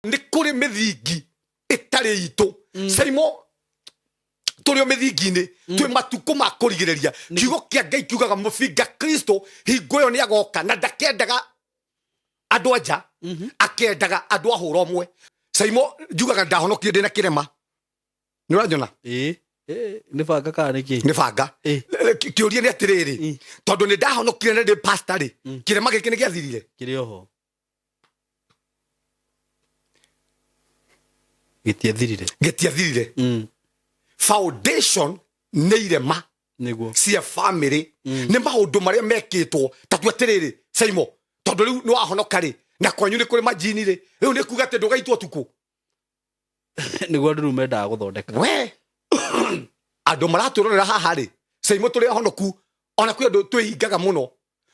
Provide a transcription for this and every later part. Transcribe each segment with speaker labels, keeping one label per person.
Speaker 1: Nĩ kũrĩ mĩthingi ĩtarĩ itũ, Caimo. Tũrĩ o mĩthingi-inĩ, twĩ matukũ ma kũrigĩrĩria. Kiugo kĩa Ngai kiugaga mũbinga Kristo hingo ĩyo nĩ agoka na ndakendaga andũ anja, akendaga andũ a hũra ũmwe. Caimo, njugaga ndahonokire ndĩ na kĩrema. Nĩ ũranyona?
Speaker 2: Ĩĩ. Ĩĩ, nĩ banga kana nĩ kĩ?
Speaker 1: Nĩ banga. Kĩũria nĩ atĩrĩrĩ, tondũ nĩ ndahonokire na ndĩ pastor rĩ, kĩrema gĩkĩ nĩ gĩathirire?
Speaker 2: Kĩrĩ oho. Gĩtiathirire.
Speaker 1: Gĩtiathirire. Foundation nĩ irema
Speaker 2: Nĩguo.
Speaker 1: cia family, nĩ maũndũ marĩa mekĩtwo. Ta tua atĩrĩrĩ, Saimo, tondũ rĩu nĩ wahonoka rĩ, na kwanyu nĩ kũrĩ majini rĩ, rĩu nĩ kuga atĩ ndũgaitwo ũtukũ?
Speaker 2: Nĩguo andũ rĩu mendaga gũthondeka.
Speaker 1: We andũ maratwĩrorera haha rĩ, Saimo, tũrĩ ahonoku, ona kwĩ andũ twĩhingaga mũno,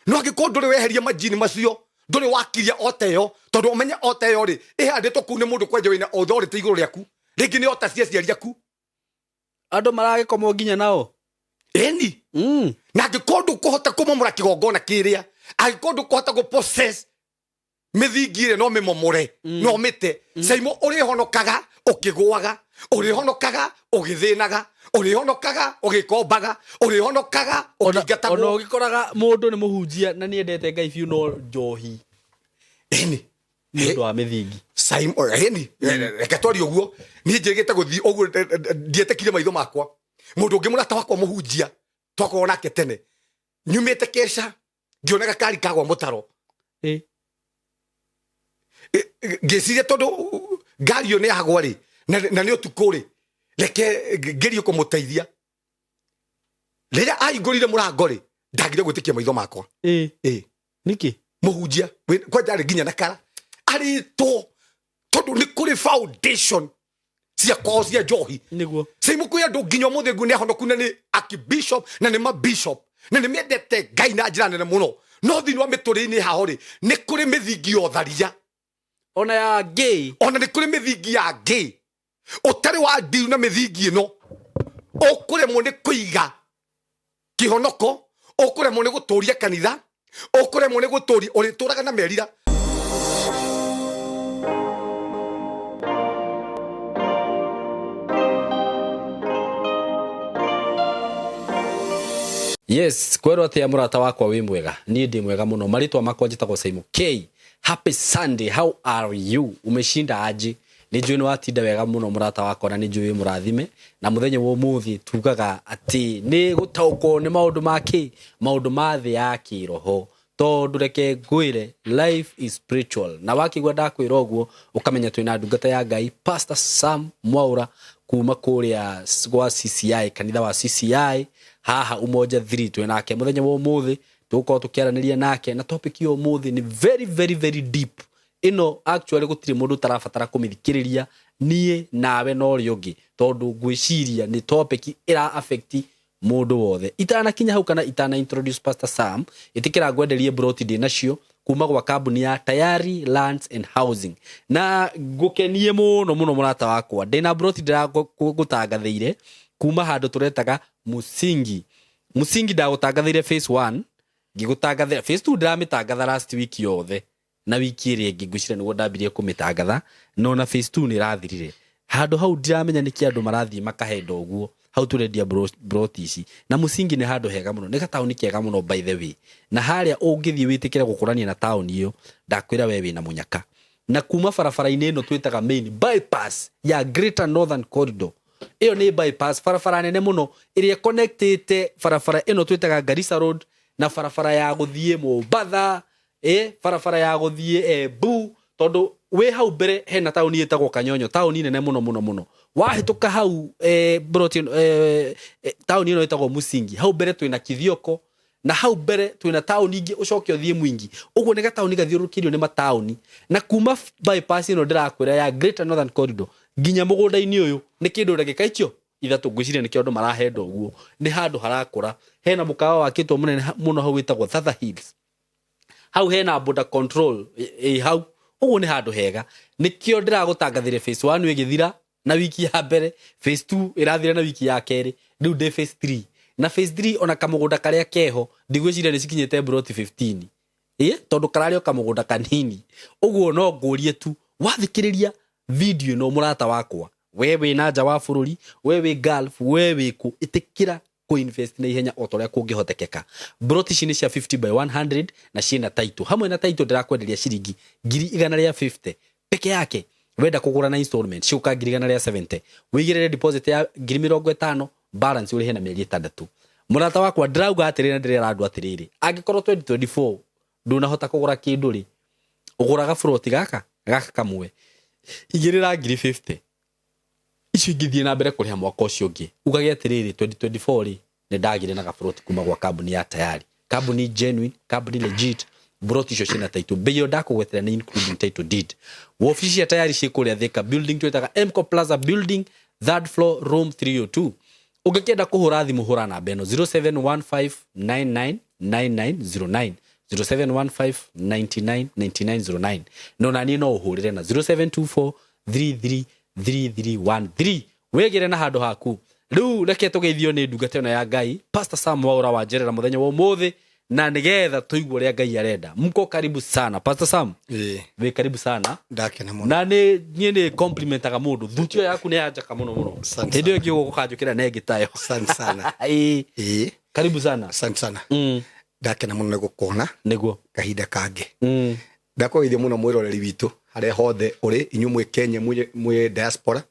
Speaker 1: no angĩkorwo ndũrĩ weheria majini macio, ndũrĩ wakiria ota ĩyo, tondũ ũmenye ota ĩyo rĩ, ĩhandĩtwo kũu nĩ mũndũ kwanja wĩna authority igũrũ rĩaku, rĩngĩ nĩ ota cia aciari aku.
Speaker 2: Andũ maragĩkomwo nginya nao.
Speaker 1: Ĩni. Na angĩkorwo ndũkũhota kũmomora kĩgongona kĩrĩa, angĩkorwo ndũkũhota gũ possess mĩthingi ĩrĩa, no mĩmomore, no mĩte. Caimo, ũrĩhonokaga ũkĩgũaga, ũrĩhonokaga ũgĩthĩnaga, ũrĩhonokaga ũgĩkombaga, ũrĩhonokaga
Speaker 2: Ona
Speaker 1: ũkĩingatagwo.
Speaker 2: Ũgĩkoraga mũndũ nĩ mũhunjia na nĩ endete Ngai biũ, no njohi.
Speaker 1: Ĩni.
Speaker 2: Nĩ ũndũ wa mĩthingi.
Speaker 1: Simon, ĩni, reke twarie ũguo. Niĩ njĩgĩte gũthiĩ ũguo, ndietĩkire maitho makwa. Mũndũ ũngĩ, mũrata wakwa mũhunjia, twakorwo nake tene, nyumĩte keca, ngĩona gakari kagwa mũtaro. Ngĩciria tondũ ngari ĩyo nĩ yagwa rĩ, na nĩ ũtukũ rĩ, reke ngerie kũmũteithia. Rĩrĩa ahingũrire mũrango rĩ, ndagire gwĩtĩkia maitho makwa. Ĩ.
Speaker 2: Nĩkĩ?
Speaker 1: Mũhunjia kwanja arĩ nginya na kara arĩtwo, tondũ nĩ kũrĩ foundation cia kwao cia njohi.
Speaker 2: Nĩguo.
Speaker 1: Seimu, kwĩ andũ nginya ũmũthĩ ngu nĩ ahonoku na nĩ archbishop na nĩ mabishop na nĩ mendete Ngai na njĩra nene mũno, no thĩinĩ wa mĩtũrĩre-inĩ hao rĩ, nĩ kũrĩ mĩthingi ya ũtharia.
Speaker 2: Ona ya gay.
Speaker 1: Ona nĩ kũrĩ mĩthingi ya ngĩ ũtarĩ wa ndiru, na mĩthingi ĩno ũkũremwo nĩ kũiga kĩhonoko, ũkũremwo nĩ gũtũria kanitha, ũkũremwo nĩ gũtũria, ũrĩtũraga na merira.
Speaker 2: Yes, kwerwo atia mũrata wakwa? Wĩ mwega? Niĩ ndĩ mwega mũno. Marĩtwa makwa njĩtagwo Saimo K. Happy Sunday, how are you? Umeshinda aje? Nĩ njũĩ nĩ watinda wega mũno, mũrata wakwa, na nĩ njũĩ wĩ mũrathime. Na mũthenya wa ũmũthĩ tugaga atĩ nĩ gũtaũkwo nĩ maũndũ ma kĩ, maũndũ ma thĩ ya kĩroho, tondũ reke ngwĩre, life is spiritual. Na wakĩigua ndakwĩra ũguo, ũkamenya twĩna ndungata ya Ngai, Pastor Sam Mwaura, kuma kũrĩa gwa CCI, kanitha wa CCI haha Umoja 3. Twĩ nake mũthenya wa ũmũthĩ, tũgũkorwo tũkĩaranĩria nake, na topic ya ũmũthĩ nĩ very, very, very deep. Ĩno actually gũtirĩ mũndũ ũtarabatara kũmĩthikĩrĩria, niĩ nawe na ũrĩa ũngĩ, tondũ ngwĩciria nĩ topic ĩra affect mũndũ wothe. Itanakinya hau kana itana introduce Pastor Sam, ĩtĩkĩra ngwenderie broti ndĩ nacio kuma gwa kambuni ya Tayari Lands and Housing, na ngũkenie mũno mũno, mũrata wakwa. Ndĩna broti ndĩragũtangathĩire kuma handũ tũretaga Musingi. Musingi ndagũtangathĩire phase 1, ngĩgũtangathĩra phase 2, ndĩramĩtangatha last week yothe na wiki ĩrĩa ĩngĩ, ngwĩciria nĩguo ndambirie kũmĩtangatha, no na phase 2 nĩ ĩrathirire handũ hau. Ndiramenya nĩkĩ andũ marathiĩ makahenda ũguo. Hau tũrendia broti ici, na Musingi nĩ handũ hega mũno, nĩ gataũni kega mũno, by the way. Na harĩa ũngĩthiĩ wĩtĩkĩre gũkũrania na taũni ĩyo, ndakwĩra we wĩna mũnyaka. Na kuma barabara-inĩ ĩno twĩtaga main bypass ya Greater Northern Corridor, ĩyo nĩ bypass, barabara nene mũno ĩrĩa ĩconnectĩte barabara ĩno twĩtaga Garissa Road na barabara ya gũthiĩ Mombatha, barabara ya gũthiĩ Embu, tondũ wĩ hau mbere hena taũni ĩtagwo Kanyonyo, taũni nene mũno mũno mũno. Wahĩtũka hau, broti ĩno, taũni ĩno ĩtagwo Musingi, hau mbere twĩna Kithioko, na hau mbere twĩna taũni ingĩ, ũcoke ũthiĩ Mwingi. Ũguo nĩ gataũni gathiũrũrũkĩirio nĩ mataũni. Na kuma bypass ĩno ndĩrakwĩra ya Greater Northern Corridor nginya mũgũnda-inĩ ũyũ nĩ kĩndũ ndagĩka icio 3. Ngwĩciria nĩkĩo andũ marahenda ũguo, nĩ handũ harakũra. Hena mũkawa wakĩtwo mũnene mũno hau wĩtagwo Thatha Hills. Hau hena border control ĩ hau. Ũguo nĩ handũ hega, nĩkĩo ndĩragũtangathĩre phase 1 ĩgĩthira na wiki ya mbere, phase 2 ĩrathira na wiki ya kerĩ, rĩu ndĩ phase 3. Na phase 3 ona kamũgũnda karĩa keho ndigwĩciria nĩ cikinyĩte broti 15, ĩ tondũ kararĩ o kamũgũnda kanini. Ũguo no ngũrie tu. Wathikĩrĩria video ĩno mũrata wakwa, we wĩ na nja wa bũrũri, we wĩ Gulf, we wĩ kũ, ĩtĩkĩra kũinvest na ihenya o ta ũrĩa kũngĩhotekeka. Broti ici nĩ cia 50 by 100 na ciĩna title. Hamwe na title ndĩrakwenderia ciringi 150,000 peke yake. Wenda kũgũra na installment cigũka 170,000, wĩigĩrĩre deposit ya 50,000, balance ũrĩhe na mĩeri 6. Mũrata wakwa, ndĩrauga atĩrĩrĩ na ndĩrera andũ atĩrĩrĩ, angĩkorwo 2024 ndũnahota kũgũra kĩndũ rĩ, ũgũraga buroti gaka gaka kamwe, igĩrĩra 50,000, icio ingĩthiĩ na mbere kũrĩha mwaka ũcio ũngĩ. Ugage atĩrĩrĩ, 2024 rĩ, nĩ ndagire na gaburoti kuma gwa kambuni ya Tayari, kambuni genuine, kambuni legit. Buroti icio ciĩna title, bei ĩyo ndakũgwetera nĩ including title deed. Wobici cia Tayari ciĩ kũrĩa Thika building twĩtaga Mco Plaza building, third floor, room 302. Ũngĩkĩenda kũhũra thimũ, hũra namba ĩno 0715999909, 0715999909. No naniĩ no ũhũrĩre na 0724333313, wĩgĩre na handũ haku. Rĩu reke tũgeithio nĩ ndungata ĩno ya Ngai, Pastor Sam Waura wa Njerera, mũthenya wa ũmũthĩ, na nĩgetha tũigue ũrĩa Ngai arenda. Mko karibu sana, Pastor Sam.
Speaker 1: Ĩĩ.
Speaker 2: Wĩ karibu sana.
Speaker 1: Ndakena mũno.
Speaker 2: Na nĩ niĩ nĩ complimentaga mũndũ, thuti ĩyo yaku nĩ yanjaka mũno mũno.
Speaker 1: Asante.
Speaker 2: Hĩndĩ ĩyo ĩngĩ ũgũkanjũkĩra na ĩngĩ tayo.
Speaker 1: Asante sana.
Speaker 2: Ĩĩ.
Speaker 1: Ĩĩ.
Speaker 2: Karibu sana.
Speaker 1: Asante sana. Ndakena mũno nĩ gũkuona.
Speaker 2: Nĩguo.
Speaker 1: Kahinda kangĩ. Ndakũgeithia mũno mwĩroreri witũ harĩa hothe ũrĩ, inyuĩ mwĩ Kenya, mwĩ diaspora,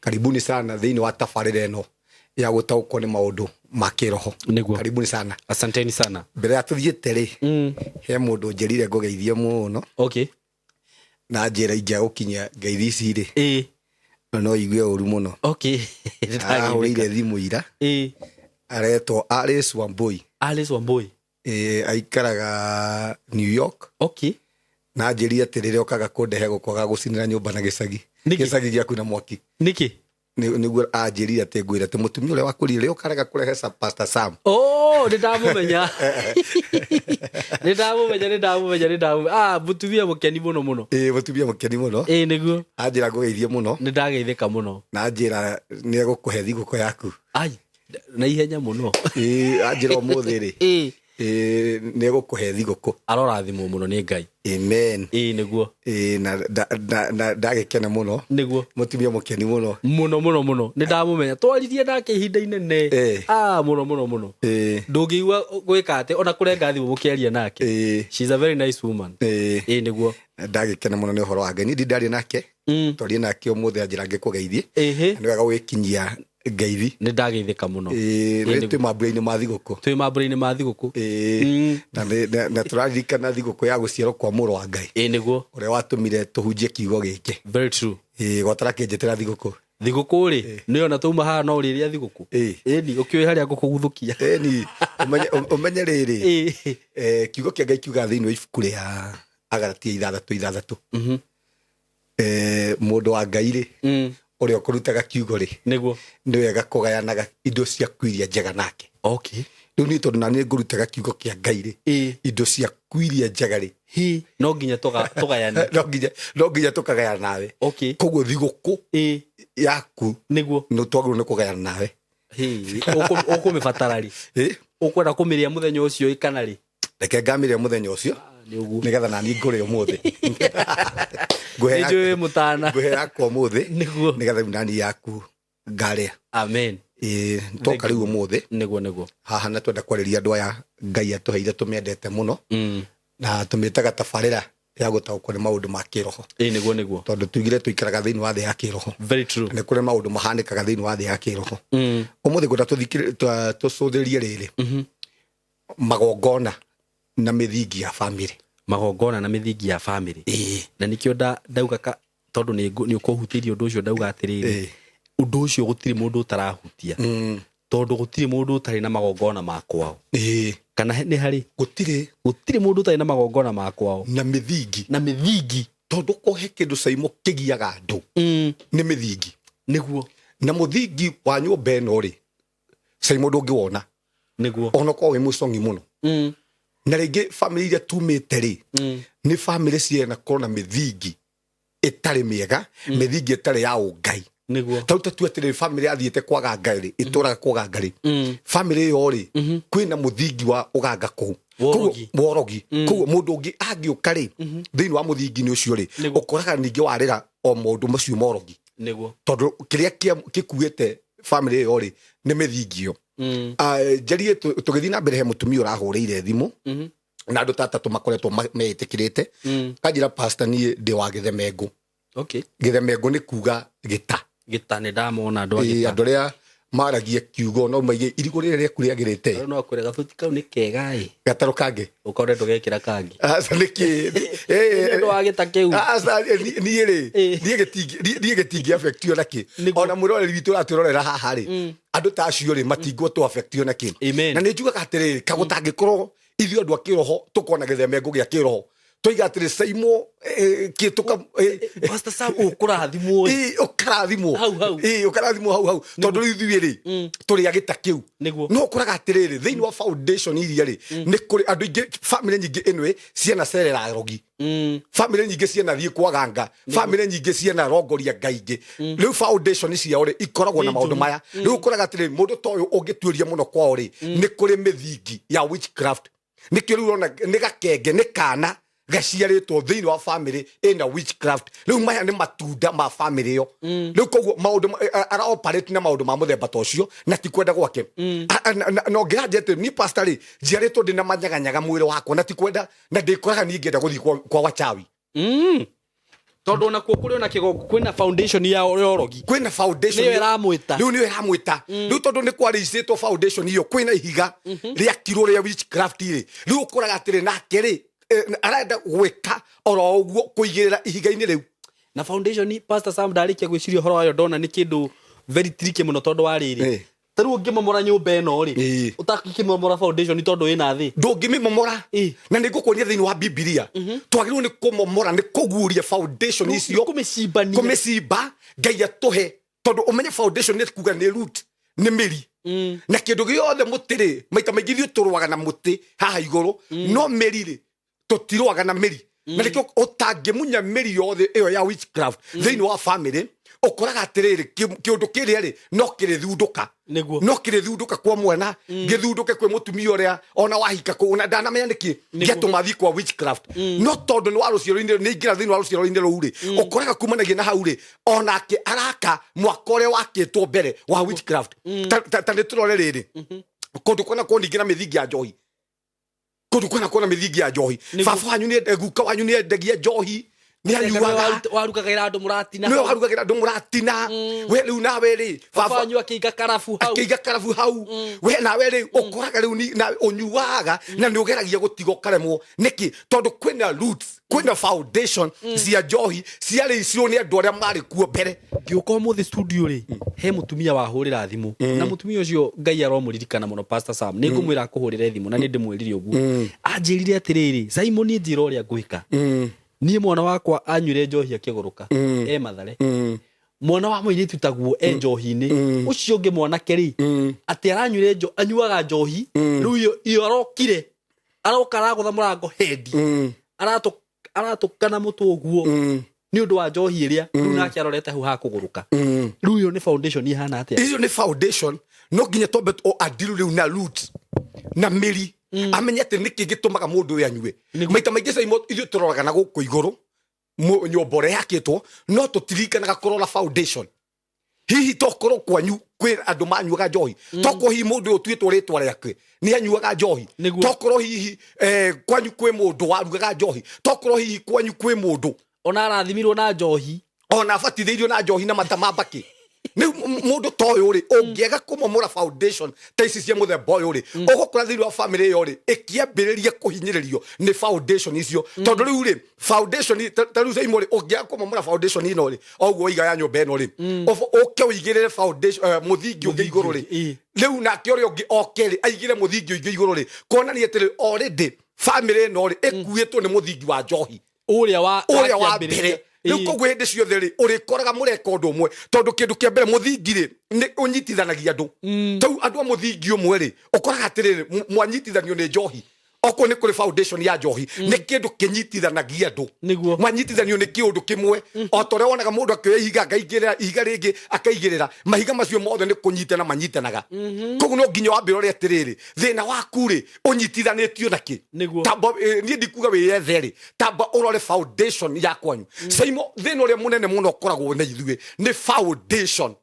Speaker 1: karibuni sana thĩinĩ wa tabarĩra ĩno ya gũtaũkwo nĩ maũndũ ma kĩroho.
Speaker 2: Nĩguo.
Speaker 1: Karibuni sana.
Speaker 2: Asanteni sana.
Speaker 1: Mbere ya tũthiĩte rĩ, he mũndũ njĩrire ngũgeithie mũno. Na njĩra ingĩa gũkinyia ngeithi ici rĩ, no igue ũru mũno. Ahũrĩire thimũ ira. Aretwo Alice Wambui.
Speaker 2: Alice Wambui.
Speaker 1: Ĩĩ, aikaraga New York. Na njĩrire atĩ rĩrĩa okaga kũndehe gũkwaga gũcinĩra nyũmba na gĩcagi.
Speaker 2: Nĩkĩ?
Speaker 1: Gĩcagi gĩaku na mwaki.
Speaker 2: Nĩkĩ?
Speaker 1: Nĩguo anjĩrire atĩ ngwĩre atĩ mũtumia ũrĩa wakũrire rĩrĩa ũkarega kũrehe Pastor Sam.
Speaker 2: Oh, nĩ ndamũmenya. Nĩ ndamũmenya, nĩ ndamũmenya, nĩ ndamũmenya. Ah, mũtumia mũkeni mũno mũno.
Speaker 1: Ĩĩ, mũtumia mũkeni mũno.
Speaker 2: Ĩĩ, nĩguo.
Speaker 1: Anjĩra ngũgeithie mũno.
Speaker 2: Nĩ ndageithĩka mũno.
Speaker 1: Na anjĩra nĩ egũkũhe thigũkũ yaku.
Speaker 2: Ai, na ihenya mũno.
Speaker 1: Ĩĩ, anjĩra ũmũthĩ rĩ.
Speaker 2: Ĩĩ.
Speaker 1: Ĩĩ, nĩ egũkũhe thigũkũ.
Speaker 2: Arorathimwo mũno nĩ Ngai.
Speaker 1: Amen.
Speaker 2: Ĩĩ, nĩguo.
Speaker 1: Ĩĩ, na ndagĩkena mũno.
Speaker 2: Nĩguo.
Speaker 1: Mũtumia mũkeni mũno.
Speaker 2: Mũno mũno mũno. Nĩ ndamũmenya. Twaririe nake ihinda inene. Ah, mũno mũno mũno. Ndũngĩigua gwĩka atĩ ona kũrenga thimũ mũkĩaria nake. She's a very nice woman. Ĩĩ, nĩguo.
Speaker 1: Ndagĩkena mũno nĩ ũhoro wa Ngai. Niĩ ndindaria nake. Twarie nake ũmũthĩ anjĩra ngĩkũgeithie. Nĩ wega gũgĩkinyia ngeithi.
Speaker 2: Nĩ ndageithĩka mũno.
Speaker 1: Ĩĩ,
Speaker 2: Ĩĩ,
Speaker 1: nĩ twĩ mambura-inĩ ma thigũkũ.
Speaker 2: Twĩ mambura-inĩ ma thigũkũ.
Speaker 1: Ĩĩ, na tũraririkana thigũkũ ya gũciarwo kwa mũrũ wa Ngai.
Speaker 2: Ĩĩ, nĩguo.
Speaker 1: Ũrĩa watũmire tũhunjie kiugo gĩkĩ.
Speaker 2: Very true.
Speaker 1: Ĩĩ, gwatara kĩnjĩtĩra thigũkũ.
Speaker 2: Thigũkũ rĩ, nĩ ona twauma haha no ũrĩrĩa thigũkũ.
Speaker 1: Ĩĩ.
Speaker 2: Ĩni, ũkĩũĩ harĩa ngũkũguthũkia.
Speaker 1: Ĩni, ũmenye rĩrĩ. Kiugo kĩa Ngai kiugaga thĩinĩ wa ibuku rĩa Agalatia 6:6. Mũndũ wa Ngai rĩ, ũrĩa ũkũrutaga kiugo rĩ,
Speaker 2: Nĩguo.
Speaker 1: nĩ wega kũgayanaga indo ciaku iria njega nake. Rĩu niĩ tondũ nani ngũrutaga kiugo kĩa Ngai rĩ, indo ciaku iria njega rĩ,
Speaker 2: Hi, no nginya tũgayane.
Speaker 1: No nginya tũkagayana nawe. Koguo thigũkũ yaku
Speaker 2: Nĩguo.
Speaker 1: nĩ twagĩrĩirwo nĩ kũgayana nawe.
Speaker 2: Hi, ũkũmĩbatara rĩ? Ũkwenda kũmĩrĩa mũthenya ũcio ĩ kana rĩ?
Speaker 1: Reke ngamĩrĩa mũthenya ũcio.
Speaker 2: Nĩ ũguo.
Speaker 1: Nĩgetha nani ngũrĩe ũmũthĩ.
Speaker 2: Nĩ njũĩ mũtana.
Speaker 1: Ngũhe yakwa ũmũthĩ.
Speaker 2: Nĩguo.
Speaker 1: Nĩgetha rĩu nani yaku ngarĩa.
Speaker 2: Amen.
Speaker 1: Ĩĩ, toka rĩu ũmũthĩ.
Speaker 2: Nĩguo, nĩguo.
Speaker 1: Haha na twenda kwarĩria andũ aya Ngai atũheire tũmendete mũno. Na tũmĩtaga tabarĩra ya gũtaũkwo nĩ maũndũ ma kĩroho.
Speaker 2: Ĩĩ, nĩguo, nĩguo.
Speaker 1: Tondũ tuigire tũikaraga thĩinĩ wa thĩ ya kĩroho.
Speaker 2: Very true.
Speaker 1: Nĩ kũrĩ maũndũ mahanĩkaga thĩinĩ wa thĩ ya kĩroho. Ũmũthĩ ngwenda tũcũthĩrĩrie rĩrĩ. Magongona na mĩthingi ya family.
Speaker 2: Magongona na mĩthingi ya family.
Speaker 1: Ĩĩ.
Speaker 2: Na nĩkĩo ndauga tondũ nĩ ũkũhutĩria ũndũ ũcio, ndauga atĩrĩrĩ. Ũndũ ũcio gũtirĩ mũndũ ũtarahutia. Tondũ gũtirĩ mũndũ ũtarĩ na magongona ma kwao. Kana nĩ harĩ?
Speaker 1: Gũtirĩ.
Speaker 2: Gũtirĩ mũndũ ũtarĩ na magongona ma kwao.
Speaker 1: Na mĩthingi.
Speaker 2: Na mĩthingi.
Speaker 1: Tondũ kũhe kĩndũ caimo kĩgiaga andũ. Nĩ mĩthingi.
Speaker 2: Nĩguo.
Speaker 1: Na mũthingi wa nyũmba ĩno rĩ, caimo ndũngĩwona.
Speaker 2: Nĩguo.
Speaker 1: Ona korwo wĩ mũcong'i mũno. Na rĩngĩ family iria tumĩte rĩ, nĩ family ciena korwo na mĩthingi ĩtarĩ mĩega, mĩthingi ĩtarĩ ya ũngai.
Speaker 2: Nĩguo.
Speaker 1: Tau ta tue atĩrĩrĩ, family yathiĩte kwaga Ngai rĩ, ĩtũraga kwaga Ngai rĩ. Family ĩyo rĩ, kwĩna mũthingi wa ũganga kũu.
Speaker 2: Worogi.
Speaker 1: Koguo- worogi koguo mundu ungi angiuka ri thiini wa muthingi-ini ucio ri
Speaker 2: Nĩguo.
Speaker 1: ukoraga ningi warira o maundu macio morogi
Speaker 2: Nĩguo.
Speaker 1: tondu kiria gikuite family iyo ri ni mithingi iyo. Njarie tũgĩthiĩ na mbere, he mũtumia ũrahũrĩire thimũ na andũ ta atatũ makoretwo meĩtĩkĩrĩte. Kanjĩra, "Pastor, niĩ ndĩ wa gĩthemengũ." Gĩthemengũ nĩ kuga gĩta.
Speaker 2: Gĩta nĩ ndamona andũ a
Speaker 1: Ĩĩ,
Speaker 2: gĩta.
Speaker 1: Andũ arĩa maragia kiugo no maige irigũ rĩrĩa rĩaku rĩagĩrĩte.
Speaker 2: Rĩu no akwĩre gathuti kau nĩ kega ĩ.
Speaker 1: Gatarũ kangĩ.
Speaker 2: Ũkore ndũgekĩra kangĩ.
Speaker 1: Aca, nĩkĩ?
Speaker 2: Nĩ ũndũ wa gĩta kĩu.
Speaker 1: Aca, niĩ rĩ, niĩ gĩtingĩ affectio na kĩ. Ona mwĩroreri witũ ũratwĩrorera haha rĩ, andũ ta acio rĩ, matingwo tũ affectio na kĩ.
Speaker 2: Amen.
Speaker 1: Na nĩ njugaga atĩrĩrĩ, kagũtangĩkorwo ithuĩ andũ a kĩroho tũkona gĩthemengũ gĩa kĩroho, tũiga atĩrĩ Saimo kĩ tũka
Speaker 2: Pastor Sam, ũkũrathimwo ĩ.
Speaker 1: Ĩ, ũkarathimwo.
Speaker 2: Hau, hau.
Speaker 1: Ĩ, ũkarathimwo hau hau, tondũ rĩu ithuĩ rĩ, tũrĩ a gĩta kĩu. No ũkoraga atĩrĩrĩ, thĩinĩ wa foundation iria rĩ, nĩ kũrĩ andũ aingĩ, family nyingĩ ĩnwe ciana cerera rogi, family nyingĩ ciana thiĩ kwaganga, family nyingĩ ciana rongoria ngai ingĩ. Rĩu foundation ciao rĩ, ikoragwo na
Speaker 2: Nĩ
Speaker 1: maũndũ
Speaker 2: njũru.
Speaker 1: maya. Rĩu ũkoraga atĩrĩrĩ, mũndũ ta ũyũ ũngĩtuĩria mũno kwao rĩ, nĩ kũrĩ mĩthingi ya witchcraft. Nĩkĩo rĩu ũrona nĩ gakenge, nĩ kana gaciarĩtwo thĩinĩ wa family ĩna witchcraft. Rĩu maya nĩ matunda ma family ĩyo. Rĩu koguo maũndũ ara operate na maũndũ ma mũthemba ta ũcio na ti kwenda gwake. Na ũngĩranjia atĩ niĩ, pastor rĩ, njiarĩtwo ndĩ na manyaganyaga mwĩrĩ wakwa na ti kwenda, na ndĩkoraga niĩ ngĩenda gũthiĩ kwa wachawi.
Speaker 2: Tondũ onakuo kũrĩ ona kĩgongo, kwĩna foundation ya ũrogi.
Speaker 1: Kwĩna foundation.
Speaker 2: Nĩyo ĩramwĩta.
Speaker 1: Rĩu nĩyo ĩramwĩta rĩu, tondũ nĩ kwarĩicĩtwo foundation iyo, kwĩna ihiga rĩakirwo rĩa witchcraft rĩ. Rĩu ũkoraga atĩrĩ, nake rĩ, arenda gwĩka oro ũguo, kũigĩrĩra ihiga-inĩ rĩu.
Speaker 2: Na foundation, Pastor Sam, ndarĩkia gwĩciria ũhoro wayo, ndona nĩ kĩndũ very tricky mũno, tondũ wa rĩrĩ, ta rĩu ũngĩmomora nyũmba ĩno rĩ, ũtakĩmomora foundation tondũ ĩna thĩ.
Speaker 1: Ndũngĩmĩmomora. Na nĩ ngũkuonia thĩinĩ wa Bibilia twagĩrĩirwo nĩ kũmomora, nĩ kũguũria foundation icio.
Speaker 2: Kũmĩcimbania.
Speaker 1: Kũmĩcimba, Ngai atũhe, tondũ ũmenye foundation nĩ kuga nĩ root, nĩ mĩri. Na kĩndũ gĩothe, mũtĩ rĩ, maita maingĩ ithuĩ tũrũaga na mũtĩ haha igũrũ, no mĩri rĩ, tũtirũaga na mĩri. Na nĩkĩo ũtangĩmunya mĩri yothe ĩyo ya witchcraft thĩinĩ wa family, ũkoraga atĩrĩrĩ, kĩũndũ kĩrĩa rĩ, no kĩrĩthundũka. No kĩrĩthundũka kwa mwana, gĩthundũke kwĩ mũtumia ũrĩa ona wahika kũu na ndanamenya nĩkĩ gĩatũma thiĩ kwa witchcraft, no tondũ nĩ wa rũciaro-inĩ, nĩ ingĩra thĩinĩ wa rũciaro-inĩ rũu rĩ, ũkoraga kumanagia na hau rĩ, onake araka mwaka ũrĩa wakĩtwo mbere wa witchcraft. Ta nĩ tũrore rĩrĩ, kũndũ kwena kuo ningĩ na mĩthingi ya njohi, kũndũ kwena kuona mĩthingi ya njohi. Baba wanyu nĩ guka wanyu nĩ endagia njohi, nĩ anyuaga.
Speaker 2: Warugagĩra andũ mũratina.
Speaker 1: Nĩwe warugagĩra andũ mũratina. We rĩu nawe rĩ,
Speaker 2: baba wanyu akĩiga karabu hau.
Speaker 1: Akĩiga karabu hau. We nawe rĩ, ũkoraga rĩu na ũnyuaga na nĩ ũgeragia gũtiga ũkaremwo. Nĩkĩ? Tondũ kwĩna roots, kwĩna foundation cia njohi ciarĩicirwo nĩ andũ arĩa marĩ kuo mbere.
Speaker 2: Ngĩũka ũmũthĩ studio rĩ, he mũtumia wahũrĩra thimũ, na mũtumia ũcio Ngai aromũririkana mũno. Pastor Sam, nĩ ngũmwĩra akũhũrĩre thimũ, na nĩ ndĩmwĩrire ũguo. Anjĩrire atĩrĩrĩ, "Simon, njĩra ũrĩa ngwĩka. Niĩ mwana wakwa anyuire njohi akĩgũrũka e Mathare, mwana wa mũirĩtu taguo e njohi-inĩ, ũcio ũngĩ mwanake rĩ, atĩ aranyuire anyuaga njohi rĩu iyo arokire, aroka aragũtha mũrango hendi, aratũkana mũtwe ũguo nĩ ũndũ wa njohi ĩrĩa rĩu nake arorete hau hakũgũrũka." Rĩu iyo nĩ foundation ihana atĩa?
Speaker 1: Icio nĩ foundation no nginya twambe o adiru rĩu na root na mĩri, amenye atĩ nĩkĩ gĩtũmaga mũndũ ũyũ anyue. Maita maingĩ caimo ithuĩ tũroraga na gũkũ igũrũ, nyũmba ũrĩa yakĩtwo, no tũtirikanaga kũrora foundation. Hihi tokorwo kwanyu kwĩ andũ manyuaga njohi, tokorwo hihi mũndũ ũyũ ũtuĩtwo rĩtwa rĩake nĩ anyuaga njohi, tokorwo hihi kwanyu kwĩ mũndũ warugaga njohi, tokorwo hihi kwanyu kwĩ mũndũ
Speaker 2: ona arathimirwo na njohi.
Speaker 1: Ona abatithĩirio na njohi na mata ma mbakĩ. Rĩu mũndũ ta ũyũ rĩ, ũngĩaga kũmomora foundation ta ici cia mũthemba ũyũ rĩ, ũgũkora thĩinĩ wa family ĩyo rĩ, ĩkĩambĩrĩria kũhinyĩrĩrio nĩ foundation icio. Tondũ rĩu rĩ, foundation ta rĩu Saimo rĩ, ũngĩaga kũmomora foundation ĩno rĩ, o ũguo waiga ya nyũmba ĩno rĩ, ũke ũigĩrĩre foundation, mũthingi ũngĩ igũrũ rĩ, rĩu nake ũrĩa ũngĩ oke rĩ, aigĩre mũthingi ũngĩ igũrũ rĩ, kuonania atĩrĩ, already family ĩno rĩ, ĩkuĩtwo nĩ mũthingi wa njohi
Speaker 2: ũrĩa wa
Speaker 1: ũrĩa wa
Speaker 2: wakĩambĩrĩria.
Speaker 1: mbere. Rĩu koguo hĩndĩ ciothe rĩ, ũrĩkoraga mũreka ũndũ ũmwe, tondũ kĩndũ kĩa mbere, mũthingi rĩ, nĩ ũnyitithanagia andũ. Tau andũ a mũthingi ũmwe rĩ, ũkoraga atĩrĩrĩ, mwanyitithanio nĩ njohi. Okorwo nĩ kũrĩ foundation ya njohi, nĩ kĩndũ kĩnyitithanagia andũ. Manyitithanio nĩ kĩũndũ kĩmwe, o ta ũrĩa wonaga mũndũ akĩoya ihiga akaigĩrĩra ihiga rĩngĩ, akaigĩrĩra mahiga macio mothe, nĩ kũnyitana manyitanaga. Koguo no nginya wambe ũrore atĩrĩrĩ, thĩna waku rĩ, ũnyitithanĩtio na kĩ? Tamba niĩ ndikuga wĩyethe rĩ, tamba ũrore foundation ya kwanyu. Saimo, thĩna ũrĩa mũnene mũno ũkoragwo na ithuĩ nĩ foundation.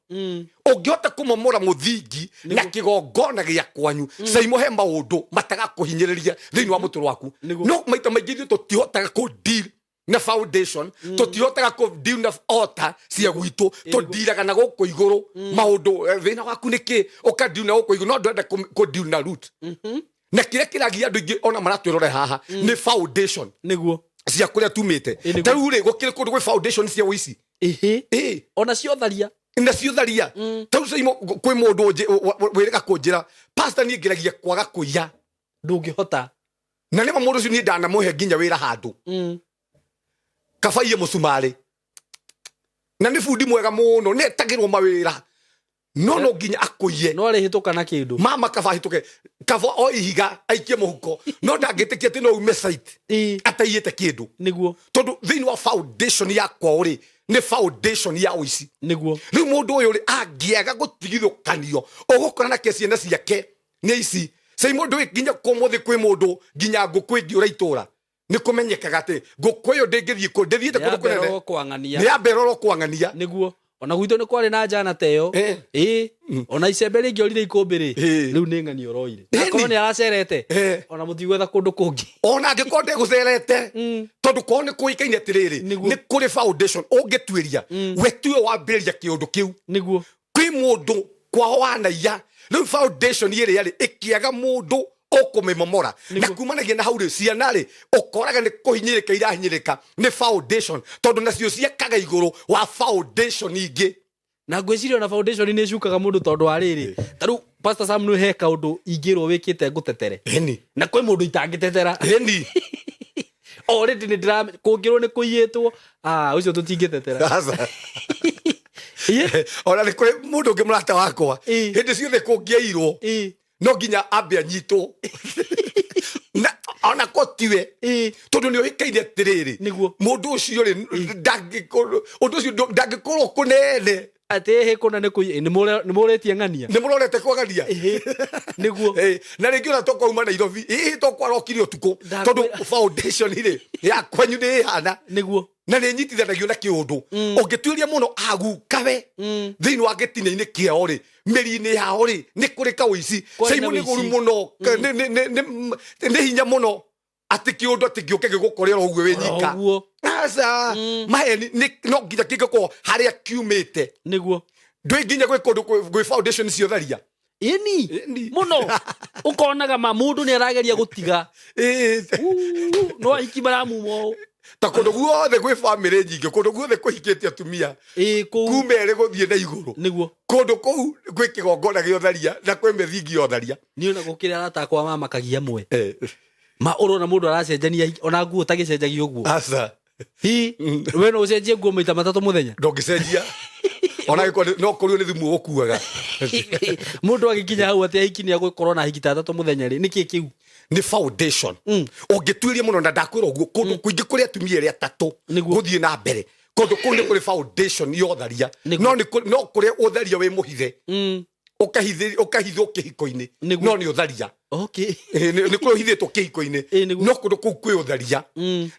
Speaker 1: Ũngĩhota kũmomora mũthingi na kĩgongona gĩa kwanyu, Saimo, he maũndũ matagakũhinyĩrĩria thĩinĩ wa mũtũrũ waku. No maita maingĩ ithuĩ tũtihotaga kũ deal na foundation, tũtihotaga kũ deal na altar cia gwitũ. Tũndiraga na gũkũ igũrũ maũndũ. Thĩna waku nĩ kĩ? Ũka deal na gũkũ igũrũ, no ndwenda kũ deal na root. Na kĩrĩa kĩragia andũ aingĩ ona maratwĩrore haha nĩ foundation cia kũrĩa tumĩte. Ta rĩu rĩ, gũkĩrĩ kũndũ gwĩ foundation cia ũici.
Speaker 2: Ona cio tharia.
Speaker 1: Nacio tharia. Ta rĩu Saimo, kwĩ mũndũ wĩrĩga kũnjĩra, "Pastor, niĩ ngeragia kwaga kũiya."
Speaker 2: Ndũngĩhota.
Speaker 1: Na nĩma mũndũ ũcio niĩ ndanamũhe nginya wĩra handũ kabaiye mũcumarĩ, na nĩ bundi mwega mũno, nĩ etagĩrwo mawĩra, no nginya akũiye.
Speaker 2: No arĩhĩtũka na kĩndũ.
Speaker 1: Mama, kaba ahĩtũke, kaba o ihiga aikie mũhuko, no ndangĩtĩkia atĩ no ume site ataiyĩte kĩndũ. Tondũ thĩinĩ wa foundation ya kwao rĩ, nĩ foundation ya ũici. Rĩu mũndũ ũyũ rĩ, angĩaga gũtigithũkanio, ũgũkora nake ciana ciake nĩ ici. Cai mũndũ wĩ nginya kũmũthĩ kwĩ mũndũ nginya ngũkũ ĩngĩũra itũra, nĩ kũmenyekaga atĩ ngũkũ ĩyo ndĩngĩthiĩ kũ ndĩthiĩte kũndũ kũnene.
Speaker 2: Nĩ kwang'ania.
Speaker 1: Nĩ yambe ĩrorwo kwang'ania.
Speaker 2: Nĩguo, ona gwitũ nĩ kwarĩ na njana ta ĩyo. Ĩĩ, ona icembe rĩngĩorire ikũmbĩ rĩ, rĩu nĩ ng'ani ũroire. Akorwo nĩ aracerete, ona mũtigwetha kũndũ kũngĩ.
Speaker 1: Ona angĩkorwo ndegũcerete, tondũ kwao nĩ kũĩkaine atĩrĩrĩ, nĩ kũrĩ foundation ũngĩtuĩria, we tiwe wambĩrĩria kĩũndũ kĩu. Kwĩ mũndũ kwao wanaiya, rĩu foundation ĩrĩa rĩ ĩkĩaga mũndũ ũkũmĩmomora, na kumanagia na hau rĩ, ciana rĩ, ũkoraga nĩ kũhinyĩrĩka irahinyĩrĩka nĩ foundation, tondũ nacio ciakaga igũrũ wa foundation ingĩ.
Speaker 2: Na ngwĩciria ona foundation nĩ ĩcukaga mũndũ, tondũ wa rĩrĩ, ta rĩu Pastor Sam, nĩ he kaũndũ ingĩrwo wĩkĩte ngũtetere, na kwĩ mũndũ itangĩtetera. Already nĩ ndĩra kũngĩrwo nĩ kũiyĩtwo, ah, ũcio tũtingĩtetera.
Speaker 1: Aca.
Speaker 2: Ĩĩ.
Speaker 1: Ona nĩ kũrĩ mũndũ ũngĩ mũrata wakwa, hĩndĩ ciothe kũngĩairwo, no nginya ambe anyitwo, na ona ko tiwe, tondũ nĩ ũĩkaine atĩrĩrĩ, mũndũ ũcio rĩ, ũndũ ũcio ndangĩkorwo kũnene.
Speaker 2: Atĩ hĩ, kũna nĩ kũiye, nĩ mũrĩtie ng'ania.
Speaker 1: Nĩ mũrorete kwagania. Na rĩngĩ ona tokwauma Nairobi, ĩĩ, tokwarokire ũtukũ. Tondũ foundation rĩ ya kwanyu nĩ ĩhana na nĩ nyitithanagio na kĩũndũ. Ũngĩtuĩria mũno agukawe thĩinĩ wa gĩtina-inĩ kĩao rĩ, mĩri-inĩ yao rĩ, nĩ kũrĩ kaũici.
Speaker 2: Kwarĩ na
Speaker 1: Caimũ, nĩ gũru
Speaker 2: ũici.
Speaker 1: mũno, nĩ hinya mũno atĩ kĩũndũ atĩ gĩũke gĩgũkore oro ũguo wĩ nyika. Aca, maheni no nginya kĩngĩkorwo harĩa kiumĩte. Ndwĩ nginya gwĩ kũndũ gwĩ foundation ciotharia.
Speaker 2: Ĩni.
Speaker 1: Ĩni.
Speaker 2: Mũno ũkonaga ma mũndũ nĩ arageria gũtiga. Uu, no ahiki maramuma ũũ.
Speaker 1: Ta kũndũ guothe gwĩ bamĩrĩ nyingĩ, kũndũ guothe kũhikĩte atumia
Speaker 2: Ĩĩ, kũu.
Speaker 1: Kuma erĩ gũthiĩ na igũrũ, kũndũ kũu gwĩ kĩgongona gĩa ũtharia na kwĩ mĩthingi ya ũtharia.
Speaker 2: Niĩ ona gũkĩrĩ arata akwa mamakagia amwe, ma ũrona mũndũ aracenjania ona nguo tagĩcenjagia ũguo.
Speaker 1: Aca.
Speaker 2: Hi, we no ũcenjie nguo maita matatũ mũthenya?
Speaker 1: Ndũngĩcenjia ona angĩkorwo no kũrĩo nĩ thumu ũgũkuaga.
Speaker 2: Mũndũ agĩkinya hau atĩ ahiki nĩ agũkorwo na ahiki ta atatũ mũthenya rĩ, nĩkĩ kĩu?
Speaker 1: Nĩ foundation. Ũngĩtuĩria mũno, na ndakwĩra ũguo, kũndũ kũingĩ kũrĩ atumia erĩ atatũ gũthiĩ na mbere, kũndũ kũu nĩ kũrĩ foundation ya ũtharia. No nĩ no kũrĩ ũtharia wĩ mũhithe, ũkahithwo kĩhiko-inĩ. No nĩ ũtharia. Nĩ kũrĩ ũhithĩtwo kĩhiko-inĩ. No kũndũ kũu kwĩ ũtharia,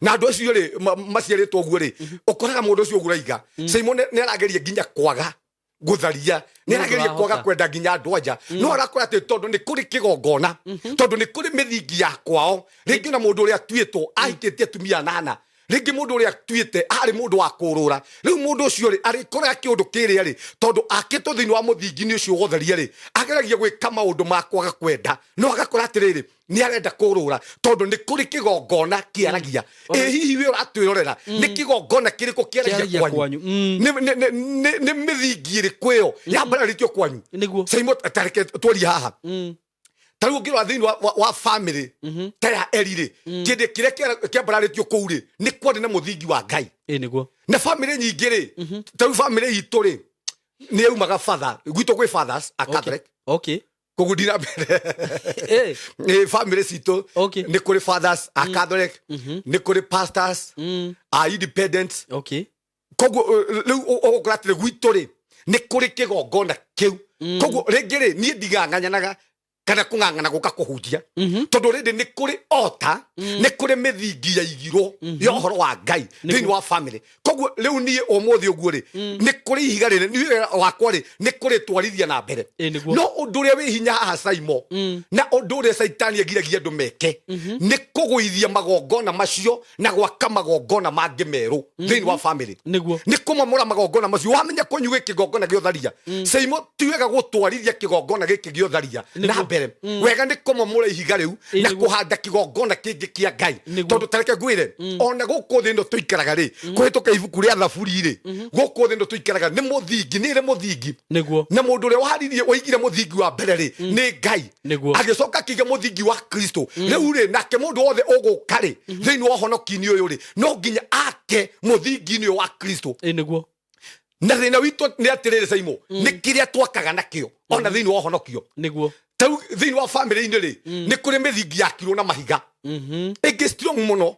Speaker 1: na andũ acio rĩ, maciarĩtwo ũguo rĩ, ũkoraga mũndũ ũcio ũguo raiga, Simon, nĩ arageria nginya kwaga gũtharia, nĩ arageria
Speaker 2: Ndũrahota.
Speaker 1: kwaga kwenda nginya andũ anja, no arakora atĩ tondũ nĩ kũrĩ kĩgongona, tondũ nĩ kũrĩ mĩthingi ya kwao, rĩngĩ na mũndũ ũrĩa atuĩtwo ahikĩtie atumia anana, rĩngĩ mũndũ ũrĩa atuĩte arĩ mũndũ wa kũrũra, rĩu mũndũ ũcio rĩ, arĩkoraga kĩũndũ kĩrĩa rĩ, tondũ akĩtwo thĩinĩ wa mũthingi-inĩ ũcio wa ũtharia rĩ, ageragia gwĩka maũndũ ma kwaga kwenda, no agakora atĩrĩrĩ, nĩ arenda kũrũra tondũ nĩ kũrĩ kĩgongona kĩaragia. Ĩ hihi we ũratwĩrorera, nĩ kĩgongona kĩrĩkũ kĩaragia
Speaker 2: Kĩaragia
Speaker 1: kwanyu?
Speaker 2: kwanyu.
Speaker 1: Nĩ mĩthingi ĩrĩkũ ĩyo yambararĩtio kwanyu? Saimo, tareke twarie haha. Ta rĩu ũngĩrora thĩinĩ wa family ta ya Eri rĩ, kĩndĩ kĩrĩa kĩambararĩtio kũu rĩ, nĩ kwarĩ na mũthingi wa Ngai.
Speaker 2: Ĩ nĩguo
Speaker 1: Na family nyingĩ rĩ, ta rĩu family itũ rĩ, nĩ yaumaga father gwitũ, gwĩ fathers a Catholic. Koguo ndina mbere. Family citũ nĩ kũrĩ fathers a Catholic, nĩ kũrĩ pastors a independent. Koguo rĩu ũgũkora atĩrĩ, gwitũ rĩ, nĩ kũrĩ kĩgongona kĩu. Koguo rĩngĩ rĩ, niĩ ndigang'anyanaga kana kũng'ang'ana gũka kũhunjia, tondũ rĩndĩ nĩ kũrĩ ota, nĩ kũrĩ mĩthingi yaigirwo ya ũhoro wa Ngai thĩinĩ wa family. Koguo rĩu niĩ ũmũthĩ ũguo rĩ, nĩ kũrĩ ihiga rĩrĩ niĩ wĩra wakwa rĩ nĩ kũrĩtwarithia na mbere.
Speaker 2: Ĩ, nĩguo.
Speaker 1: No ũndũ ũrĩa wĩ hinya haha, Saimo, na ũndũ ũrĩa Caitani agiragia andũ meke nĩ kũgũithia magongona macio na gwaka magongona mangĩ merũ thĩinĩ wa family. Nĩ kũmomora magongona macio. Wamenya kwanyu gwĩ kĩgongona gĩa ũtharia, Saimo, ti wega gũtwarithia kĩgongona gĩkĩ gĩa ũtharia na mbere. Wega nĩ kũmomora ihiga rĩu na kũhanda kĩgongona kĩngĩ kĩa Ngai. Tondũ tareke ngwĩre, ona gũkũ thĩ ĩno tũikaraga rĩ, kũhĩtũka ibuku rĩa Thaburi rĩ, gũkũ thĩ ĩno tũikaraga nĩ mũthingi, nĩ ĩrĩ mũthingi. Na mũndũ ũrĩa waharirie, waigire mũthingi wa mbere rĩ, nĩ Ngai. Agĩcoka akĩiga mũthingi wa Kristo. Rĩu rĩ, nake mũndũ wothe ũgũka rĩ thĩinĩ wa ũhonoki-inĩ ũyũ rĩ, no nginya ake mũthingi-inĩ ũyũ wa Kristo.
Speaker 2: Ĩ, nĩguo.
Speaker 1: Na thĩna witũ nĩ atĩrĩrĩ, Saimo, nĩ kĩrĩa twakaga nakĩo ona thĩinĩ wa ũhonokio. Tarĩu thĩinĩ wa famĩlĩ-inĩ rĩ, nĩ kũrĩ mĩthingi yakirwo na mahiga ĩngĩ strong mũno,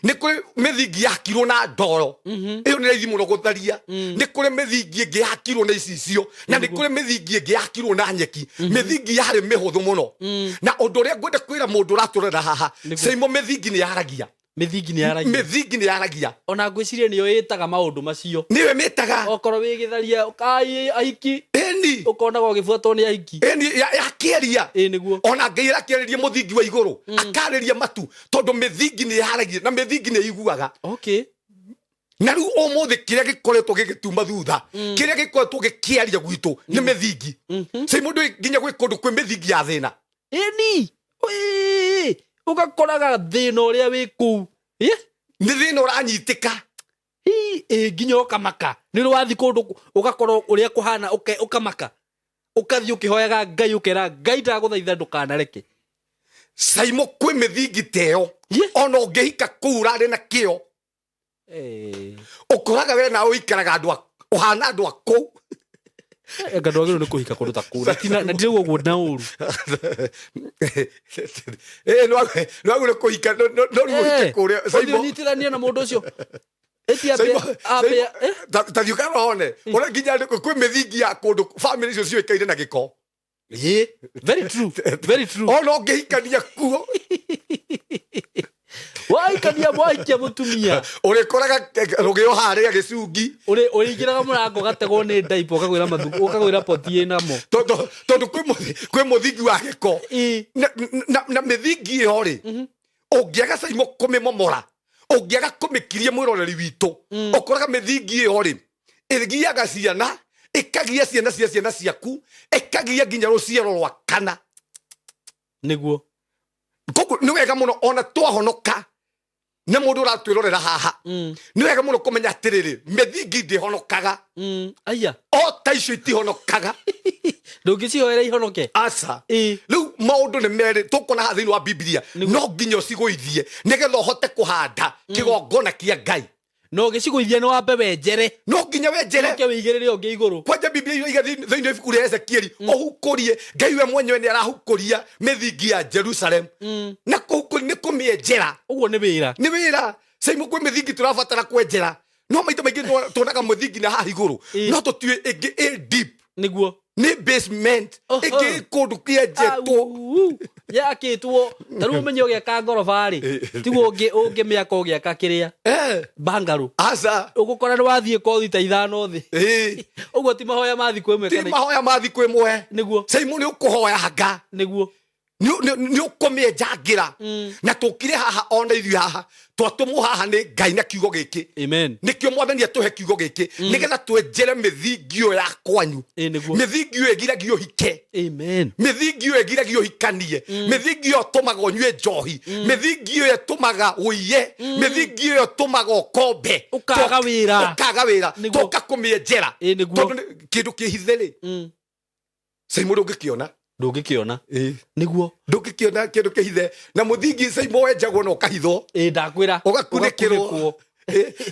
Speaker 1: nĩ kũrĩ mĩthingi yakirwo na ndoro, ĩyo nĩ raithi mũno gũtharia, nĩ kũrĩ mĩthingi ĩngĩ yakirwo na icicio, na nĩ kũrĩ mĩthingi ĩngĩ yakirwo na nyeki, mĩthingi yarĩ mĩhũthũ mũno. Na ũndũ ũrĩa ngwenda kwĩra mũndũ ũratũrera haha, Saimo, mĩthingi nĩ yaragia.
Speaker 2: Mĩthingi nĩ yaragia.
Speaker 1: Mĩthingi nĩ yaragia.
Speaker 2: Ona ngwĩciria nĩyo ĩtaga maũndũ macio.
Speaker 1: Nĩyo ĩmĩtaga.
Speaker 2: Okorwo wĩ gĩtharia kai ahiki, ũkonaga ũgĩbuatwo nĩ ahiki.
Speaker 1: Ĩni, yakĩaria.
Speaker 2: Ĩ, nĩguo.
Speaker 1: Ona Ngai arakĩarĩria mũthingi wa igũrũ, akarĩria matu, tondũ mĩthingi nĩ yaragia na mĩthingi nĩ iguaga. Na rĩu ũmũthĩ kĩrĩa gĩkoretwo gĩgĩtuma thutha, kĩrĩa gĩkoretwo gĩkĩaria gwitũ nĩ mĩthingi. Sei mũndũ, nginya gwĩ kũndũ kwĩ mĩthingi ya thĩna.
Speaker 2: Ĩni. Ĩĩ, ũgakoraga thĩna ũrĩa wĩ kũu. Ĩ?
Speaker 1: Nĩ thĩna ũranyitĩka.
Speaker 2: Ĩ, ĩ, nginya ũkamaka nĩ ũrĩ wathiĩ kũndũ ũgakorwo ũrĩa kũhana, ũkamaka, ũkathiĩ ũkĩhoyaga Ngai, ũkera Ngai, ndagũthaitha ndũkanareke.
Speaker 1: Saimo, kwĩ mĩthingi ta ĩyo. Ona ũngĩhika kũu ũrarĩ na kĩo, ũkoraga we nawe ũikaraga andũ ũhana andũ a kũu.
Speaker 2: Anga ndwagĩrĩirwo nĩ kũhika kũndũ ta kũu, na ndirauga ũguo na ũru.
Speaker 1: Nĩwagĩrĩirwo kũhika, no rĩu ũhike kũrĩa,
Speaker 2: ũthiĩ
Speaker 1: Saimo.
Speaker 2: ũnyitithanie na mũndũ ũcio. Ĩti
Speaker 1: Saimo,
Speaker 2: ambe
Speaker 1: Saimo, ta thiĩ ũkarone ũrĩa nginya kwĩ mĩthingi ya kũndũ famĩlĩ icio ciũĩkaine na gĩko.
Speaker 2: Ĩ, very true, very true.
Speaker 1: Ona ũngĩhikania kuo,
Speaker 2: Wahikania, mwahikia mũtumia,
Speaker 1: ũrĩkoraga rũgĩo harĩa gĩcungi.
Speaker 2: Ũrĩingĩraga mũrango gategwo nĩ ndaipo, ũkagwĩra mathu, ũkagwĩra poti ĩnamo.
Speaker 1: Tondũ kwĩ mũthingi wa gĩko. Na mĩthingi ĩyo rĩ, ũngĩaga, Saimo, kũmĩmomora, ũngĩaga kũmĩkiria mwĩroreri witũ, ũkoraga mĩthingi ĩyo rĩ ĩgiaga ciana, ĩkagia ciana cia ciana ciaku, ĩkagia nginya rũciaro rwa kana. Koguo nĩ wega mũno ona twahonoka, na mũndũ ũratwĩrorera haha, nĩ wega mũno kũmenya atĩrĩrĩ, mĩthingi ndĩhonokaga.
Speaker 2: Aya.
Speaker 1: O ta icio itihonokaga.
Speaker 2: Ndũngĩcihoera ihonoke.
Speaker 1: Aca. Rĩu maũndũ nĩ merĩ tũkuona haha thĩinĩ wa Bibilia. No nginya ũcigũithie nĩgetha ũhote kũhanda kĩgongona kĩa Ngai.
Speaker 2: Na ũgĩcigũithia nĩ wambe wenjere.
Speaker 1: No nginya wenjere.
Speaker 2: Ũke wĩigĩrĩre ũngĩ igũrũ.
Speaker 1: Kwanja Bibilia iroiga thĩinĩ wa ibuku rĩa Ezekieli, ũhukũrie, Ngai we mwenyewe nĩ arahukũria mĩthingi ya Jerusalem, na kũhukũria nĩ kũmĩenjera.
Speaker 2: Ũguo nĩ wĩra.
Speaker 1: Nĩ wĩra, Saimu. Kwĩ mĩthingi tũrabatara kwenjera, no maita maingĩ tuonaga mũthingi na haha igũrũ, no tũtiũĩ ĩngĩ ĩ deep. Nĩ basement. Ĩngĩ ĩ kũndũ kĩenjetwo.
Speaker 2: Au, yakĩtwo ta rĩu ũmenye ũgĩaka ngoroba rĩ, tiguo ũngĩmĩaka ũgĩaka kĩrĩa bangarũ.
Speaker 1: Aca.
Speaker 2: Ũgũkora nĩ wathiĩ kothi ta 5 thĩ. Ũguo ti mahoya ma thikũ ĩmwe
Speaker 1: ti
Speaker 2: kana
Speaker 1: mahoya ma thikũ ĩmwe. Saimu, nĩ ũkũhoya nga, nĩ ũkũmĩenjangĩra. Na tũkire haha, ona ithuĩ haha twatũmwo haha nĩ Ngai na kiugo gĩkĩ.
Speaker 2: Amen.
Speaker 1: Nĩkĩo Mwathani atũhe kiugo gĩkĩ nĩgetha twenjere mĩthingi ĩyo ya kwanyu.
Speaker 2: Ĩ, nĩguo.
Speaker 1: Mĩthingi ĩyo ĩgiragia ũhike.
Speaker 2: Amen.
Speaker 1: Mĩthingi ĩyo ĩgiragia ũhikanie, mĩthingi ĩyo ĩtũmaga ũnyue njohi, mĩthingi ĩyo ĩtũmaga ũiye, mĩthingi ĩyo ĩtũmaga ũkombe.
Speaker 2: Ũkaga wĩra.
Speaker 1: Ũkaga wĩra. Tũka kũmĩenjera.
Speaker 2: Ĩ, nĩguo.
Speaker 1: Tondũ kĩndũ kĩhithe rĩ, Saimo, ndũngĩkĩona.
Speaker 2: Ndũngĩkĩona, nĩguo.
Speaker 1: Ndũngĩkĩona kĩndũ kĩhithe, na mũthingi, Saimo, wenjagwo na ũkahithwo.
Speaker 2: Ĩ, ndakwĩra.
Speaker 1: Ũgakunĩkĩrwo.
Speaker 2: Ũgakunĩkwo.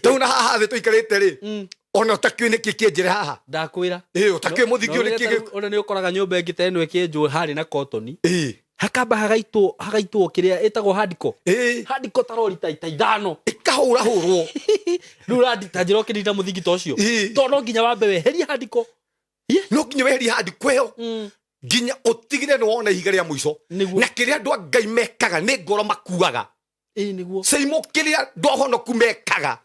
Speaker 1: Rĩu na haha thĩ tũikarĩte rĩ. Ona ũtakĩũĩ nĩkĩ kĩenjere haha.
Speaker 2: Ndakwĩra.
Speaker 1: Ĩ, ũtakĩũĩ mũthingi ũyũ nĩkĩ
Speaker 2: Ona nĩ ũkoraga nyũmba ĩngĩ ta ĩno ĩkĩenjwo harĩ na kotoni, hakamba hagaitwo kĩrĩa ĩtagwo handiko, handiko ta rori ta 5.
Speaker 1: Ĩkahũrahũrwo.
Speaker 2: Rĩu randi ta njĩra ũkĩnina mũthingi ta ũcio, tondũ no nginya wambe weherie handiko.
Speaker 1: No nginya weherie handiko ĩyo nginya ũtigĩre nĩ wona ihiga rĩa mũico. Na kĩrĩa andũ a Ngai mekaga nĩ ngoro makuaga.
Speaker 2: Ĩ, nĩguo.
Speaker 1: Ceimo, kĩrĩa andũ ahonoku mekaga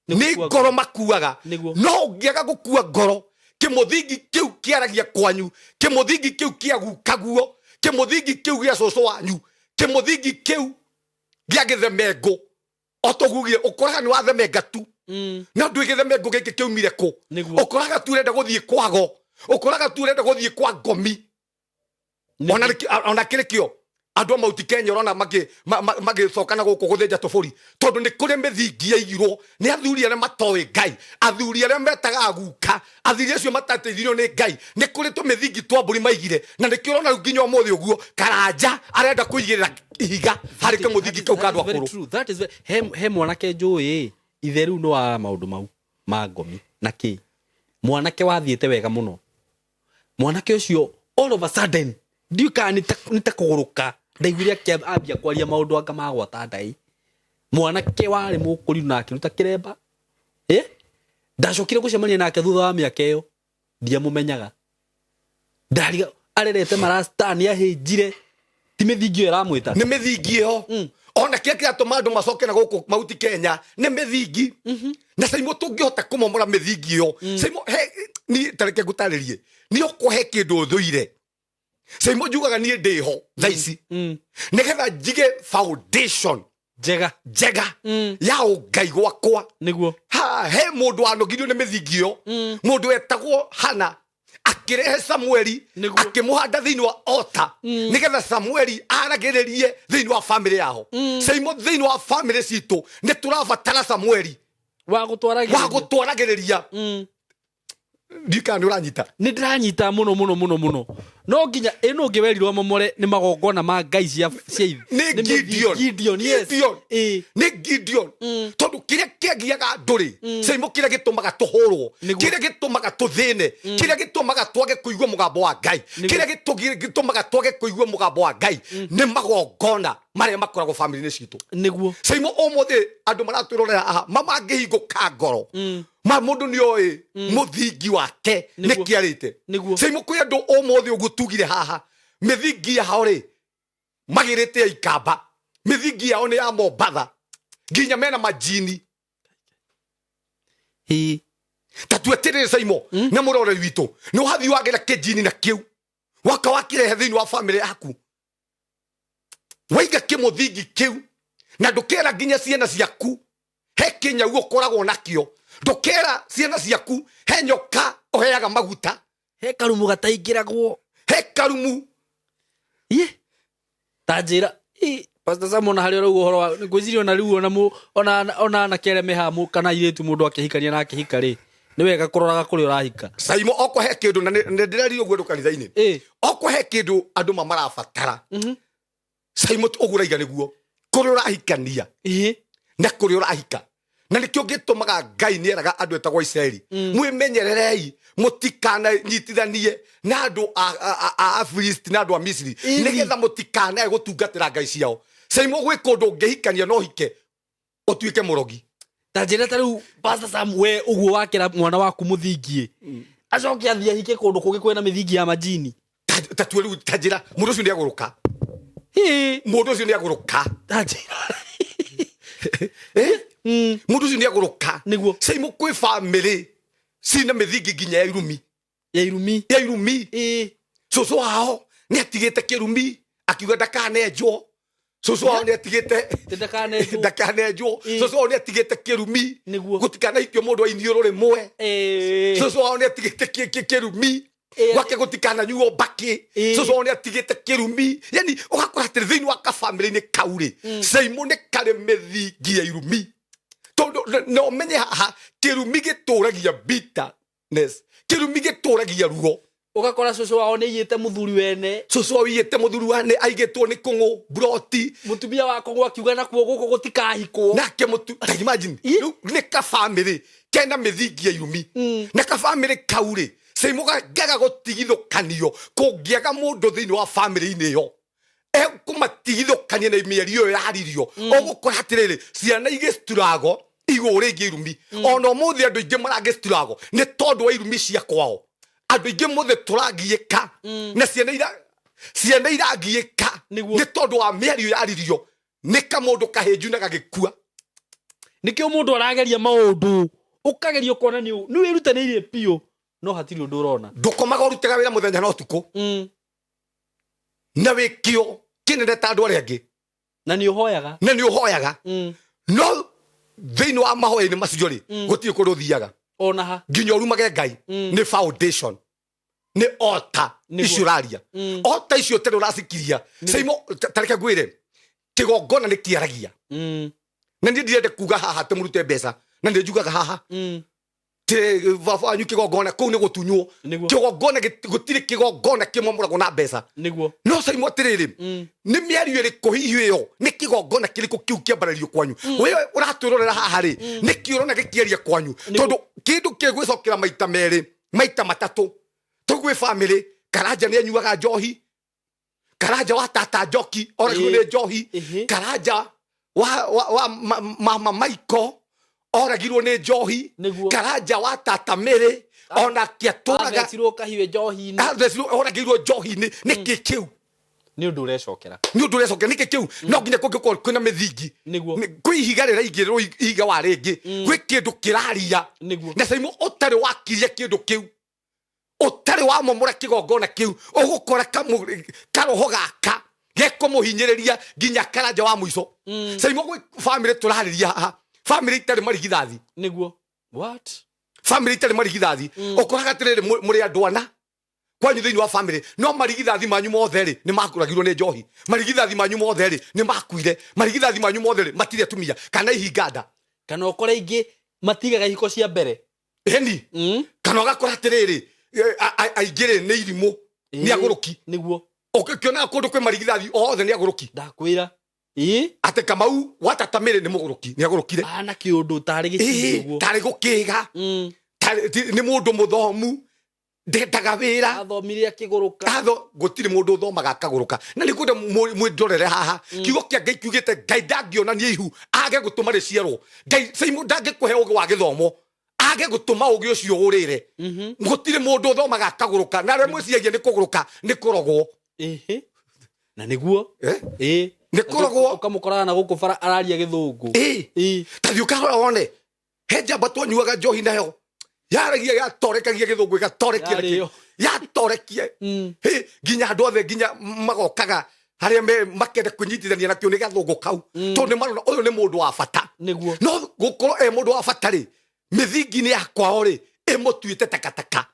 Speaker 1: nĩ
Speaker 2: gũkua.
Speaker 1: Ngoro makuaga. No ũngĩaga gũkua ngoro, kĩmũthingi kĩu kĩaragia kwanyu, kĩmũthingi kĩu kĩa gukaguo, kĩmũthingi kĩu gĩa cũcũ wanyu, kĩmũthingi kĩu gĩa gĩthemengũ, o tũgugire ũkoraga nĩ wathemenga tu, no ndwĩ gĩthemengũ gĩkĩ kĩumire kũ. Ũkoraga tu ũrenda gũthiĩ kwago, ũkoraga tu ũrenda gũthiĩ kwa ngomi. Ona kĩrĩ kĩo andũ a Mauti Kenya ũrona magĩcoka na gũkũ gũthĩnja tũbũri, tondũ nĩ kũrĩ mĩthingi yaigirwo nĩ athuri arĩa matoĩ Ngai, athuri arĩa metaga aguka, athuri acio matateithirio nĩ Ngai. Nĩ kũrĩ tũmĩthingi twa mbũri maigire, na nĩkĩo ũrona rĩu nginya ũmũthĩ ũguo Karanja arenda kũigĩrĩra ihiga harĩ kamũthingi kau ka andũ
Speaker 2: That is very
Speaker 1: akũrũ.
Speaker 2: true. That is very, he mwanake njũĩ ithe rĩu nĩ wa maũndũ mau ma ngomi na kĩ, mwanake wathiĩte wega mũno. Mwanake ũcio all of a sudden, ndiũĩ kana nĩ ta kũgũrũka, ndaiguire ambia kwaria maũndũ anga magwata ndai. Mwanake warĩ mũkũriru na akĩruta kĩremba. Ndacokire gũcemania nake thutha wa mĩaka ĩyo, ndiamũmenyaga. Ndariga arerete marasta, nĩ ahĩnjire, ti mĩthingi ĩyo ĩramwĩta.
Speaker 1: Nĩ mĩthingi ĩyo. Ona kĩrĩa kĩratũma andũ macoke na gũkũ Mauti Kenya nĩ mĩthingi. Na Caimo, tũngĩhota kũmomora mĩthingi ĩyo, Caimo, he ni tareke ngũtarĩrie, nĩ ũkũhe kĩndũ ũthũire. Caimo, njugaga niĩ ndĩho thaa ici nĩgetha njige foundation
Speaker 2: njega,
Speaker 1: njega ya ũngai gwakwa. Ha he mũndũ wanogirio nĩ mĩthingi ĩyo, mũndũ wetagwo Hana, akĩrehe Samueli, akĩmũhanda thĩinĩ wa ota nĩgetha Samueli aragĩrĩrie thĩinĩ wa famĩlĩ yao. Caimo, thĩinĩ wa famĩlĩ citũ nĩ tũrabatara Samueli
Speaker 2: wa gũtwaragĩrĩria.
Speaker 1: Wa gũtwaragĩrĩria. Ndiũĩ kana nĩ ũranyita.
Speaker 2: Nĩ ndĩranyita mũno mũno mũno mũno. No nginya ĩno ũngĩ werirwo momore nĩ magongona ma ngai cia
Speaker 1: Nĩ Gideon.
Speaker 2: Gideon, yes.
Speaker 1: Gideon. Nĩ Gideon, tondũ kĩrĩa kĩagiaga andũ rĩ, Caimo, kĩrĩa gĩtũmaga tũhũrwo, kĩrĩa gĩtũmaga tũthĩne, kĩrĩa gĩtũmaga twage kũigua mũgambo wa Ngai, kĩrĩa gĩtũmaga twage kũigua mũgambo wa Ngai nĩ magongona marĩa makoragwo famĩlĩ-inĩ citũ. Caimo, ũmũthĩ andũ maratwĩrorera haha mamangĩhingũka ngoro ma mũndũ nĩ oĩ mũthingi wake nĩ kĩarĩte. Caimo, kwĩ andũ ũmũthĩ ũguo tugire haha mĩthingi yao rĩ magĩrĩte ya Ikamba, mĩthingi yao nĩ ya Mombatha, nginya mena majini. Ta tueterere, Caimo, na mũroreri witũ, nĩ wathiĩ wagĩra kĩnjini na kĩu waka wakĩrehe thĩinĩ wa famĩlĩ yaku, waiga kĩmũthingi kĩu, na ndũkera nginya ciana ciaku he kĩnyau ũkoragwo nakĩo, ndũkera ciana ciaku he nyoka ũheaga maguta,
Speaker 2: he karumu gataingĩragwo,
Speaker 1: he karumu.
Speaker 2: Ye ta njĩra. Ĩ, Pastor Sam, ona harĩa ũrauga ũhoro wa ngwĩciria ona rĩu ona ona anake arĩa me haha kana airĩtu, mũndũ akĩhikania na akĩhika rĩ, nĩ wega kũroraga kũrĩa ũrahika.
Speaker 1: Caimo, okwa he kĩndũ na nĩ ndĩrerire ũguo andũ kanitha-inĩ, okwa he kĩndũ andũ ma marabatara, Caimo, ũguo ũraiga nĩguo kũrĩa ũrahikania na kũrĩa ũrahika, na nĩkĩo gĩtũmaga Ngai nĩ eraga andũ etagwo Isiraeli, mwĩmenyererei mũtikananyitithanie na andũ a Afilisti na andũ a Misiri, nĩgetha mũtikanae gũtungatĩra ngai ciao. Caimo, gwĩ kũndũ ũngĩhikania no hike ũtuĩke mũrogi.
Speaker 2: Ta njĩra, ta rĩu Pastor Sam, we ũguo wakĩra mwana waku mũthingi, acoke athiĩ ahike kũndũ kũngĩ kwĩna mĩthingi ya majini.
Speaker 1: Ta tue rĩu, ta njĩra, mũndũ ũcio nĩ agũrũka. Mũndũ ũcio nĩ agũrũka.
Speaker 2: Ta njĩra.
Speaker 1: Eh? Mũndũ ũcio nĩ agũrũka. Caimo, kwĩ famĩlĩ cina mĩthingi nginya ya irumi.
Speaker 2: Ya irumi.
Speaker 1: Ya irumi. Cũcũ wao nĩ atigĩte kĩrumi akiuga ndakanenjwo. Cũcũ wao nĩ atigĩte
Speaker 2: Ndakanenjwo.
Speaker 1: Ndakanenjwo. Cũcũ wao nĩ atigĩte kĩrumi gũtikanahikio mũndũ wa iniũrũ rĩmwe. Cũcũ wao nĩ atigĩte kĩrumi gwake gũtikananyuo mbakĩ. Cũcũ wao nĩ atigĩte kĩrumi. Yani ũgakora atĩrĩ, thĩinĩ wa kabamĩrĩ-inĩ kau rĩ, Caimo, nĩ karĩ mĩthingi ya irumi, tondũ na ũmenye haha kĩrumi gĩtũragia bitterness, kĩrumi gĩtũragia ruo.
Speaker 2: Ũgakora cũcũ wao nĩ aiyĩte mũthuri wene.
Speaker 1: Cũcũ wao aiyĩte mũthuri wene, aigĩtwo nĩ kũng'ũ mburoti.
Speaker 2: Mũtumia wa kũng'ũ akiuga nakuo gũkũ gũtikahikwo.
Speaker 1: Nake mũtu ta imagine rĩu nĩ kabamĩrĩ kena mĩthingi ya irumi. Na kabamĩrĩ kau rĩ, Saimo, gaga gũtigithũkanio kũngĩaga mũndũ thĩinĩ wa bamĩrĩ-inĩ ĩyo ekũmatigithũkania na mĩario ĩyo yaririo. Ũgũkora atĩrĩrĩ, ciana igĩciturago igũrũ rĩngĩ irumi. Ona ũmũthĩ andũ aingĩ maragĩciturago nĩ tondũ wa irumi cia kwao. Andũ aingĩ mũthĩ tũragiĩka na ciana iragiĩka nĩ tondũ wa mĩario yaririo nĩ kamũndũ kahĩnju na gagĩkua.
Speaker 2: Nĩkĩo mũndũ arageria maũndũ, ũkageria ũkona nĩ wĩrutanĩirie biũ, no hatirĩ ũndũ ũrona.
Speaker 1: Ndũkomaga, ũrutaga wĩra mũthenya na ũtukũ na wĩkĩo kĩnene ta andũ arĩa angĩ.
Speaker 2: Na nĩ ũhoyaga.
Speaker 1: Na nĩ ũhoyaga, no thĩinĩ wa mahoya-inĩ macio rĩ, gũtirĩ kũndũ ũthiaga.
Speaker 2: Ona ha.
Speaker 1: Nginya ũrumage Ngai. Nĩ foundation, nĩ ota icio ũraria, ota icio tene ũracikiria. Saimo, tareke ngwĩre, kĩgongona nĩ kĩaragia. Na niĩ ndirenda kuga haha atĩ mũrute mbeca, na nĩ njugaga haha baba wanyu kĩgongona kũu nĩ gũtunywo. Kĩgongona gũtirĩ kĩgongona kĩmomoragwo na mbeca. No Saimo, atĩrĩrĩ, nĩ mĩario ĩrĩkũ hihi ĩyo? Nĩ kĩgongona kĩrĩkũ kĩu kĩambarĩrio kwanyu? We ũratwĩrorera haha rĩ, nĩ kĩ ũrona gĩkĩaria kwanyu? Tondũ kĩndũ kĩgwĩcokera maita merĩ, maita matatũ. Tũgwĩ bamĩrĩ Karanja nĩ anyuaga njohi, Karanja wa tata Njoki oragirwo nĩ njohi. Karanja wa mama Maiko oragirwo nĩ njohi. Karanja wa tata Mĩrĩ onake atũraga
Speaker 2: Athecirwo kahiũ njohi-inĩ.
Speaker 1: Athecirwo, oragirwo njohi-inĩ. Nĩkĩ kĩu?
Speaker 2: Nĩ ũndũ ũrecokera.
Speaker 1: Nĩ ũndũ ũrecokera. Nĩkĩ kĩu? No nginya kũngĩkorwo kwĩna mĩthingi. Kwĩ ihiga rĩraigĩrĩrwo ihiga wa rĩngĩ, kwĩ kĩndũ kĩraria. Na Saimo, ũtarĩ wakiria kĩndũ kĩu, ũtarĩ wamomora kĩgongona kĩu, ũgũkora karoho gaka gekũmũhinyĩrĩria nginya karanja wa mũico. Saimo, gwĩ bamĩrĩ tũrarĩria haha, bamĩrĩ itarĩ marigithathi.
Speaker 2: What?
Speaker 1: Bamĩrĩ itarĩ marigithathi. Ũkoraga atĩrĩrĩ, mũrĩ andũ ana kwanyu thĩinĩ wa bamĩrĩ, no marigithathi manyu mothe rĩ, nĩ makũragirwo nĩ njohi. Marigithathi manyu mothe rĩ, nĩ makuire. Marigithathi manyu mothe rĩ, matirĩ atumia kana ihinga nda.
Speaker 2: Kana ũkore ingĩ matigaga ihiko cia mbere.
Speaker 1: Ĩni. Kana ũgakora atĩrĩrĩ, aingĩ rĩ, nĩ irimũ, nĩ agũrũki. Ũkĩonaga kũndũ kwĩ marigithathi othe nĩ agũrũki.
Speaker 2: Ndakwĩra.
Speaker 1: Atĩ Kamau wa tata Mĩrĩ nĩ mũgũrũki, nĩ agũrũkire.
Speaker 2: Ana kĩũndũ tarĩ gĩcicio ũguo.
Speaker 1: Tarĩ gũkĩga. Nĩ mũndũ mũthomu, ndendaga wĩra.
Speaker 2: Athomire akĩgũrũka.
Speaker 1: Atho gũtirĩ mũndũ ũthomaga akagũrũka. Na nĩ kwenda mwĩndorere haha, kiugo kĩa Ngai kiugĩte Ngai ndangĩonania ihu age gũtũma rĩciarwo. Ngai, Saimo, ndangĩkũhe ũgĩ wa gĩthomo age gũtũma ũgĩ ũcio ũrĩre. Gũtirĩ mũndũ ũthomaga akagũrũka, na arĩa mwĩciragia nĩ kũgũrũka, nĩ kũrogwo.
Speaker 2: Ĩhĩ. Na nĩguo.
Speaker 1: Eh? Nĩ kũrogwo.
Speaker 2: Ũkamũkoraga na gũkũ bara araria gĩthũngũ.
Speaker 1: Ta thiĩ ũkarora wone he njamba twanyuaga njohi nayo yaragia, yatorekagia gĩthũngũ, ĩgatorekia na
Speaker 2: Yarĩo.
Speaker 1: Yatorekia. Hĩ, nginya andũ othe nginya magokaga harĩa makenda kwĩnyitithania nakĩo nĩ gathũngũ kau, tondũ nĩ marona ũyũ nĩ mũndũ wa bata. No gũkorwo e mũndũ wa bata rĩ, mĩthingi-inĩ ya kwao rĩ, ĩmũtuĩte takataka,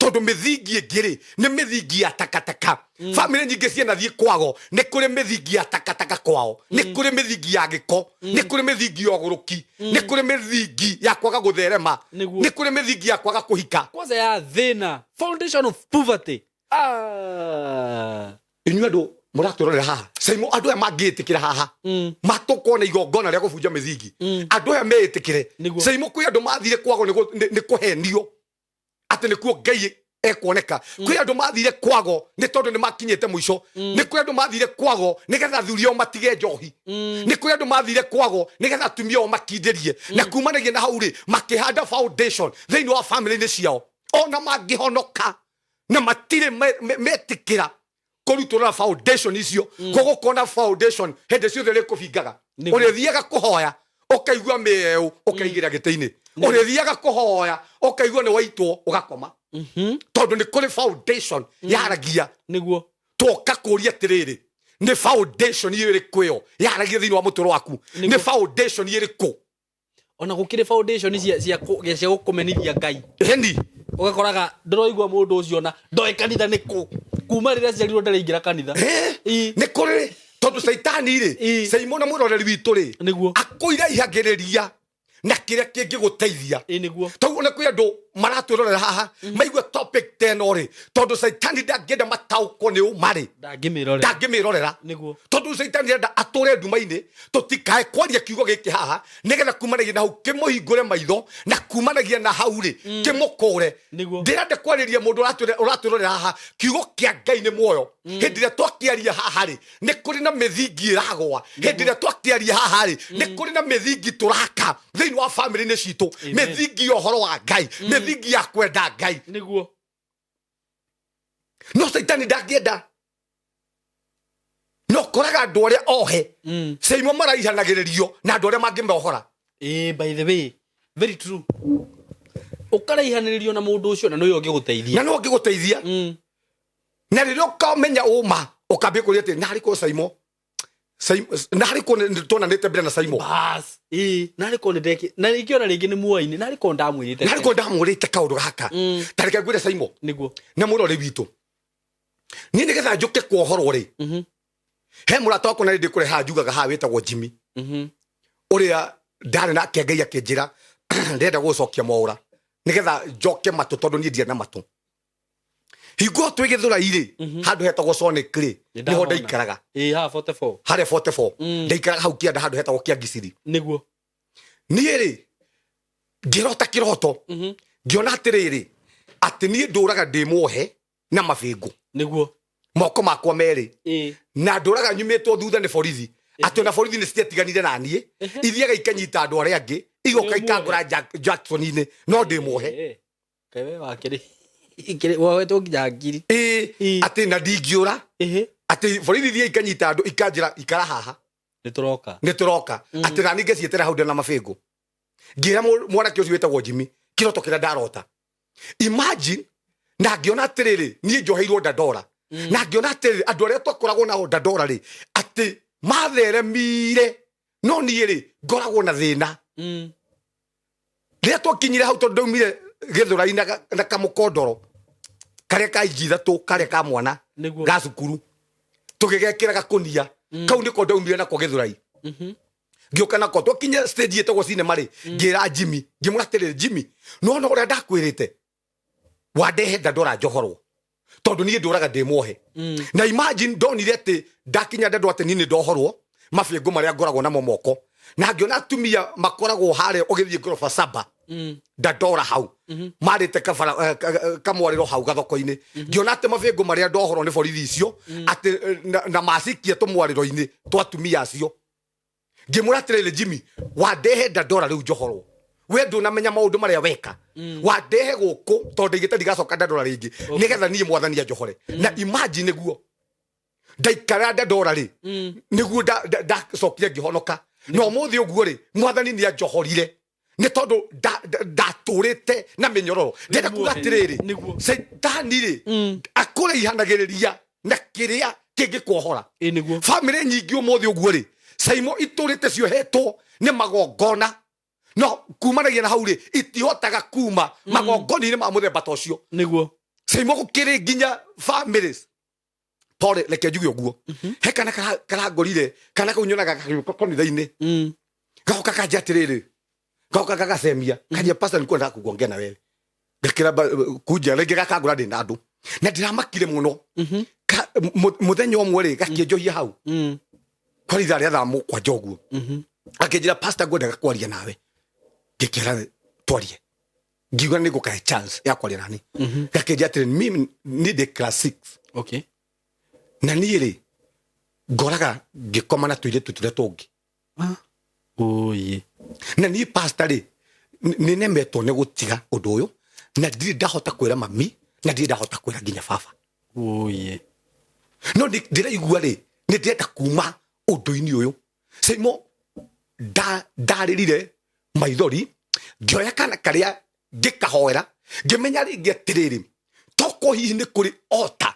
Speaker 1: tondũ mĩthingi ĩngĩ rĩ, nĩ mĩthingi ya takataka. Bamĩrĩ nyingĩ cianathiĩ kwago, nĩ kũrĩ mĩthingi ya takataka kwao, nĩ kũrĩ mĩthingi ya gĩko, nĩ kũrĩ mĩthingi ya ũgũrũki, nĩ kũrĩ mĩthingi ya kwaga gũtherema, nĩ kũrĩ mĩthingi ya kwaga kũhika.
Speaker 2: Kwanza ya thĩna, foundation of poverty. Ah.
Speaker 1: Inyuĩ andũ mũratwĩrorera haha, Saimo, andũ aya mangĩĩtĩkĩra haha matũkorwo na igongona rĩa gũbunja mĩthingi, andũ aya meĩtĩkĩre. Saimo, kwĩ andũ mathire kwago nĩ kũhenio atĩ nĩkuo Ngai ekuoneka. Kwĩ andũ mathire kwago nĩ tondũ nĩ makinyĩte mũico. Nĩ kwĩ andũ mathire kwago nĩgetha athuri ao matige njohi. Nĩ kwĩ andũ mathire kwago nĩgetha atumia ao makindĩrie. Na kumanagia na hau rĩ, makĩhanda foundation thĩinĩ wa family-inĩ ciao, ona mangĩhonoka na matirĩ metĩkĩra kũrutũrũra foundation icio, gũgũkorwo na foundation hĩndĩ ciothe rĩkũbingaga. Ũrĩthiaga kũhoya ũkaigua mĩeũ, ũkaigĩra gĩtĩ-inĩ. Ũrĩthiaga kũhoya ũkaigua nĩ waitwo, ũgakoma, tondũ nĩ kũrĩ foundation yaragia. Twoka kũria atĩrĩrĩ, nĩ foundation ĩrĩkũ ĩyo yaragia thĩinĩ wa mũtũrũ waku? Nĩ foundation ĩrĩkũ?
Speaker 2: Ona gũkĩrĩ foundation cia gũkũmenithia Ngai.
Speaker 1: Ĩni.
Speaker 2: Ũgakoraga ndũroigua mũndũ ũcio ona ndoĩ kanitha nĩ kũ, kuma rĩrĩa aciarirwo ndaraingĩra kanitha.
Speaker 1: Nĩ kũrĩ, tondũ caitani rĩ, Caimo na mwĩroreri witũ rĩ, akũiraihagĩrĩria na kĩrĩa kĩngĩgũteithia.
Speaker 2: Ĩ nĩguo.
Speaker 1: Tondũ ona kwĩ andũ Maratwĩrorera haha maigue topic ta ĩno rĩ, tondũ Caitani ndangĩenda mataũkwo nĩ ũma rĩ.
Speaker 2: Ndangĩmĩrorera.
Speaker 1: Ndangĩmĩrorera. Tondũ Caitani arenda atũre nduma-inĩ, tũtikae kwaria kiugo gĩkĩ haha, nĩgetha kumanagia na hau kĩmũhingũre maitho, na kumanagia na hau rĩ, kĩmũkũre. Ndĩrenda kwarĩria mũndũ ũratwĩrorera haha, kiugo kĩa Ngai nĩ muoyo. Hĩndĩ ĩrĩa twakĩaria haha rĩ, nĩ kũrĩ na mĩthingi ĩragwa. Hĩndĩ ĩrĩa twakĩaria haha rĩ, nĩ kũrĩ na mĩthingi tũraka thĩinĩ wa famĩlĩ-inĩ citũ. Mĩthingi ya ũhoro wa Ngai, mĩthingi ya kwenda Ngai. No Caitani ndangĩenda, no koraga andũ arĩa ohe ceimwe maraihanagĩrĩrio na andũ arĩa mangĩmohora.
Speaker 2: Ĩĩ, by the way, very true, ũkaraihanĩrĩrio na mũndũ ũcio na nĩwe ũngĩgũteithia.
Speaker 1: Na no ũngĩgũteithia. Na rĩrĩa ũkamenya ũma, ũkambia kũria atĩ narĩ korwo Saimo, narĩ korwo nĩ tuonanĩte mbere na Saimo.
Speaker 2: Bas, ĩĩ, narĩ korwo nĩndeki na rĩngĩ, ona rĩngĩ nĩ muoini, narĩ korwo ndamwĩrĩte.
Speaker 1: Narĩ korwo ndamwĩrĩte kaũndũ gaka. Ta reke ngwĩre, Saimo. Na mũrori witũ, niĩ nĩgetha njũke kuohorwo rĩ, he mũrata wakwa na ndĩ kũreha njugaga haha wĩtagwo Jimmy, ũrĩa ndarĩ nake. Ngai akĩnjĩra ndĩrenda gũgũcokia mwaũra nĩgetha njoke matũ, tondũ niĩ ndirĩ na matũ. Hingo twĩ Gĩthũrai rĩ, handũ hetagwo Sonic rĩ,
Speaker 2: Nĩ
Speaker 1: nĩho
Speaker 2: ndahona.
Speaker 1: ndaikaraga.
Speaker 2: Ĩĩ, haha 44.
Speaker 1: Harĩa 44. Ndaikaraga hau kĩanda, handũ hetagwo Kĩangisiri. Niĩ rĩ, ngĩrota kĩroto, ngĩona atĩrĩrĩ, atĩ niĩ ndũraga ndĩ muohe na mabĩngũ moko makwa merĩ, na ndũraga nyumĩtwo thutha nĩ borithi, atĩ ona borithi nĩ citiatiganire na niĩ, ithiaga ikanyita andũ arĩa angĩ, igoka
Speaker 2: Wĩ muohe.
Speaker 1: ikangora Jackson-inĩ, no ndĩ muohe.
Speaker 2: Kaĩ we wakĩrĩ kĩrĩ wohetwo nginya ngiri.
Speaker 1: Ĩĩ, atĩ na ndingĩũra, atĩ borithi ithiaga ikanyita andũ, ikanjĩra, "Ikara haha."
Speaker 2: Nĩ tũroka.
Speaker 1: Nĩ tũroka. Atĩ nani ngĩciĩtera hau ndĩ na mabĩngũ. Ngĩra mwanake ũcio wĩtagwo Jimmy kĩroto kĩrĩa ndarota. Imagine, na ngĩona atĩrĩrĩ, niĩ njoheirwo Dandora, na ngĩona atĩrĩrĩ, andũ arĩa twakoragwo nao Dandora rĩ, atĩ matheremire, no niĩ rĩ, ngoragwo na thĩna. Rĩrĩa twakinyire hau, tondũ ndaumire Gĩthũrai na kamũkondoro karĩa ka inji 3, karĩa ka mwana ga cukuru, tũgĩgekĩra gakũnia kau, nĩko ndaumire nako Gĩthũrai, ngĩũka nako. Twakinya stage ĩtagwo cinema rĩ, ngĩra Jimmy, ngĩmwĩra atĩrĩrĩ, "Jimmy, nona ũrĩa ndakwĩrĩte wandehe Dandora njohorwo, tondũ niĩ ndũraga ndĩ muohe." Na imagine, ndonire atĩ ndakinya Dandora, atĩ niĩ nĩ ndohorwo mabĩngũ marĩa ngoragwo namo moko, na ngĩona atumia makoragwo harĩa ũgĩthiĩ ngoroba 7 Dandora hau, marĩte kabara, kamwarĩro hau gathoko-inĩ. Ngĩona atĩ mabĩngũ marĩa ndohorwo nĩ borithi icio, atĩ na macikia tũmwarĩro-inĩ twa atumia acio. Ngĩmwĩra atĩrĩrĩ, "Jimmy, wandehe Dandora rĩu njohorwo, we ndũnamenya maũndũ marĩa weka. Wandehe gũkũ tondũ ndaigĩte ndigacoka Dandora rĩngĩ, nĩgetha niĩ Mwathani anjohore." Na imagine, nĩguo ndaikara Dandora rĩ, nĩguo ndacokire ngĩhonoka, na ũmũthĩ ũguo rĩ, Mwathani nĩ anjohorire, nĩ tondũ ndatũrĩte na mĩnyororo. Ndĩrenda kuga atĩrĩrĩ, Caitani rĩ, akũraihanagĩrĩria na kĩrĩa kĩngĩkuohora.
Speaker 2: Ĩĩ nĩguo.
Speaker 1: Bamĩrĩ nyingĩ ũmũthĩ ũguo rĩ, Caimo, itũrĩte ciohetwo nĩ magongona, no kumanagia na hau rĩ, itihotaga kuma magongona-inĩ ma mũthemba ta ũcio. Caimo, gũkĩrĩ nginya families, pole, reke njuge ũguo, he kana karangorire, kana kau nyonaga gagĩũka kanitha-inĩ, gagoka kanja atĩrĩrĩ, gagoka gagacemia, kanjia, "Pastor, nilikuwa nataka kuongea na wewe." Ngakĩra kunja rĩngĩ, gakangora ndĩ na andũ, na ndĩramakire mũno. Mũthenya ũmwe rĩ, gakĩnjohia hau kwari ithaa rĩa thaa 7 ũguo, akĩnjĩra, "Pastor, ngwendaga kwaria nawe." Ngĩkĩra, "Twarie." Ngiuga nĩ ngũkahe chance ya kwaria nani. Gakĩnjĩra atĩrĩ, "Mimi ni ndĩ class 6 na niĩ rĩ, ngoraga ngĩkoma na tũirĩtu tũrĩa tũngĩ."
Speaker 2: Oye.
Speaker 1: "Na niĩ, pastor rĩ, nĩ nemetwo nĩ gũtiga ũndũ ũyũ, na ndirĩ ndahota kwĩra mami, na ndirĩ ndahota kwĩra nginya baba."
Speaker 2: Oye.
Speaker 1: "No ndĩraigua rĩ, nĩ ndĩrenda kuma ũndũ-inĩ ũyũ." Caimo, ndarĩrire maithori, ngĩoya kana karĩa, ngĩkahoera, ngĩmenya rĩngĩ atĩrĩrĩ, toko hihi nĩ kũrĩ ota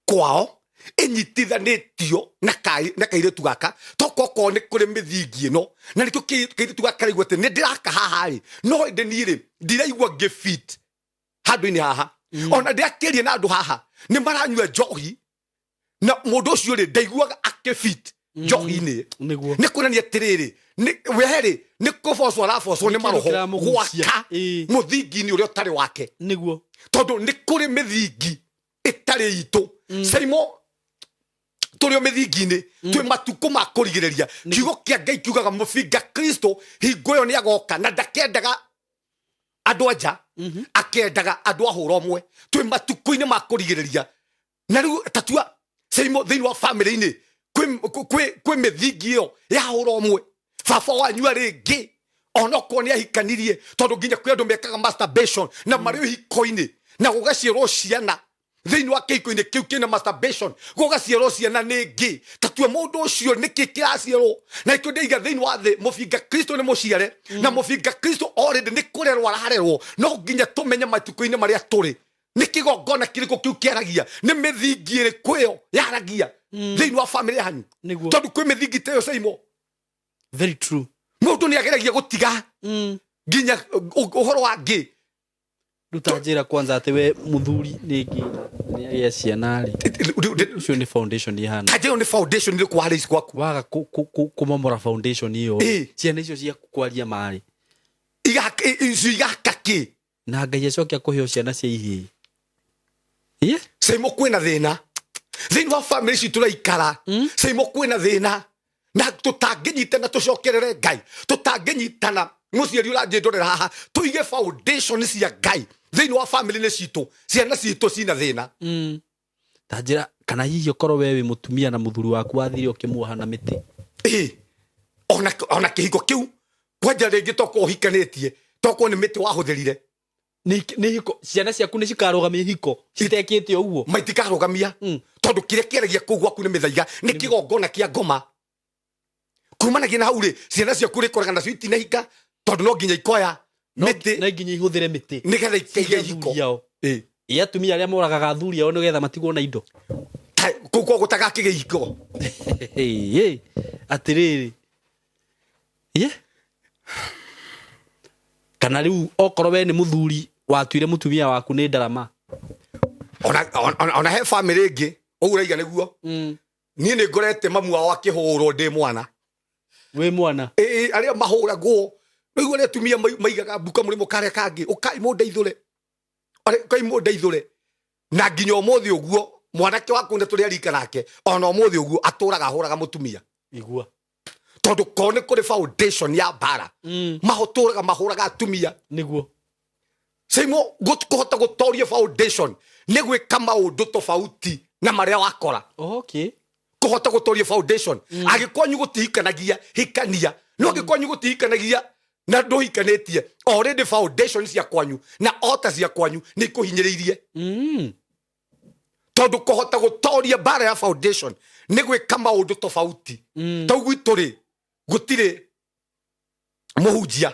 Speaker 1: kwao ĩnyitithanĩtio na kairĩtu gaka, toko okorwo nĩ kũrĩ mĩthingi ĩno, na nĩkĩo kairĩtu gaka karaigua atĩ nĩ ndĩraka haha rĩ, no ĩndĩ niĩ rĩ, ndiraigua ngĩfit handũ-inĩ haha. Ona ndĩrakĩria na andũ haha nĩ maranyua njohi, na mũndũ ũcio rĩ, ndaiguaga akĩfit njohi-inĩ. Nĩ kuonania atĩrĩrĩ, we rĩ, Nĩ kũbocwo arabocwo
Speaker 2: Nĩ
Speaker 1: nĩ
Speaker 2: kĩndũ
Speaker 1: maroho
Speaker 2: kĩramũgucia.
Speaker 1: gwaka mũthingi-inĩ ũrĩa ũtarĩ wake.
Speaker 2: Nĩguo.
Speaker 1: Tondũ nĩ kũrĩ mĩthingi ĩtarĩ itũ, Saimo. Tũrĩ o mĩthingi-inĩ, twĩ matukũ ma kũrigĩrĩria. Kiugo kĩa Ngai kiugaga mũbinga Kristo hingo ĩyo nĩ agoka na ndakendaga andũ anja, akendaga andũ ahũra ũmwe. Twĩ matukũ-inĩ ma kũrigĩrĩria, na rĩu tatua, Saimo, thĩinĩ wa famĩlĩ-inĩ kwĩ mĩthingi ĩyo ya hũra ũmwe. Baba wanyu arĩ ngĩ onokorwo nĩ ahikanirie, tondũ nginya kwĩ andũ mekaga masturbation na marĩ ũhiko-inĩ, na gũgaciarwo ciana thĩinĩ wa kĩhiko-inĩ kĩu kĩna masturbation, gũgaciarwo ciana nĩ ngĩ. Tatua mũndũ ũcio nĩkĩ kĩraciarwo na ikĩo. Ndĩiga thĩinĩ wa thĩ mũbinga Kristo nĩ mũciare, na mũbinga Kristo already nĩ kũrerwo ararerwo. No nginya tũmenye matukũ-inĩ marĩa tũrĩ nĩ kĩgongona kĩrĩkũ kĩu kĩaragia, nĩ mĩthingi ĩrĩkũ ĩyo yaragia thĩinĩ wa famĩlĩ yanyu. Tondũ kwĩ mĩthingi ta ĩyo, Saimo.
Speaker 2: Very true.
Speaker 1: Mũndũ nĩ ageragia gũtiga nginya ũhoro wa ngĩ.
Speaker 2: Ruta njĩra kwanza atĩ we mũthuri nĩ ngĩ nĩ agĩa ciana rĩ, ũcio nĩ foundation ihana?
Speaker 1: Kanjĩro, nĩ foundation ĩrĩkũ warĩ ici gwaku?
Speaker 2: Waga kũmomora foundation ĩyo, ciana icio ciaku kwaria marĩ
Speaker 1: Icio igaka kĩ?
Speaker 2: Na Ngai acoke akũheo ciana cia ihĩĩ. Ĩ?
Speaker 1: Saimo, kwĩna thĩna thĩinĩ wa famĩlĩ citũ tũraikara. Saimo, kwĩna thĩna na tũtangĩnyitana tũcokerere Ngai, tũtangĩnyitana. Mũciari ũranjĩndorera haha, tũige foundation cia Ngai thĩinĩ wa famĩlĩ-inĩ citũ, ciana citũ cina thĩna.
Speaker 2: Ta njĩra kana hihi ũkorwo we wĩ mũtumia na mũthuri waku wathire ũkĩmuoha na mĩtĩ.
Speaker 1: Ĩ, ona kĩhiko kĩu kwanja rĩngĩ tokorwo ũhikanĩtie, tokorwo nĩ mĩtĩ wahũthĩrire.
Speaker 2: Nĩ hiko, ciana ciaku nĩ cikarũgamia ihiko citekĩte ũguo?
Speaker 1: Maitikarũgamia, tondũ kĩrĩa kĩaragia kũu gwaku nĩ mĩthaiga, nĩ kĩgongona kĩa ngoma. Kumanagia na hau rĩ, ciana ciaku rĩkoraga nacio itinahika, tondũ no nginya ikoya mĩtĩ.
Speaker 2: No nginya ihũthĩre mĩtĩ.
Speaker 1: Nĩgetha ikaiga ihiko.
Speaker 2: Athuri ao. Ĩ, atumia arĩa moragaga athuri ao nĩgetha matigwo na indo.
Speaker 1: Kũu kwa gũtagakĩgĩa ihiko.
Speaker 2: Ĩ, atĩrĩrĩ, ĩ, kana rĩu okorwo we nĩ mũthuri watuire mũtumia waku nĩ ndarama.
Speaker 1: Ona he famĩlĩ ĩngĩ ũguo ũraiga nĩguo. Niĩ nĩ ngorete mamu wao akĩhũrwo ndĩ mwana.
Speaker 2: Wĩ mwana?
Speaker 1: Ĩ, arĩa mahũragwo rĩu, arĩa atumia maigaga mbuka mũrĩmo karĩa kangĩ, ũkai mũndeithũre, ũkai mũndeithũre. Na nginya ũmũthĩ ũguo mwanake waku nĩ tũrĩ arika nake, ona ũmũthĩ ũguo atũraga ahũraga mũtumia.
Speaker 2: Igua.
Speaker 1: Tondũ korwo nĩ kũrĩ foundation ya mbara, mahũtũraga mahũraga atumia. Saimo, kũhota gũtoria foundation nĩ gwĩka maũndũ tofauti na marĩa wakora. Kũhota gũtoria foundation, angĩkorwo nyu gũtihikanagia, hikania. No angĩkorwo nyu gũtihikanagia na ndũhikanĩtie, already foundation cia kwanyu na ota cia kwanyu nĩ ikũhinyĩrĩirie, tondũ kũhota gũtoria mbara ya foundation nĩ gwĩka maũndũ tofauti. Tau gwitũ rĩ, gũtirĩ mũhunjia,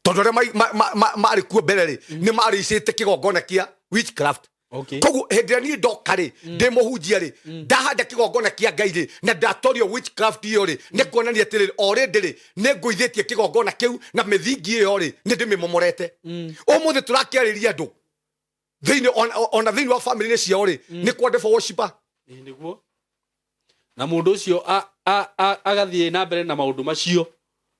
Speaker 1: tondũ arĩa marĩ kuo mbere rĩ, nĩ marĩicĩte kĩgongona kĩa witchcraft. Koguo hĩndĩ ĩrĩa niĩ ndoka rĩ, ndĩ mũhunjia rĩ, ndahanda kĩgongona kĩa Ngai rĩ, na ndatorio witchcraft ĩyo rĩ, nĩ kuonania atĩrĩrĩ, already rĩ, nĩ ngũithĩtie kĩgongona kĩu, na mĩthingi ĩyo rĩ, nĩ ndĩmĩmomorete. Ũmũthĩ tũrakĩarĩria andũ thĩinĩ ona thĩinĩ wa famĩlĩ ciao rĩ, nĩ kwa devil worshiper.
Speaker 2: Ĩ, nĩguo. Na mũndũ ũcio agathiĩ na mbere na maũndũ macio,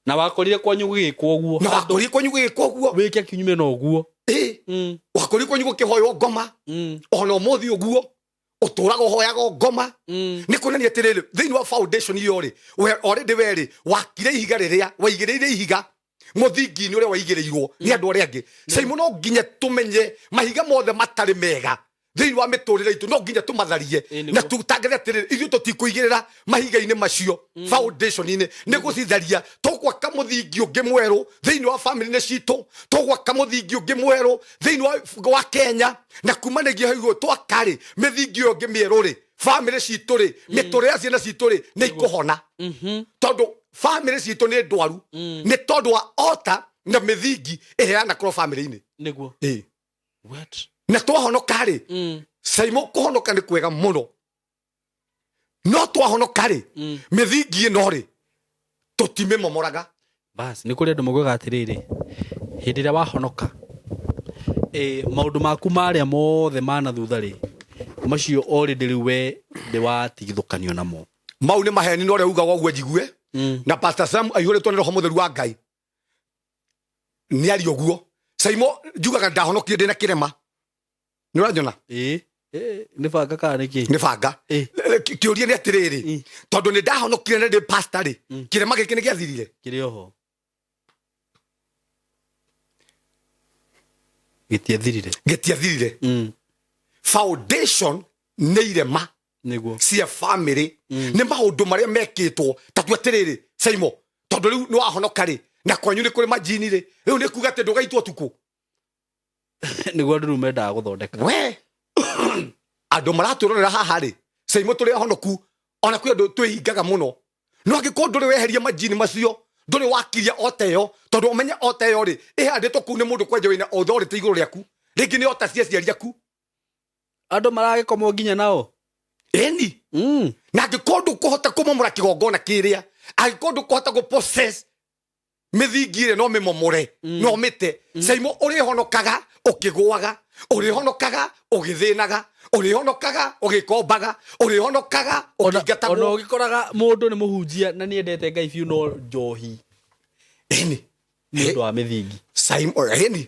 Speaker 2: na wakorire kwanyu gũgĩkwo ũguo.
Speaker 1: Na wakorire kwanyu gũgĩkwo ũguo.
Speaker 2: Wĩke kinyume na ũguo.
Speaker 1: Ĩ, wakorire kwanyu gũkĩhoywo ngoma. Ona ũmũthĩ ũguo ũtũraga ũhoyaga ngoma. Nĩ kuonania atĩrĩrĩ, thĩinĩ wa foundation ĩyo rĩ, we already we rĩ, wakire ihiga rĩrĩa waigĩrĩire ihiga mũthingi-inĩ ũrĩa waigĩrĩirwo nĩ andũ arĩa angĩ. Caimo, no nginya tũmenye mahiga mothe matarĩ mega thĩinĩ wa mĩtũrĩre itũ, no nginya tũmatharie.
Speaker 2: Ĩ, nĩguo.
Speaker 1: Na tũtangathe atĩrĩrĩ, ithuĩ tũtikũigĩrĩra mahiga-inĩ macio foundation-inĩ, nĩ gũcitharia. Tũgwaka mũthingi ũngĩ mwerũ thĩinĩ wa famĩlĩ-inĩ citũ, tũgwaka mũthingi ũngĩ mwerũ thĩinĩ wa Kenya, na kumanagia hau igũrũ twakarĩ mĩthingi ĩyo ĩngĩ mĩerũ rĩ, famĩlĩ citũ rĩ, mĩtũrĩre ya ciana citũ rĩ, nĩ ikũhona, tondũ famĩlĩ citũ nĩ ndwaru nĩ tondũ wa ota na mĩthingi ĩrĩa yanakorwo famĩlĩ-inĩ. Ĩ.
Speaker 2: What?
Speaker 1: Na twahonoka rĩ, Saimo, kũhonoka nĩ kwega mũno, no twahonoka rĩ, mĩthingi ĩno rĩ, tũtimĩmomoraga.
Speaker 2: Bas, nĩ kũrĩ andũ maugaga atĩrĩrĩ, hĩndĩ ĩrĩa wahonoka, maũndũ maku marĩa mothe mana thutha rĩ, macio already rĩu we nĩ watigithũkanio namo.
Speaker 1: Mau nĩ maheni, no ũrĩa ugaga ũguo njigue. Na Pastor Sam aihũrĩtwo nĩ Roho Mũtheru wa Ngai nĩ aria ũguo. Saimo, njugaga ndahonokire ndĩ na kĩrema, nĩ ũranyona?
Speaker 2: Ĩĩ. Ĩĩ, nĩ banga kana nĩ kĩ?
Speaker 1: Nĩ banga. Kĩũria nĩ atĩrĩrĩ, tondũ nĩ ndahonokire na ndĩ pastor rĩ, kĩrema gĩkĩ nĩ gĩathirire?
Speaker 2: Kĩrĩ oho, gĩtiathirire.
Speaker 1: Gĩtiathirire. Foundation nĩ irema cia family, nĩ maũndũ marĩa mekĩtwo. Ta tu atĩrĩrĩ, Saimo, tondũ rĩu nĩ wahonoka rĩ, na kwanyu nĩ kũrĩ majini rĩ, rĩu nĩ kuga atĩ ndũgaitwo ũtukũ?
Speaker 2: Nĩguo andũ rĩu mendaga gũthondeka.
Speaker 1: We andũ maratwĩrorera haha rĩ, Saimo, tũrĩ ahonoku, ona kwĩ andũ twĩhingaga mũno, no angĩkorwo ndũrĩ weheria majini macio, ndũrĩ wakiria ota ĩyo, tondũ ũmenye ota ĩyo rĩ, ĩhandĩtwo kũu nĩ mũndũ kwanja wĩna authority igũrũ rĩaku, rĩngĩ nĩ ota cia aciari aku.
Speaker 2: Andũ maragĩkomwo nginya nao.
Speaker 1: Ĩni. Na angĩkorwo ndũkũhota kũmomora kĩgongona kĩrĩa, angĩkorwo ndũkũhota gũ possess mĩthingi ĩrĩa, no mĩmomore, no mĩte. Caimo, ũrĩhonokaga ũkĩgũaga, ũrĩhonokaga ũgĩthĩnaga, ũrĩhonokaga ũgĩkombaga, ũrĩhonokaga
Speaker 2: Ona
Speaker 1: ũkĩingatagwo.
Speaker 2: Ũgĩkoraga mũndũ nĩ mũhunjia na nĩ endete Ngai biũ, no njohi.
Speaker 1: Ĩni.
Speaker 2: Nĩ ũndũ wa mĩthingi.
Speaker 1: Simon, ĩni,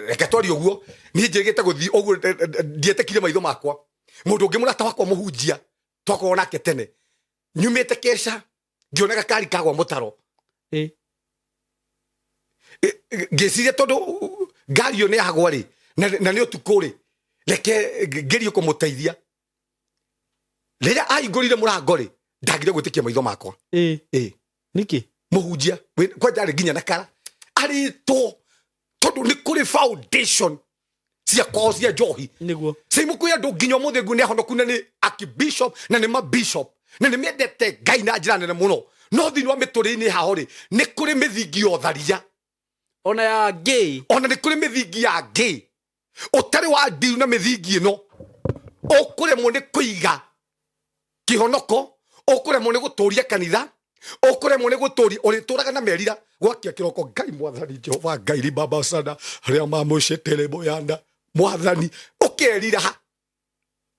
Speaker 1: reke twarie ũguo. Niĩ njĩrĩgĩte gũthiĩ ũguo, ndietĩkire maitho makwa. Mũndũ ũngĩ, mũrata wakwa mũhunjia, twakorwo nake tene, nyumĩte keca ngĩona gakari kagwa mũtaro. Ngĩciria tondũ ngari ĩyo nĩ yagwa rĩ, na nĩ ũtukũ rĩ, reke ngerie kũmũteithia. Rĩrĩa ahingũrire mũrango rĩ, ndagire gwĩtĩkia maitho makwa. Ĩ.
Speaker 2: Nĩkĩ?
Speaker 1: Mũhunjia kwanja arĩ nginya na kara arĩtwo, tondũ nĩ kũrĩ foundation cia kwao cia njohi. Seimu, kwĩ andũ nginya ũmũthĩ ngu nĩ ahonoku na nĩ archbishop na nĩ mabishop na nĩ mendete Ngai na njĩra nene mũno, no thĩinĩ wa mĩtũrĩre-inĩ hao rĩ, nĩ kũrĩ mĩthingi ya ũtharia.
Speaker 2: Ona ya ngĩ.
Speaker 1: Ona nĩ kũrĩ mĩthingi ya ngĩ ũtarĩ wa ndiru, na mĩthingi ĩno ũkũremwo nĩ kũiga kĩhonoko, ũkũremwo nĩ gũtũria kanitha, ũkũremwo nĩ gũtũria, ũrĩtũraga na merira gwakia kĩroko. Ngai Mwathani Jehova Ngai ribaba sana arĩa mamũcĩtĩre boyanda Mwathani, ũkerira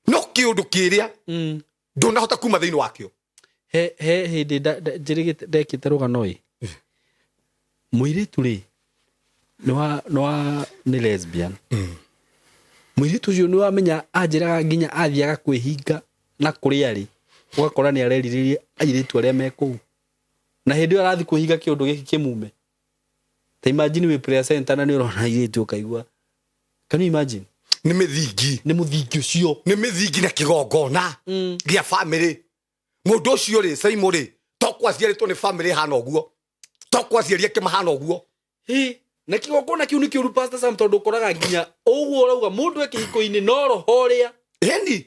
Speaker 1: no kĩũndũ kĩrĩa ndũnahota kuma thĩinĩ wakĩo.
Speaker 2: He hĩndĩ njĩrĩgĩte ndekĩte rũgano ĩ, mũirĩtu rĩ, nĩ wa nĩ lesbian. Mũirĩtu ũcio nĩ wamenya anjĩraga nginya athiaga kwĩhinga na kũrĩa rĩ, ũgakora nĩ arerirĩria airĩtu arĩa me kũu, na hĩndĩ ĩyo arathiĩ kwĩhinga kĩũndũ gĩkĩ kĩmume. Ta imagine wĩ prayer center na nĩ ũrona airĩtu ũkaigua, can you imagine?
Speaker 1: Nĩ mĩthingi.
Speaker 2: Nĩ mũthingi ũcio.
Speaker 1: Nĩ mĩthingi na kĩgongona gĩa famĩlĩ. Mũndũ ũcio rĩ, Saimo rĩ, to kwaciarĩtwo nĩ famĩlĩ hana ũguo, to kwaciari ake mahana ũguo.
Speaker 2: Hĩ, na kĩgongona kĩu nĩ kĩũru, Pastor Sam, tondũ ũkoraga nginya ũguo ũrauga mũndũ e kĩhiko-inĩ no roho ũrĩa
Speaker 1: Ĩni.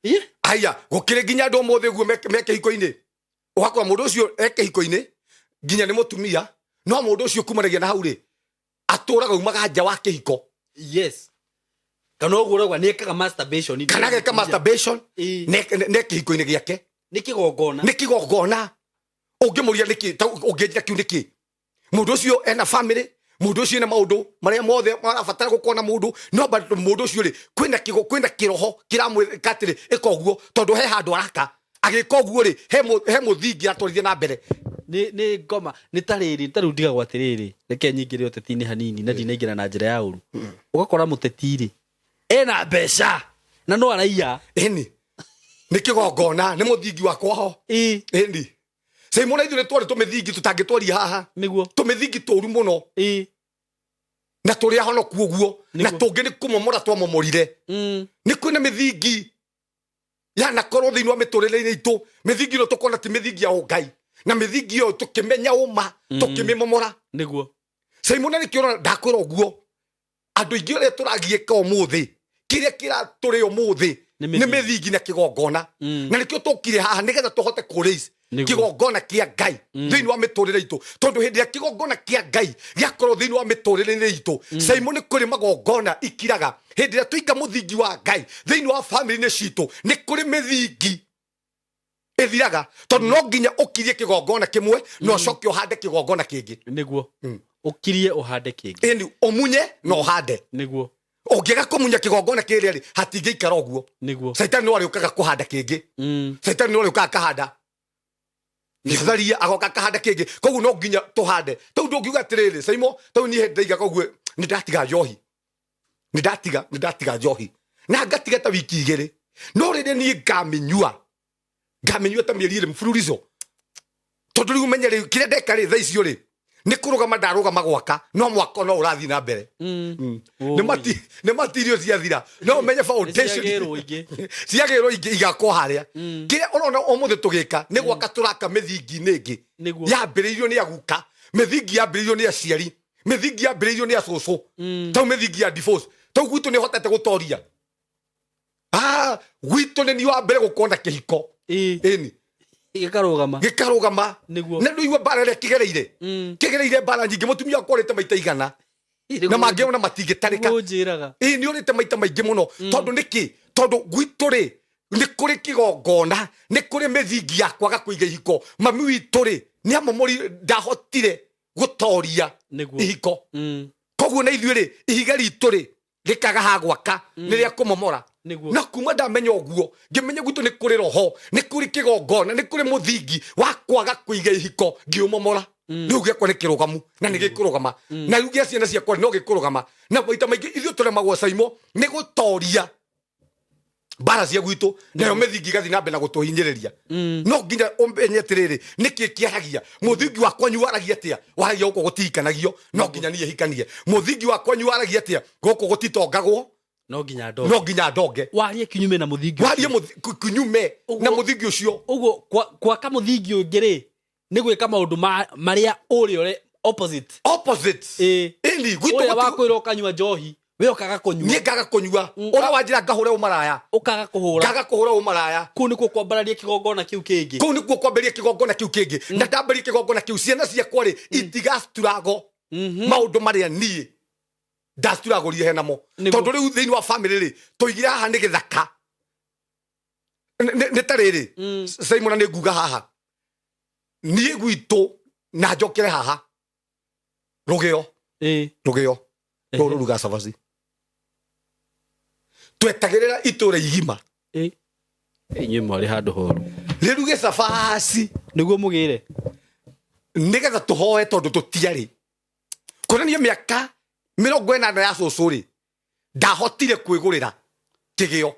Speaker 2: Ĩ?
Speaker 1: Aya, gũkĩrĩ nginya andũ ũmũthĩ ũguo me kĩhiko-inĩ, ũgakora mũndũ ũcio e kĩhiko-inĩ nginya nĩ mũtumia, no mũndũ ũcio kumanagia na hau rĩ, atũraga umaga nja wa kĩhiko.
Speaker 2: Yes, kana ũguo ũrauga nĩ ekaga masturbation.
Speaker 1: Kana ageka masturbation. Ne kĩhiko-inĩ gĩake.
Speaker 2: Nĩ kĩgongona.
Speaker 1: Nĩ kĩgongona. Ũngĩmũria nĩkĩ, ũngĩnjĩra kiu nĩkĩ, mũndũ ũcio ena family, mũndũ ũcio ena maũndũ marĩa mothe marabatara gũkorwo na mũndũ, no but mũndũ ũcio rĩ, kwĩna kĩroho kĩramwĩka atĩrĩ, ĩka ũguo, tondũ he handũ araka agĩka ũguo rĩ, he mũthingi aratwarithia na mbere.
Speaker 2: Nĩ ngoma nĩ ta rĩrĩ, ta rĩu ndigagwo atĩrĩrĩ, reke nyingĩre ũteti-inĩ hanini na ndinaingĩra na njĩra ya ũru. Ũgakora mũteti rĩ, ena mbeca na no araiya.
Speaker 1: Ĩni, nĩ kĩgongona, nĩ mũthingi wa kwaho. Ĩni, Caimũ, na ithuĩ nĩ twarĩ tũmĩthingi tũtangĩtwaria haha. Tũmĩthingi tũru mũno. Na tũrĩ ahonoku ũguo na tũngĩ nĩ kũmomora twamomorire. Nĩ kwĩna mĩthingi yanakorwo thĩinĩ wa mĩtũrĩre-inĩ itũ, mĩthingi ĩno tũkona ti mĩthingi ya ũngai, na mĩthingi ĩyo tũkĩmenya ũma, tũkĩmĩmomora. Caimũ, na nĩkĩo ũrona ndakwĩra ũguo, andũ aingĩ ũrĩa tũragiĩka ũmũthĩ, kĩrĩa kĩratũrĩ ũmũthĩ
Speaker 2: Nĩ
Speaker 1: nĩ
Speaker 2: mĩthingi.
Speaker 1: Mĩthingi na kĩgongona. Na nĩkĩo tũkire haha nĩgetha tũhote kũ raise kĩgongona kĩa Ngai thĩinĩ wa mĩtũrĩre itũ, tondũ hĩndĩ ĩrĩa kĩgongona kĩa Ngai gĩakorwo thĩinĩ wa mĩtũrĩre-inĩ itũ, Caimũ, nĩ kũrĩ magongona ikiraga. Hĩndĩ ĩrĩa tũiga mũthingi wa Ngai thĩinĩ wa famĩlĩ-inĩ citũ, nĩ kũrĩ mĩthingi ĩthiraga, tondũ no nginya ũkirie kĩgongona kĩmwe na ũcoke ũhande kĩgongona kĩngĩ.
Speaker 2: Nĩguo ũkirie ũhande kĩngĩ.
Speaker 1: Ĩni, ũmunye na ũhande. Ũngĩaga kũmunya kĩgongona kĩrĩa rĩ, hatingĩikara ũguo. Caitani no arĩũkaga kũhanda kĩngĩ. Caitani no arĩũkaga akahanda. Gĩtharia agoka akahanda kĩngĩ. Koguo no nginya tũhande. Tau ndũngiuga atĩrĩrĩ, Saimo, tau niĩ ndaiga koguo nĩ ndatiga njohi, nĩ ndatiga njohi na ngatiga ta wiki 2, no rĩrĩa niĩ ngamĩnyua ta mĩeri 2 mfululizo, tondũ rĩu menye rĩu kĩrĩa ndeka rĩ, thaa icio rĩ, nĩ kũrũgama ndarũgama gwaka, no mwako no ũrathiĩ na mbere. Nĩ matirio ciathira, no ũmenye foundation
Speaker 2: Nĩciagĩrwo ingĩ.
Speaker 1: Ciagĩrwo ingĩ igakwo harĩa. Kĩrĩa ũrona ũmũthĩ tũgĩka nĩ gwaka tũraka mĩthingi-inĩ ĩngĩ yambĩrĩirio nĩ aguka, mĩthingi yambĩrĩirio nĩ aciari, mĩthingi yambĩrĩirio nĩ acũcũ. Tau mĩthingi ya divorce, tau gwitũ nĩ hotete gũtoria. Ah, gwitũ nĩ niĩ wa mbere gũkorwo na kĩhiko. Ĩni.
Speaker 2: Gĩkarũgama.
Speaker 1: Gĩkarũgama. Na ndũigua mbara ĩrĩa kĩgereire. Kĩgereire mbara nyingĩ. Mũtumia wakwa ũrĩte maita igana na mangĩona matingĩtarĩka.
Speaker 2: Njĩraga.
Speaker 1: Ĩĩ, nĩ ũrĩte maita maingĩ mũno. Tondũ nĩkĩ? Tondũ gwitũ rĩ, nĩ kũrĩ kĩgongona, nĩ kũrĩ mĩthingi ya kwaga kũiga ihiko. Mami witũ rĩ, nĩ amomori, ndahotire gũtoria ihiko. Koguo na ithuĩ rĩ, ihiga ritũ rĩ, rĩkaga ha gwaka nĩ rĩa kũmomora. Na kuma ndamenya ũguo, ngĩmenya gwitũ nĩ kũrĩ roho, nĩ kũrĩ kĩgongona, nĩ kũrĩ mũthingi wa kwaga kũiga ihiko, ngĩũmomora. Rĩu gĩakwa nĩ kĩrũgamu na nĩ gĩkũrũgama, na rĩu gĩa ciana ciakwa no gĩkũrũgama. Na maita maingĩ ithuĩ tũremagwo, Caimo, nĩ gũtoria mbara cia gwitũ, nayo mĩthingi ĩgathiĩ na mbere na gũtũhinyĩrĩria. No nginya ũmenye atĩrĩrĩ, nĩkĩ kĩaragia mũthingi wa kwanyu? Waragia atĩa? Waragia gũkũ gũtihikanagio, no nginya niĩ hikanie. Mũthingi wa kwanyu waragia atĩa? Gũkũ gũtitongagwo.
Speaker 2: No nginya ndo
Speaker 1: No nginya ndonge.
Speaker 2: Warie kinyume na mũthingi.
Speaker 1: Warie kinyume na mũthingi ũcio.
Speaker 2: Ũguo gwaka mũthingi ũngĩ rĩ, nĩ gwĩka maũndũ marĩa ũrĩa ũre opposite.
Speaker 1: Opposite. Ĩni, gwitũ
Speaker 2: ũrĩa wakwĩra ũkanyua njohi, we ũkaga kũnyua.
Speaker 1: Niĩ ngaga kũnyua. Ũrĩa wanjĩra ngahũre ũmaraya,
Speaker 2: ũkaga kũhũra.
Speaker 1: Ngaga kũhũra ũmaraya.
Speaker 2: Kũu nĩkuo kwambararia kĩgongona kĩu kĩngĩ.
Speaker 1: Kũu nĩkuo kwambĩrĩria kĩgongona kĩu kĩngĩ. Na ndambĩrĩria kĩgongona kĩu, ciana ciakwa rĩ, itigaciturago maũndũ marĩa niĩ ndacituragũrire he namo. Tondũ rĩu thĩinĩ wa famĩlĩ rĩ, tũigire haha nĩ gĩthaka. Nĩ ta rĩrĩ, Simon, nĩ nguga haha niĩ gwitũ na njokere haha rũgĩo. Rũgĩo rũrũ rũruga cabaci, twetagĩrĩra itũra igima.
Speaker 2: Inyuĩ mwarĩ handũ horu.
Speaker 1: Rĩruge cabaci.
Speaker 2: Nĩguo mũgĩre.
Speaker 1: Nĩgetha tũhoe, tondũ tũtiarĩ kuonania mĩaka 80 ya cũcũ rĩ, ndahotire kwĩgũrĩra kĩgĩo.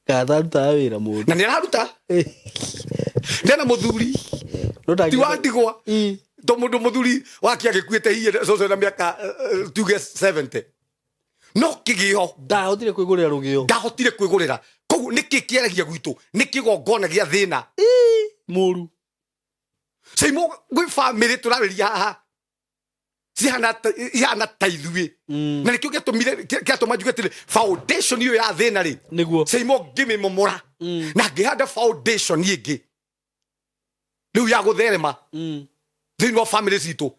Speaker 2: Katarutaga wĩra mũndũ.
Speaker 1: Na nĩ araruta, ndena mũthuri, ti wa ndigwa, to mũndũ mũthuri wake agĩkuĩte hihi cũcũ na mĩaka tuge 70, no kĩgĩo.
Speaker 2: Ndahotire kwĩgũrĩra rũgĩo.
Speaker 1: Ndahotire kwĩgũrĩra. Koguo nĩkĩ kĩaragia gwitũ? Nĩ kĩgongona gĩa thĩna.
Speaker 2: Mũru.
Speaker 1: Caimo, gwĩ bamĩrĩ tũrarĩria haha ihana ta ithuĩ, na nĩkĩo gĩatũmire kĩatũma njuge atĩrĩ, foundation ĩyo ya thĩna rĩ, Caimo, ngĩmĩmomora na ngĩhanda foundation ĩngĩ rĩu ya gũtherema thĩinĩ wa family citũ.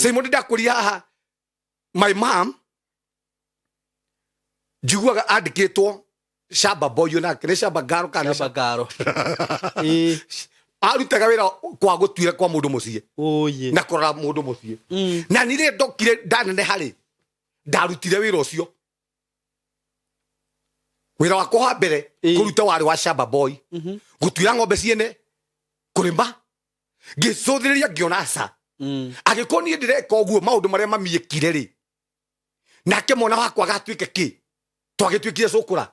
Speaker 1: Caimo, nĩ ndakũria haha, my mom njiguaga andĩkĩtwo shamba boy, onake nĩ shamba ngaro kana nĩ
Speaker 2: Shamba ngaro.
Speaker 1: Arutaga wĩra kwa gũtuĩra kwa mũndũ mũciĩ
Speaker 2: Oye.
Speaker 1: na kũrora mũndũ mũciĩ. Na niĩ rĩrĩa ndokire ndaneneha rĩ, ndarutire wĩra ũcio. Wĩra wakwa wa mbere kũruta warĩ wa shamba boy, gũtuĩra ng'ombe ciene, kũrĩma. Ngĩcũthĩrĩria, ngĩona aca, angĩkorwo niĩ ndĩreka ũguo maũndũ marĩa mamiĩkire rĩ, nake mwana wakwa agatuĩke kĩ? Twagĩtuĩkire cũkũra.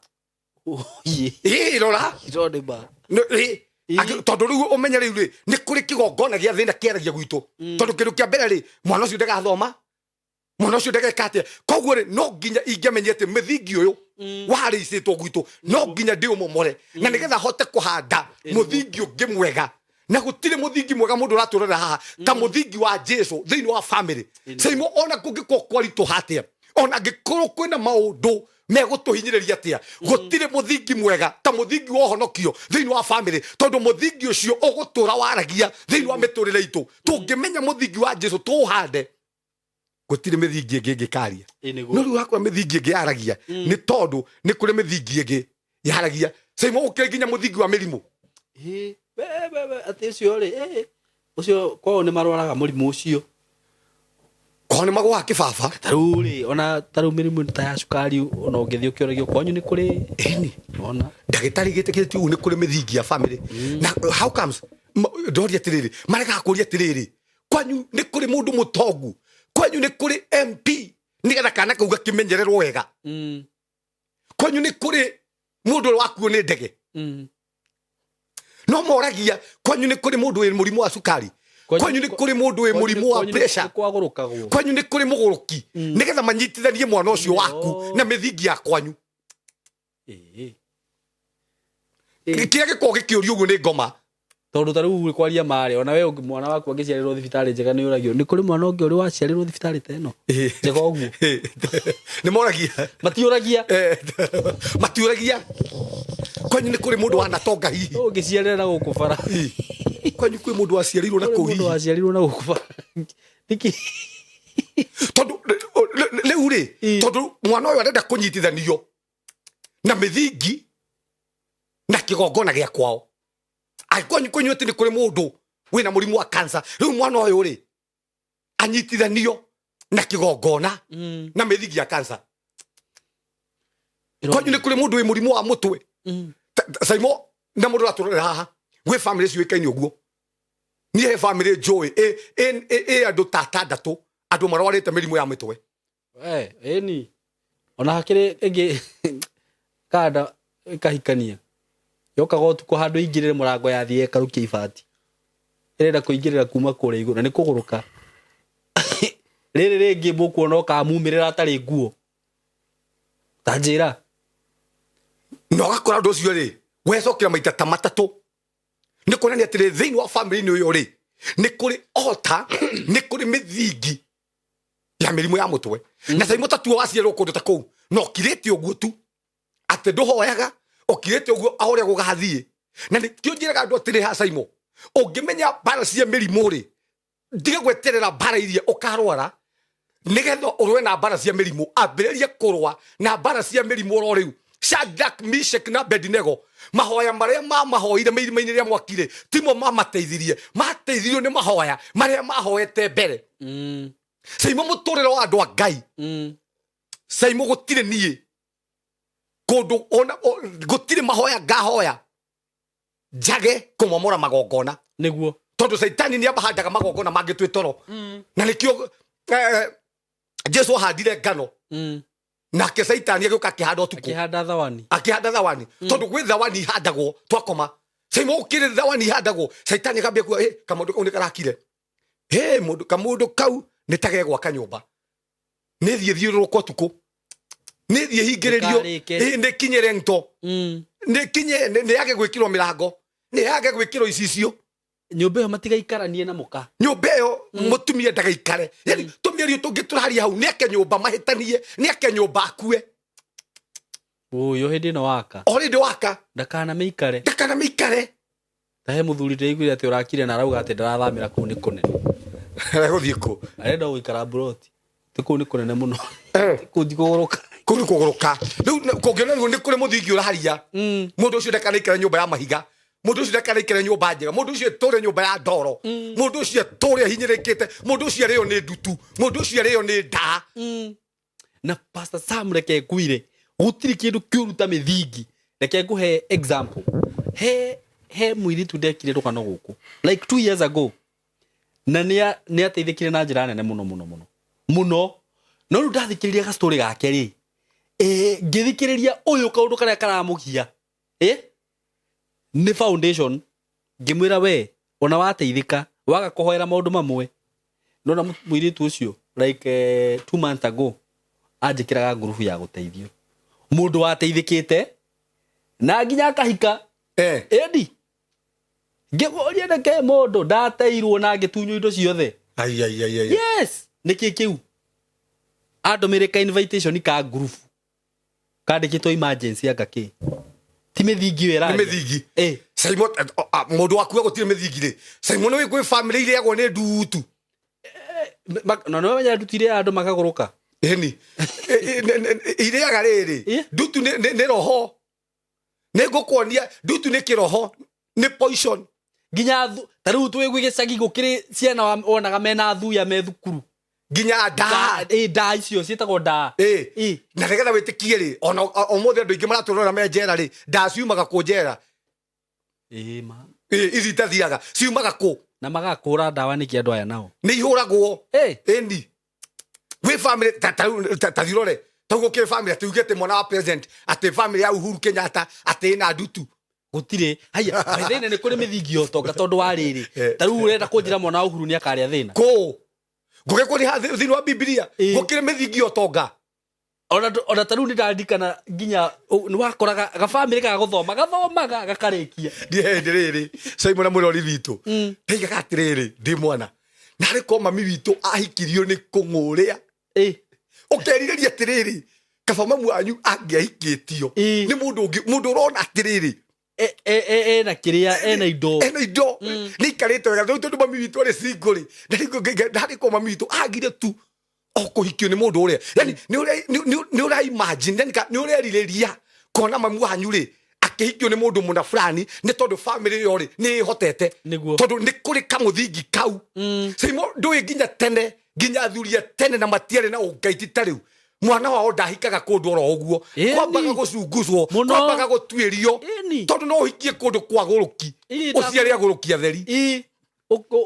Speaker 2: Oye.
Speaker 1: Ĩ rora.
Speaker 2: Irone ma.
Speaker 1: Ĩ, tondũ rĩu ũmenye rĩu rĩ, nĩ kũrĩ kĩgongona gĩa thĩna kĩaragia gwitũ, tondũ kĩndũ kĩa mbere rĩ, mwana ũcio ndagathoma, mwana ũcio ndageka atĩa. Koguo rĩ, no nginya ingĩamenye atĩ mĩthingi ũyũ warĩicĩtwo gwitũ no nginya ndĩũmomore na nĩgetha hote kũhanda mũthingi ũngĩ mwega. Na gũtirĩ mũthingi mwega mũndũ ũratũrera haha ta mũthingi wa Jesu thĩinĩ wa family. Caimo, ona kũngĩkorwo kwaritũha atĩa, ona angĩkorwo kwĩna maũndũ megũtũhinyĩrĩria atĩa, gũtirĩ mũthingi mwega ta mũthingi wa ũhonokio thĩinĩ wa family, tondũ mũthingi ũcio ũgũtũra waragia thĩinĩ wa mĩtũrĩre itũ. Tũngĩmenya mũthingi wa Jesu tũũhande, gũtirĩ mĩthingi ĩngĩ ĩngĩkaria.
Speaker 2: Ĩ nĩguo.
Speaker 1: No rĩu hakwa mĩthingi ĩngĩ yaragia nĩ tondũ nĩ kũrĩ mĩthingi ĩngĩ yaragia, Caimo, ũkĩrĩ nginya mũthingi wa mĩrimũ.
Speaker 2: Ĩ, we, atĩ ũcio rĩ, ũcio kwao nĩ marwaraga mũrimũ ũcio.
Speaker 1: Kwao nĩ magũaga kĩbaba.
Speaker 2: Tarĩu rĩ, ona tarĩu mĩrimũ ta ya cukari, ona ũngĩthiĩ ũkĩũragio kwanyu nĩ kũrĩ.
Speaker 1: Ĩni.
Speaker 2: Ona.
Speaker 1: Ndagĩtarĩ gĩtĩkĩrĩtio ũguo nĩ kũrĩ mĩthingi ya family na how comes ndoria atĩrĩrĩ, maregaga kũria atĩrĩrĩ, kwanyu nĩ kũrĩ mũndũ mũtongu, kwanyu nĩ kũrĩ MP, nĩgetha kana kau gakĩmenyererwo wega. Kwanyu nĩ kũrĩ mũndũ ũrĩa wakuo nĩ ndege. No moragia kwanyu nĩ kũrĩ mũndũ wĩ mũrimũ wa cukari, kwanyu nĩ kũrĩ mũndũ wĩ mũrimũ wa pressure,
Speaker 2: kwagũrũkagwo.
Speaker 1: Kwanyu nĩ kũrĩ mũgũrũki, nĩgetha manyitithanie mwana ũcio waku na mĩthingi ya kwanyu. Kĩrĩa gĩkoragwo gĩkĩũrio ũguo nĩ ngoma.
Speaker 2: Tondũ ta rĩu kwaria marĩ, ona we mwana waku angĩciarĩrwo thibitarĩ njega, nĩ ũragio nĩ kũrĩ mwana ũngĩ ũrĩ waciarĩrwo thibitarĩ ta ĩno njega ũguo?
Speaker 1: Nĩ moragia.
Speaker 2: Matiũragia.
Speaker 1: Matiũragia kwanyu nĩ kũrĩ mũndũ wanatonga hihi.
Speaker 2: Ũngĩciarĩra na gũkũ bara.
Speaker 1: Kwanyu kwĩ mũndũ waciarirwo na
Speaker 2: kũrĩ
Speaker 1: kũu
Speaker 2: mũndũ
Speaker 1: hihi.
Speaker 2: Waciarirwo na gũkũ bara nĩkĩ?
Speaker 1: Tondũ rĩu rĩ, tondũ mwana ũyũ arenda kũnyitithanio na mĩthingi na kĩgongona gĩa kwao, angĩkorwo kwanyu atĩ nĩ kũrĩ mũndũ wĩna mũrimũ wa cancer, rĩu mwana ũyũ rĩ, anyitithanio na kĩgongona na mĩthingi ya cancer. Kwanyu nĩ kũrĩ mũndũ wĩ mũrimũ wa mũtwe. Saimo na mũndũ ũratũrorera haha, gwĩ family ciũĩkaine ũguo. Niĩ he family njũĩ ĩ andũ ta atandatũ, andũ marwarĩte mĩrimũ ya mĩtwe.
Speaker 2: Ĩni, ona hakĩrĩ ĩngĩ kanda ĩkahikania yokaga ũtukũ, handũ ingĩrĩre mũrango, yathiĩ ĩkarũkia ibati, ĩrenda kũingĩrĩra kuma kũrĩa igũrũ na nĩ kũgũrũka. Rĩrĩ rĩngĩ mũkuona ũkamumĩrĩra atarĩ nguo, ta njĩra.
Speaker 1: Na ũgakora ũndũ ũcio rĩ, wecokera maita ta matatũ, nĩ kuonania atĩrĩ, thĩinĩ wa family-inĩ ũyũ rĩ, nĩ kũrĩ ota, nĩ kũrĩ mĩthingi ya mĩrimũ ya mũtwe. Na caimo tatuo waciarwo kũndũ ta kũu na ũkirĩte ũguo tu atĩ ndũhoyaga, ũkirĩte ũguo o ũrĩa gũgathiĩ. Na nĩkĩo njĩraga andũ atĩrĩ ha Caimo, ũngĩmenya mbara cia mĩrimũ rĩ, ndige gweterera mbara iria ũkarwara nigetha ũrũe na mbara cia mĩrimũ. Ambĩrĩria kũrũa na mbara cia mĩrimũ oro rĩu. Shadrach, Meshach na Abednego, mahoya marĩa mamahoire mĩirima-inĩ rĩa mwaki rĩ, timo mamateithirie, mateithirio nĩ mahoya marĩa mahoete mbere. Caimo, mũtũrĩre wa andũ a Ngai, Caimo, gũtirĩ niĩ kũndũ ona gũtirĩ mahoya ngahoya njage kũmomora magongona. Tondũ caitani nĩ amahandaga magongona mangĩ twĩ toro. Na nĩkĩo Jesu ahandire ngano, nake caitani agĩũka akĩhanda ũtukũ.
Speaker 2: Akĩhanda thawani.
Speaker 1: Akĩhanda thawani, tondũ gwĩ thawani ihandagwo twakoma. Caimo, gũkĩrĩ thawani ihandagwo, caitani akambia kuga, "Ĩ, kamũndũ kau nĩ karakire. Ĩ, mũndũ kamũndũ kau nĩ ta gegwaka nyũmba, nĩ thiĩ thiũrũrũka ũtukũ, nĩ thiĩ hingĩrĩrio."
Speaker 2: Ndĩkarĩke.
Speaker 1: Ĩ, nĩ kinyĩre nto, nĩ kinye nĩ yage gwĩkĩrwo mĩrango, nĩ yage gwĩkĩrwo icicio.
Speaker 2: Nyũmba ĩyo matigaikaranie na mũka.
Speaker 1: Nyũmba ĩyo mũtumia ndagaikare. Yani tũmĩario tũngĩ tũraria hau, nĩ ake nyũmba mahĩtanie, nĩ ake nyũmba akue.
Speaker 2: Ũyũ hĩndĩ ĩno waka.
Speaker 1: O rĩndĩ waka.
Speaker 2: Ndakanamĩikare.
Speaker 1: Ndakanamĩikare.
Speaker 2: Ta he mũthuri ndĩraiguire atĩ ũrakire na arauga atĩ ndarathamĩra kũu nĩ kũnene.
Speaker 1: Egũthiĩ kũ?
Speaker 2: Arenda gũikara mburoti ti kũu nĩ kũnene mũno. Kũu ti kũgũrũka.
Speaker 1: Kũu nĩ kũgũrũka. Rĩu kũngĩona rĩu nĩ kũrĩ mũthingi ũraharia, mũndũ ũcio ndakanaikare nyũmba ya mahiga, mũndũ ũcio ndakanaikare nyũmba njega, mũndũ ũcio atũre nyũmba ya ndoro, mũndũ ũcio atũre ahinyĩrĩkĩte, mũndũ ũcio arĩo nĩ ndutu, mũndũ ũcio arĩo nĩ ndaa.
Speaker 2: Na Pastor Sam, reke ngwire, gũtirĩ kĩndũ kĩũru ta mĩthingi. Reke ngũhe example. He mũirĩtu ndekire rũgano gũkũ like 2 years ago, na nĩ ateithĩkire na njĩra nene mũno mũno mũno mũno. No rĩu ndathikĩrĩria gastorĩ gake rĩ, ngĩthikĩrĩria ũyũ kaũndũ karĩa karamũgia nĩ foundation. Ngĩmwĩra, we ona wateithĩka waga kũhoera maũndũ mamwe. Nona mũirĩtu ũcio like 2 months ago anjĩkĩraga ngurubu ya gũteithio, mũndũ wateithĩkĩte na nginya akahika. Ĩndi ngĩmũria, nĩkĩ mũndũ ndateirwo na ngĩtunywo indo ciothe?
Speaker 1: Ai, ai, ai, ai.
Speaker 2: Yes, nĩkĩ kĩu? Andũmĩre ka invitation ka ngurubu kandĩkĩtwo emergency. Anga kĩ ti mĩthingi ĩyo
Speaker 1: Nĩ
Speaker 2: ĩraria?
Speaker 1: Mĩthingi. Simon, mũndũ wakuga gũtirĩ mĩthingi rĩ, Simon, wĩ kwĩ family irĩagwo nĩ ndutu.
Speaker 2: Na nĩ wamenya ndutu irĩa andũ makagũrũka.
Speaker 1: Ĩni irĩaga rĩrĩ. Ndutu nĩ roho, nĩ ngũkuonia ndutu nĩ kĩroho, nĩ poison.
Speaker 2: Nginya ta rĩu twĩgui gĩcagi gũkĩrĩ ciana wonaga mena thuya me thukuru.
Speaker 1: Nginya ndaa.
Speaker 2: Ĩ, ndaa icio ciĩtagwo ndaa.
Speaker 1: Ĩ.
Speaker 2: Ĩ.
Speaker 1: Na nĩgetha wĩtĩkie rĩ, ona ũmũthĩ andũ aingĩ maratũrora me njera rĩ, ndaa ciumaga kũ njera?
Speaker 2: Ĩ ma.
Speaker 1: Ĩ, ici itathiraga ciumaga kũ?
Speaker 2: Na magakũra ndawa nĩkĩ andũ aya nao?
Speaker 1: Nĩ ihũragwo.
Speaker 2: Ĩ.
Speaker 1: Ĩni gwĩ family ta thirore tau gũkĩrĩ family atĩ uge atĩ mwana wa president, atĩ family ya Uhuru Kenyatta atĩ ĩna ndutu.
Speaker 2: Gũtirĩ. Haya, thĩna nĩ kũrĩ mĩthingi ya ũtonga tondũ wa rĩrĩ.
Speaker 1: Eh.
Speaker 2: Ta rĩu ũrenda kũnjĩra mwana wa Uhuru nĩ akarĩa thĩna?
Speaker 1: Kũ ngũgĩ kũrĩ ha thĩinĩ wa Bibilia?
Speaker 2: Ĩ.
Speaker 1: Gũkĩrĩ mĩthingi ya ũtonga.
Speaker 2: Ona ta rĩu nĩ ndarikana nginya nĩ wakoraga gabamĩrĩ ga gũthoma gathomaga gakarĩkia.
Speaker 1: Ndiĩ hĩndĩ rĩrĩ, Simon na mũrori witũ, ndaigaga atĩrĩrĩ ndĩ mwana, narĩ ko mami witũ ahikirio nĩ kũng'ũrĩa. Ũkerirĩria atĩrĩrĩ, kaba mamu wanyu angĩahikĩtio nĩ mũndũ ũngĩ, mũndũ ũrona atĩrĩrĩ
Speaker 2: Ena kĩrĩa, ena indo.
Speaker 1: Ena indo, nĩ ikarĩte wega. Rĩu tondũ mami witũ arĩ single rĩ, na rĩu ndarĩ ko mami witũ agire tu o kũhikio nĩ mũndũ ũrĩa, yani nĩ ũra imagine, yani nĩ ũrerirĩria kuona mami wanyu rĩ akĩhikio nĩ mũndũ mũna fulani, nĩ tondũ family ĩyo rĩ nĩ ĩhotete. Tondũ nĩ kũrĩ kamũthingi kau. Simo ndũĩ nginya tene, nginya athuri a tene na matiarĩ na ũngai ti ta rĩu, mwana wao ndahikaga kũndũ oro ũguo. Kwambaga gũcunguzwo.
Speaker 2: Mũno.
Speaker 1: Kwambaga gũtuĩrio. Tondũ no ũhikie kũndũ kwa gũrũki, ũciare agũrũki atheri.
Speaker 2: Ĩ,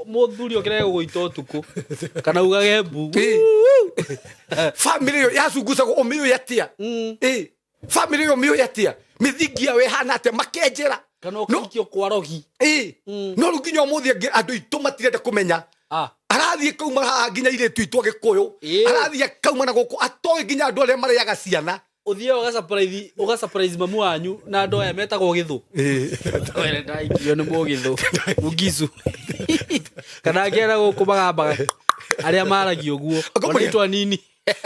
Speaker 2: mũthuri okĩrage gũgũita ũtukũ kana ugage mbu.
Speaker 1: Family ĩyo yacungucagwo, ũmĩũĩ atĩa? Ĩ, family ĩyo ũmĩũĩ atĩa? Mĩthingi yao ĩhana atĩa? Makenjera.
Speaker 2: Kana ũkĩhikio kwa rogi.
Speaker 1: Ĩ, no rĩu nginya ũmũthĩ angĩ andũ aitũ matirenda kũmenya. Arathiĩ kauma haha nginya irĩtu itũ agĩkũyũ, arathiĩ akauma na gũkũ atoĩ nginya andũ arĩa marĩaga ciana.
Speaker 2: Ũthiaga ũga surprise mamu wanyu na andũ aya metagwo gĩthũ. Were ndaikio nĩ mũgĩthũ mũngicu kana ngera gũkũ magambaga arĩa maragia ũguo. Onaitwa nini.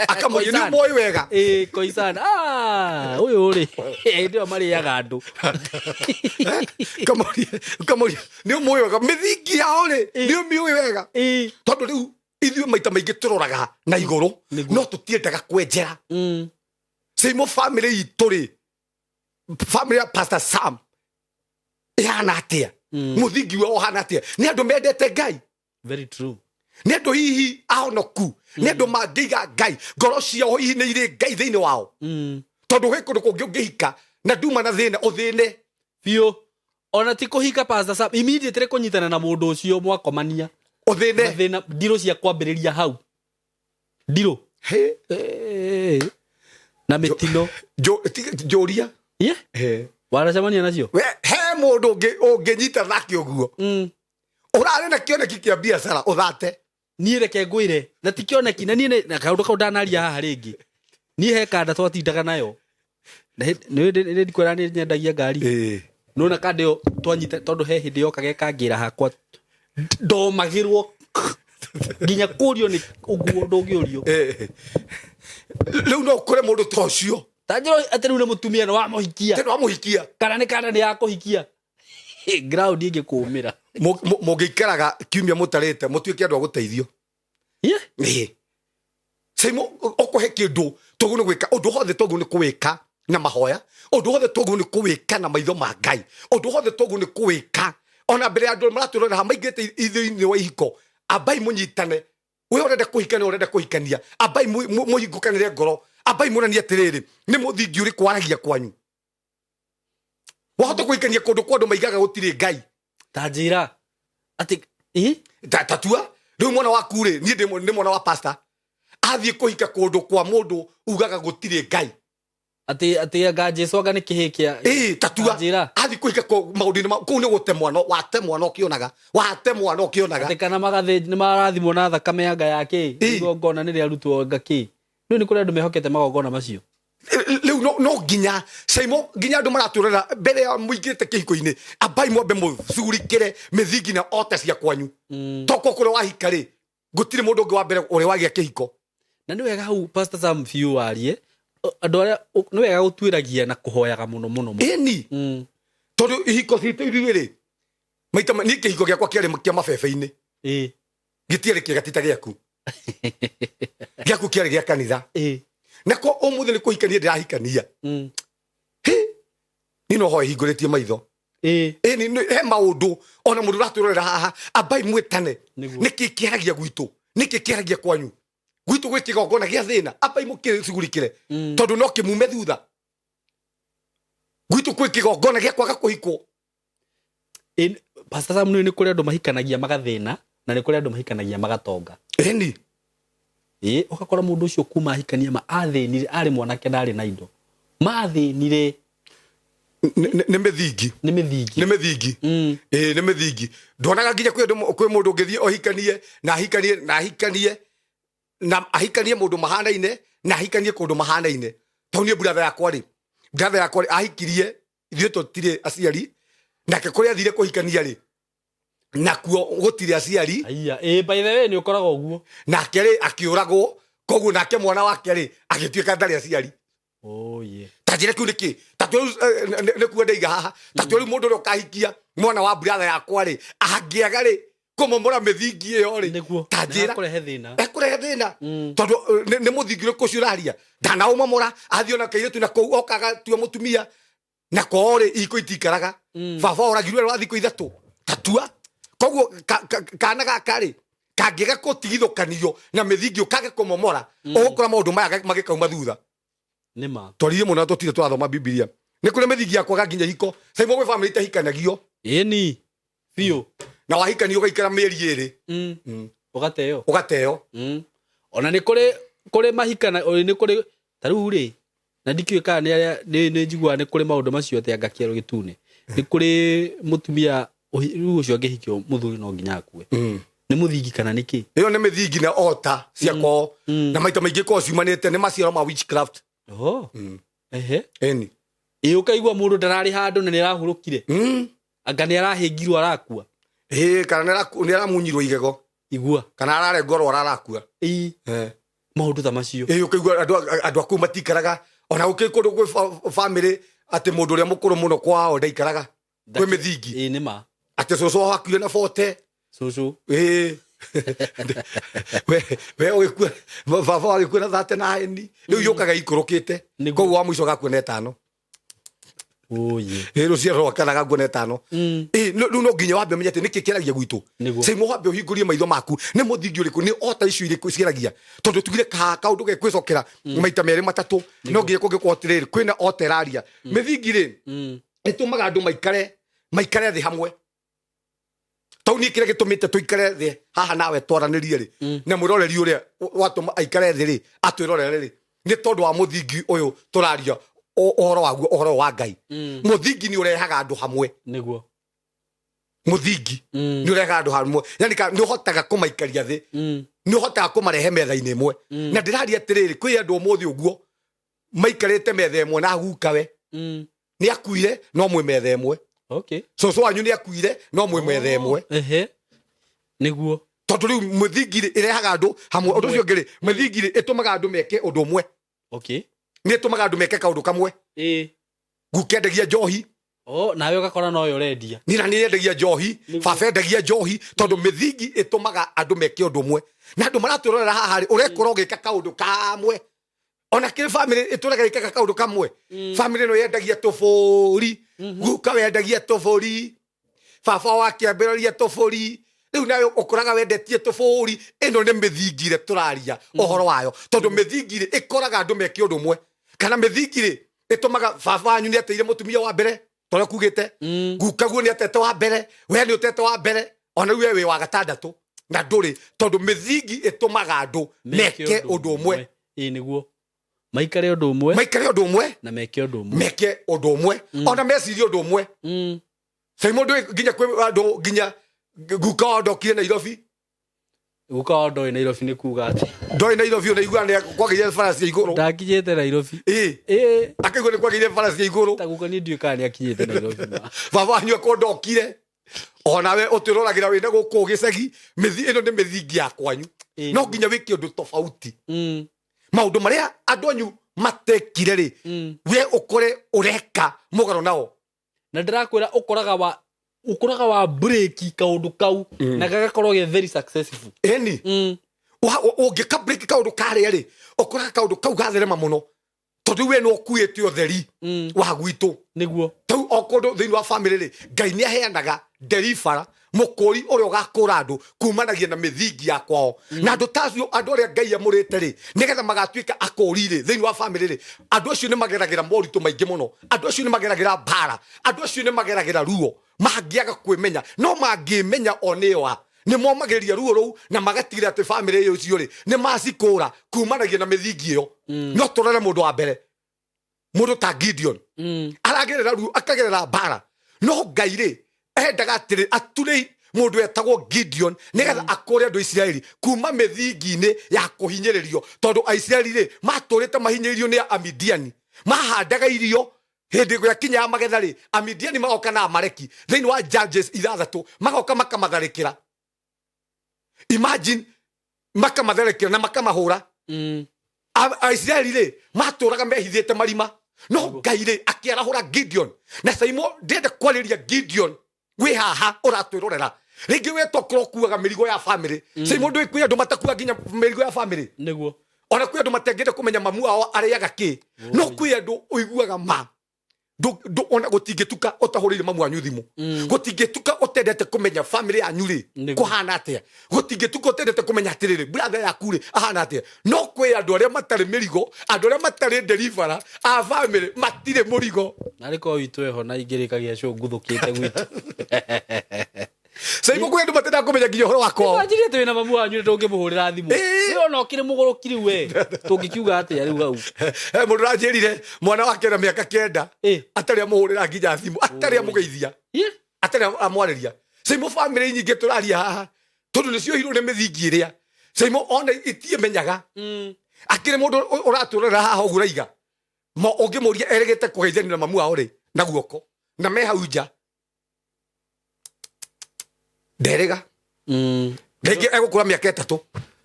Speaker 1: Akamũria nĩ ũmoĩ wega.
Speaker 2: Ĩ, Koisan. Ah, ũyũ rĩ hĩndĩ ĩyo marĩaga andũ.
Speaker 1: Ũkamũria nĩ ũmũĩ wega, mĩthingi yao rĩ, nĩ ũmĩũĩ wega? Tondũ rĩu ithuĩ maita maingĩ tũroraga na igũrũ. No tũtiendaga kwenjera. Simo, family itũ rĩ, family ya Pastor Sam ĩhana atĩa? Mũthingi wao ũhana atĩa? Nĩ andũ mendete Ngai?
Speaker 2: Very true.
Speaker 1: Nĩ andũ hihi ahonoku? Nĩ andũ mangĩiga Ngai ngoro ciao? Hihi nĩ irĩ Ngai thĩinĩ wao? Tondũ gwĩ kũndũ kũngĩ ũngĩhika na nduma na thĩna ũthĩne.
Speaker 2: Biũ. Ona ti kũhika, Pastor Sam, immediately kũnyitana na mũndũ ũcio mwakomania.
Speaker 1: Ũthĩne.
Speaker 2: Mathĩna ndirũ cia kwambĩrĩria hau ndirũ.
Speaker 1: He.
Speaker 2: Eh, na mĩtino.
Speaker 1: Njũria.
Speaker 2: Ye, wanacemania nacio?
Speaker 1: We, he mũndũ ũngĩnyita thaki ũguo, ũrarĩ na kĩoneki kĩa biacara ũthate.
Speaker 2: Niĩ reke ngwĩre, na ti kĩoneki, na niĩ na kaũndũ kau ndanaria haha rĩngĩ, niĩ he kanda twatindaga nayo na nĩ ndikwĩra nĩ nyendagia ngari. Nona kanda ĩyo twanyita, tondũ he hĩndĩ yokaga ĩkangĩra hakwa, ndomagĩrwo nginya kũrio nĩ ũguo ndũngĩũrio.
Speaker 1: Rĩu no ũkore mũndũ ta ũcio.
Speaker 2: Ta njĩra atĩ rĩu nĩ mũtumia nĩ wamũhikia.
Speaker 1: Tondũ wamũhikia.
Speaker 2: Kana nĩ kanda nĩ ya kũhikia, ground ĩngĩkũmĩra.
Speaker 1: Mũngĩikaraga kiumia mũtarĩte mũtuĩke andũ a gũteithio. Ĩĩ. Simo ũkũhe kĩndũ tũguo nĩ gwĩka ũndũ wothe, tũguo nĩ kũwĩka na mahoya, ũndũ wothe tũguo nĩ kũwĩka na maitho ma Ngai, ũndũ wothe tũguo nĩ kũwĩka ona mbere ya andũ maratũrora haha maingĩte thĩinĩ wa ihiko. Ambai mũnyitane, we ũrenda kũhikania, ũrenda kũhikania, ambai mũhingũkanĩre ngoro, ambai mũnanie atĩrĩrĩ, nĩ mũthingi ũrĩkũ waragia kwanyu. Wahota kũhikania kũndũ kwa andũ maigaga gũtirĩ Ngai.
Speaker 2: Ta njĩra atĩ ĩ.
Speaker 1: Tatua rĩu mwana waku rĩ, niĩ ndĩ mwana wa pastor, athiĩ kũhika kũndũ kwa mũndũ ugaga gũtirĩ Ngai.
Speaker 2: Atĩ anga Jesu anga nĩ kĩhĩ kĩa.
Speaker 1: Ĩ, tatua.
Speaker 2: Njĩra.
Speaker 1: Athiĩ kũhika maũndũ-inĩ kũu nĩ gũte mwana, wate mwana ũkĩonaga, wate mwana ũkĩonaga.
Speaker 2: Atĩ kana magathĩ nĩ marathimwo na thakame anga ya kĩ. Igongona nĩ rĩarutwo anga kĩ. Rĩu nĩ kũrĩ andũ mehokete magongona macio.
Speaker 1: Rĩu no nginya Saimo, nginya andũ maratũrera, mbere ya mũingĩrĩte kĩhiko-inĩ, ambai mwambe mũcugurikĩre mĩthingi na ota cia kwanyu. Toko kũrĩa wahika rĩ, gũtirĩ mũndũ ũngĩ wa mbere ũrĩa wagĩa kĩhiko.
Speaker 2: Na nĩ wega hau, Pastor Sam, biũ warie andũ arĩa nĩ wega gũtuĩragia na kũhoyaga mũno mũno mũno.
Speaker 1: Ĩni. Tondũ ihiko citũ ithuĩ rĩ, maita niĩ kĩhiko gĩakwa kĩarĩ kĩa mabebe-inĩ. Gĩtiarĩ kĩega, ti ta gĩaku. Gĩaku kĩarĩ gĩa kanitha. Nako ũmũthĩ nĩ kũhikania ndĩrahikania. Hĩ, niĩ no hoe hingũrĩtie maitho. Ĩni, he maũndũ ona mũndũ ũratũrorera haha, ambai mwĩtane. Nĩkĩ kĩaragia gwitũ? Nĩkĩ kĩaragia kwanyu? Gwitũ gwĩ kĩgongona gĩa thĩna, ambai mũkĩcugurikĩre, tondũ no kĩmume thutha. Gwitũ kwĩ kĩgongona gĩa kwaga kũhikwo.
Speaker 2: Pastor Sam, nĩ kũrĩ andũ mahikanagia magathĩna na nĩ kũrĩ andũ mahikanagia magatonga.
Speaker 1: Ĩni.
Speaker 2: Ĩ, ũgakora mũndũ ũcio kuma ahikania ma athĩnire, arĩ mwanake ndarĩ na indo, mathĩnire.
Speaker 1: Nĩ mĩthingi.
Speaker 2: Nĩ mĩthingi.
Speaker 1: Nĩ mĩthingi. Ĩĩ, nĩ mĩthingi. Nduonaga nginya kwĩ kwĩ mũndũ ũngĩthiĩ ohikanie na ahikanie na ahikanie na ahikanie mũndũ mahanaine na ahikanie kũndũ mahanaine. Tondũ niĩ brother yakwa rĩ ahikirie, ithuĩ tũtirĩ aciari, nake kũrĩa athire kũhikania rĩ, nakuo gũtirĩ aciari.
Speaker 2: Aya, ĩ, by the way, nĩ ũkoraga ũguo.
Speaker 1: Nake rĩ akĩũragwo, koguo nake mwana wake rĩ agĩtuĩka ndarĩ aciari.
Speaker 2: Oh yeah.
Speaker 1: Ta njĩra kĩu nĩkĩ? Ta tue rĩu, nĩ kuo ndaiga haha, ta tue rĩu mũndũ ũrĩa ũkahikia mwana wa brother yakwa rĩ, angĩaga rĩ kũmomora mĩthingi ĩyo rĩ, ta njĩra.
Speaker 2: Kũrehe thĩna.
Speaker 1: Ekũrehe thĩna, tondũ nĩ mũthingi ũrĩkũ ũcio ũraria ndanaũmomora? Athiĩ ona kairĩtu na kũu oka agatua mũtumia, na kwao rĩ iko itikaraga. Baba oragirwo rwa thikũ 3. Tatua koguo kana gaka rĩ kangĩga kũtigithũkanio na mĩthingi, ũkage kũmomora, ũgũkora maũndũ maya magĩkauma thutha.
Speaker 2: Nĩ ma.
Speaker 1: Twaririe mũno na tũtire tũrathoma Bibilia. Nĩ kũrĩ mĩthingi ya kwaga nginya hiko. Saimo, gwĩ famĩlĩ itahikanagio.
Speaker 2: Ĩni, biũ.
Speaker 1: Na wahikanio ũgaikara mĩeri 2,
Speaker 2: Ũgateo.
Speaker 1: Ũgateo.
Speaker 2: Ona nĩ kũrĩ mahikana, nĩ kũrĩ ta rĩu rĩ, na ndikĩũĩ kana nĩ arĩa nĩ njiguaga nĩ kũrĩ maũndũ macio atĩ anga kĩero gĩtune nĩ kũrĩ mũtumia rĩu ũcio angĩhikio mũthuri no nginya akue. Nĩ mũthingi kana nĩ kĩ?
Speaker 1: Ĩyo nĩ mĩthingi na ota cia kwao, na maita maingĩ korwo ciumanĩte nĩ maciaro ma witchcraft.
Speaker 2: Oh. Ehe.
Speaker 1: Ĩni.
Speaker 2: Ĩ, ũkaigua mũndũ ndararĩ handũ na nĩ arahurũkire, anga nĩ arahĩngirwo arakua.
Speaker 1: Ĩĩ, kana nĩ aramunyirwo igego.
Speaker 2: Igua.
Speaker 1: Kana ararengwo rwara arakua.
Speaker 2: Ĩ. Maũndũ ta macio.
Speaker 1: Ĩĩ, ũkaigua andũ a kũu matikaraga. Ona gũkĩrĩ kũndũ gwĩ famĩlĩ atĩ mũndũ ũrĩa mũkũrũ mũno kwao ndaikaraga. Kwĩ mĩthingi.
Speaker 2: Ĩ, nĩ ma.
Speaker 1: Atĩ cũcũ wao akuire na bote.
Speaker 2: Cũcũ.
Speaker 1: Ĩĩ, we ũgĩkua, baba wagĩkua na 39, rĩu yũkaga ikũrũkĩte. Koguo wa mũico gakua na 5.
Speaker 2: Oye.
Speaker 1: Ĩ, rũciaro rwa kana gakua na 5. Ĩ, rĩu no nginya wambe ũmenye atĩ nĩkĩ kĩaragia gwitũ. Saimo, wambe ũhingũrie maitho maku, nĩ mũthingi ũrĩkũ, nĩ ota icio irĩkũ ciaragia? Tondũ tugire ka kaũndũ gekwĩcokera maita merĩ matatũ, no nginya kũngĩkorwo atĩrĩrĩ kwĩna ota ĩraria. Mĩthingi rĩ ĩtũmaga andũ maikare thĩ hamwe. Tau niĩ kĩrĩa gĩtũmĩte tũikare thĩ haha nawe twaranĩrie rĩ, na mwĩroreri ũrĩa watũma aikare thĩ rĩ atwĩrorere rĩ, nĩ tondũ wa mũthingi ũyũ tũraria ũhoro waguo, ũhoro wa Ngai. Mũthingi nĩ ũrehaga andũ hamwe. Mũthingi nĩ ũrehaga andũ hamwe, yani nĩ ũhotaga kũmaikaria thĩ, nĩ ũhotaga kũmarehe metha-inĩ ĩmwe. Na ndĩraria atĩrĩrĩ, kwĩ andũ ũmũthĩ ũguo maikarĩte metha ĩmwe na gukawe nĩ akuire, no mwĩ metha ĩmwe. Cũcũ wanyu nĩ akuire, no mwĩ metha ĩmwe.
Speaker 2: Ehe, nĩguo.
Speaker 1: Tondũ rĩu mũthingi rĩ ĩrehaga andũ hamwe. Ũndũ ũcio ũngĩ rĩ, mĩthingi rĩ ĩtũmaga andũ meke ũndũ ũmwe. Nĩ ĩtũmaga andũ meke kaũndũ kamwe. Guka endagia njohi.
Speaker 2: Oh, nawe ũgakora noyo ũrendia.
Speaker 1: Niĩ na niĩ endagia njohi. Baba endagia njohi, tondũ mĩthingi ĩtũmaga andũ meke ũndũ ũmwe. Na andũ maratwĩrorera haha rĩ, ũrekora ũgĩka kaũndũ kamwe. Ona kĩrĩ famĩlĩ ĩtũraga ĩkaga kaũndũ kamwe. Famĩlĩ ĩno yendagia tũbũri, guka wendagia tũbũri, baba wakĩambĩrĩria tũbũri, rĩu nawe ũkoraga wendetie tũbũri. Ĩno nĩ mĩthingi ĩrĩa tũraria ũhoro wayo, tondũ mĩthingi rĩ ĩkoraga andũ meke ũndũ ũmwe. Kana mĩthingi rĩ ĩtũmaga baba wanyu nĩ ateire mũtumia wa mbere, torĩa kugĩte, guka guo nĩ atete wa mbere, we nĩ ũtete wa mbere, ona rĩu we wĩ wa gatandatũ na ndũrĩ, tondũ mĩthingi ĩtũmaga andũ meke ũndũ ũmwe.
Speaker 2: Ĩ, nĩguo maikare ũndũ ũmwe.
Speaker 1: Maikare ũndũ ũmwe.
Speaker 2: Na meke ũndũ ũmwe.
Speaker 1: Meke ũndũ ũmwe, ona mecirie ũndũ ũmwe. Sai mũndũ nginya kwĩ andũ nginya guka wao ndokire Nairobi.
Speaker 2: Guka wao ndoĩ Nairobi nĩ kuga atĩ?
Speaker 1: Ndoĩ Nairobi, ona igua nĩ kwagĩire bara cia igũrũ.
Speaker 2: Ndakinyĩte Nairobi.
Speaker 1: Ĩ.
Speaker 2: Ĩ.
Speaker 1: Akaigua nĩ kwagĩire bara cia igũrũ.
Speaker 2: Ta guka niĩ ndiũĩ kana nĩ akinyĩte Nairobi ma.
Speaker 1: Baba wanyu akorwo ndokire, onawe ũtwĩroragĩra wĩna gũkũ gĩcagi. Ĩno nĩ mĩthingi ya kwanyu. No nginya wĩke ũndũ tofauti. Maũndũ marĩa andũ anyu matekire rĩ, we ũkore ũreka mũgarũ nao.
Speaker 2: Na ndĩrakwĩra ũkoraga wa break kaũndũ kau na gagakorwo ge very successful.
Speaker 1: Ĩni. Ũngĩka break kaũndũ karĩa rĩ, ũkoraga kaũndũ kau gatherema mũno, tondũ we nĩ ũkuĩte ũtheri wa gwitũ. Tau o kũndũ thĩinĩ wa famĩlĩ rĩ, Ngai nĩ aheanaga deliverer. Mũkũri ũrĩa ũgakũra andũ kumanagia na mĩthingi ya kwao, na andũ ta acio, andũ arĩa Ngai amũrĩte rĩ, nĩgetha magatuĩka akũri rĩ thĩinĩ wa famĩlĩ rĩ, andũ acio nĩ mageragĩra moritũ maingĩ mũno, andũ acio nĩ mageragĩra mbara, andũ acio nĩ mageragĩra ruo mangĩaga kwĩmenya. No mangĩmenya o nĩo a nĩ momagĩrĩria ruo rũu na magatigĩrĩra atĩ famĩlĩ ĩyo icio rĩ nĩ macikũra kumanagia na mĩthingi ĩyo. No tũrore mũndũ wa mbere, mũndũ ta Gideon, aragerera ruo, akagerera mbara, no Ngai rĩ endaga atĩrĩ ature mũndũ wetagwo Gideon nĩgetha akũre andũ a Isiraeli kuma mĩthingi-inĩ ya kũhinyĩrĩrio, tondũ Aisiraeli rĩ matũrĩte mahinyĩrĩirio nĩ Amidiani. Mahandaga irio, hĩndĩ gwakinya ya magetha rĩ, Amidiani magoka na Amaleki thĩinĩ wa Judges 6, magoka makamatharĩkĩra. Imagine, makamatharĩkĩra na makamahũra. Aisiraeli rĩ matũraga mehithĩte marima, no Ngai rĩ akĩarahũra Gideon. Na Saimo, ndĩrenda kwarĩria Gideon wĩ haha ũratwĩrorera. Rĩngĩ we tokorwo ũkuaga mĩrigo ya famĩlĩ. Saimo, ndũĩ kwĩ andũ matakua nginya mĩrigo ya famĩlĩ?
Speaker 2: Nĩguo.
Speaker 1: Ona kwĩ andũ matengĩte kũmenya mamu wao arĩaga kĩ, no kwĩ andũ ũiguaga ma ona gũtingĩtuka ũtahũrĩire mamu wanyu thimũ, gũtingĩtuka ũtendete kũmenya famĩlĩ yanyu rĩ kũhana atĩa, gũtingĩtuka ũtendete kũmenya atĩrĩrĩ, brother yaku rĩ ahana atĩa. No kwĩ andũ arĩa matarĩ mĩrigo, andũ arĩa matarĩ deliverer a famĩlĩ, matirĩ mũrigo.
Speaker 2: Narĩ korwo witũ eho na ingĩrĩkagia cũ nguthũkĩte gwitũ.
Speaker 1: Saimo, kwĩ andũ matendaga kũmenya nginya ũhoro wa kwao.
Speaker 2: Anjirie twĩ na mamu wanyu nĩ tũngĩmũhũrĩra thimũ. We ona ũkĩrĩ mũgũrũki rĩu, we tũngĩkiuga atĩa rĩu hau?
Speaker 1: He mũndũ ũranjĩrire mwana wake na mĩaka 9 atarĩ amũhũrĩra nginya thimũ, atarĩ amũgeithia, atarĩ amwarĩria. Saimo, famĩlĩ nyingĩ tũraria haha tondũ nĩ ciohirwo nĩ mĩthingi ĩrĩa, Saimo, ona itiĩmenyaga. Akĩrĩ mũndũ ũratũrora haha ũguo ũraiga ma ũngĩmũria erĩgĩte kũgeithania na mamu wao rĩ na guoko na me hau nja, nderĩga. Rĩngĩ egũkũra mĩaka 3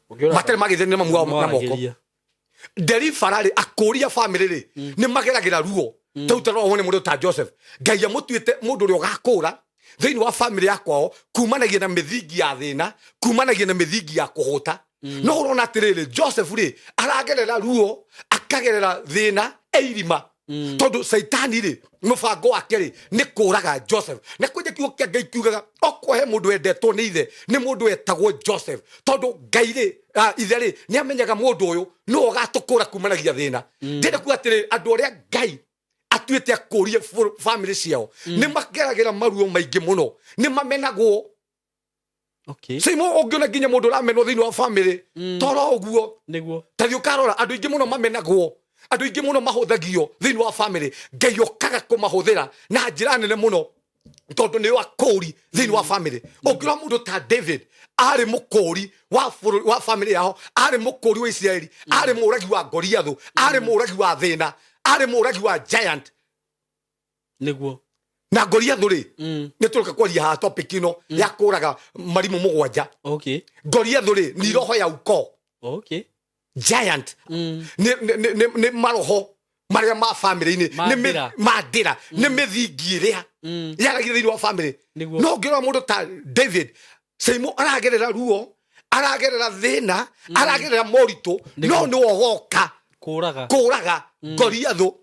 Speaker 1: matarĩ mageithania na mamu wao na moko.
Speaker 2: Mwaragĩria.
Speaker 1: Nderibara rĩ, akũria famĩlĩ rĩ nĩ mageragĩra ruo. Tau tarora wone mũndũ ta Joseph, Ngai amũtuĩte mũndũ ũrĩa ũgakũra thĩinĩ wa famĩlĩ ya kwao kumanagia na mĩthingi ya thĩna, kumanagia na mĩthingi ya kũhũta. No ũrona atĩrĩrĩ, Joseph rĩ aragerera ruo, akagerera thĩna e irima, tondũ Caitani rĩ mũbango wake rĩ nĩ kũraga Joseph. Na kwanja kiugo kĩa Ngai kiugaga okorwo he mũndũ wendetwo nĩ ithe nĩ mũndũ wetagwo Joseph, tondũ Ngai rĩ, ithe rĩ nĩ amenyaga mũndũ ũyũ nĩwe ũgatũkũra kumanagia thĩna. Ndĩrenda kuga atĩrĩ, andũ arĩa Ngai atuĩte akũrie famĩlĩ ciao nĩ mageragĩra maruo maingĩ mũno, nĩ mamenagwo. Simo, ũngĩona nginya mũndũ ũramenwo thĩinĩ wa famĩlĩ, toro ũguo. Ta thiĩ ũkarora andũ aingĩ mũno mamenagwo, andũ aingĩ mũno mahũthagio thĩinĩ wa famĩlĩ, Ngai okaga kũmahũthĩra na njĩra nene mũno tondũ nĩ akũri thĩinĩ wa famĩlĩ. Ũngĩrora mũndũ ta David, arĩ mũkũri wa bũrũri wa famĩlĩ yao, arĩ mũkũri wa Isiraeli, arĩ mũũragi wa Goliathũ, arĩ mũũragi wa thĩna, arĩ mũũragi wa giant. Na Goliathũ rĩ, nĩ tũrĩka kwaria haha topic ĩno ya kũraga marimũ 7. Goliathũ rĩ ni roho ya ukoo. Giant nĩ maroho marĩa ma famĩlĩ-inĩ.
Speaker 2: Ma ndĩra.
Speaker 1: Ma ndĩra, nĩ mĩthingi ĩrĩa yaragia thĩinĩ wa famĩlĩ. No ũngĩrora mũndũ ta David, Saimo, aragerera ruo, aragerera thĩna, aragerera moritũ, no nĩ ũgoka
Speaker 2: kũraga
Speaker 1: kũraga Goliathũ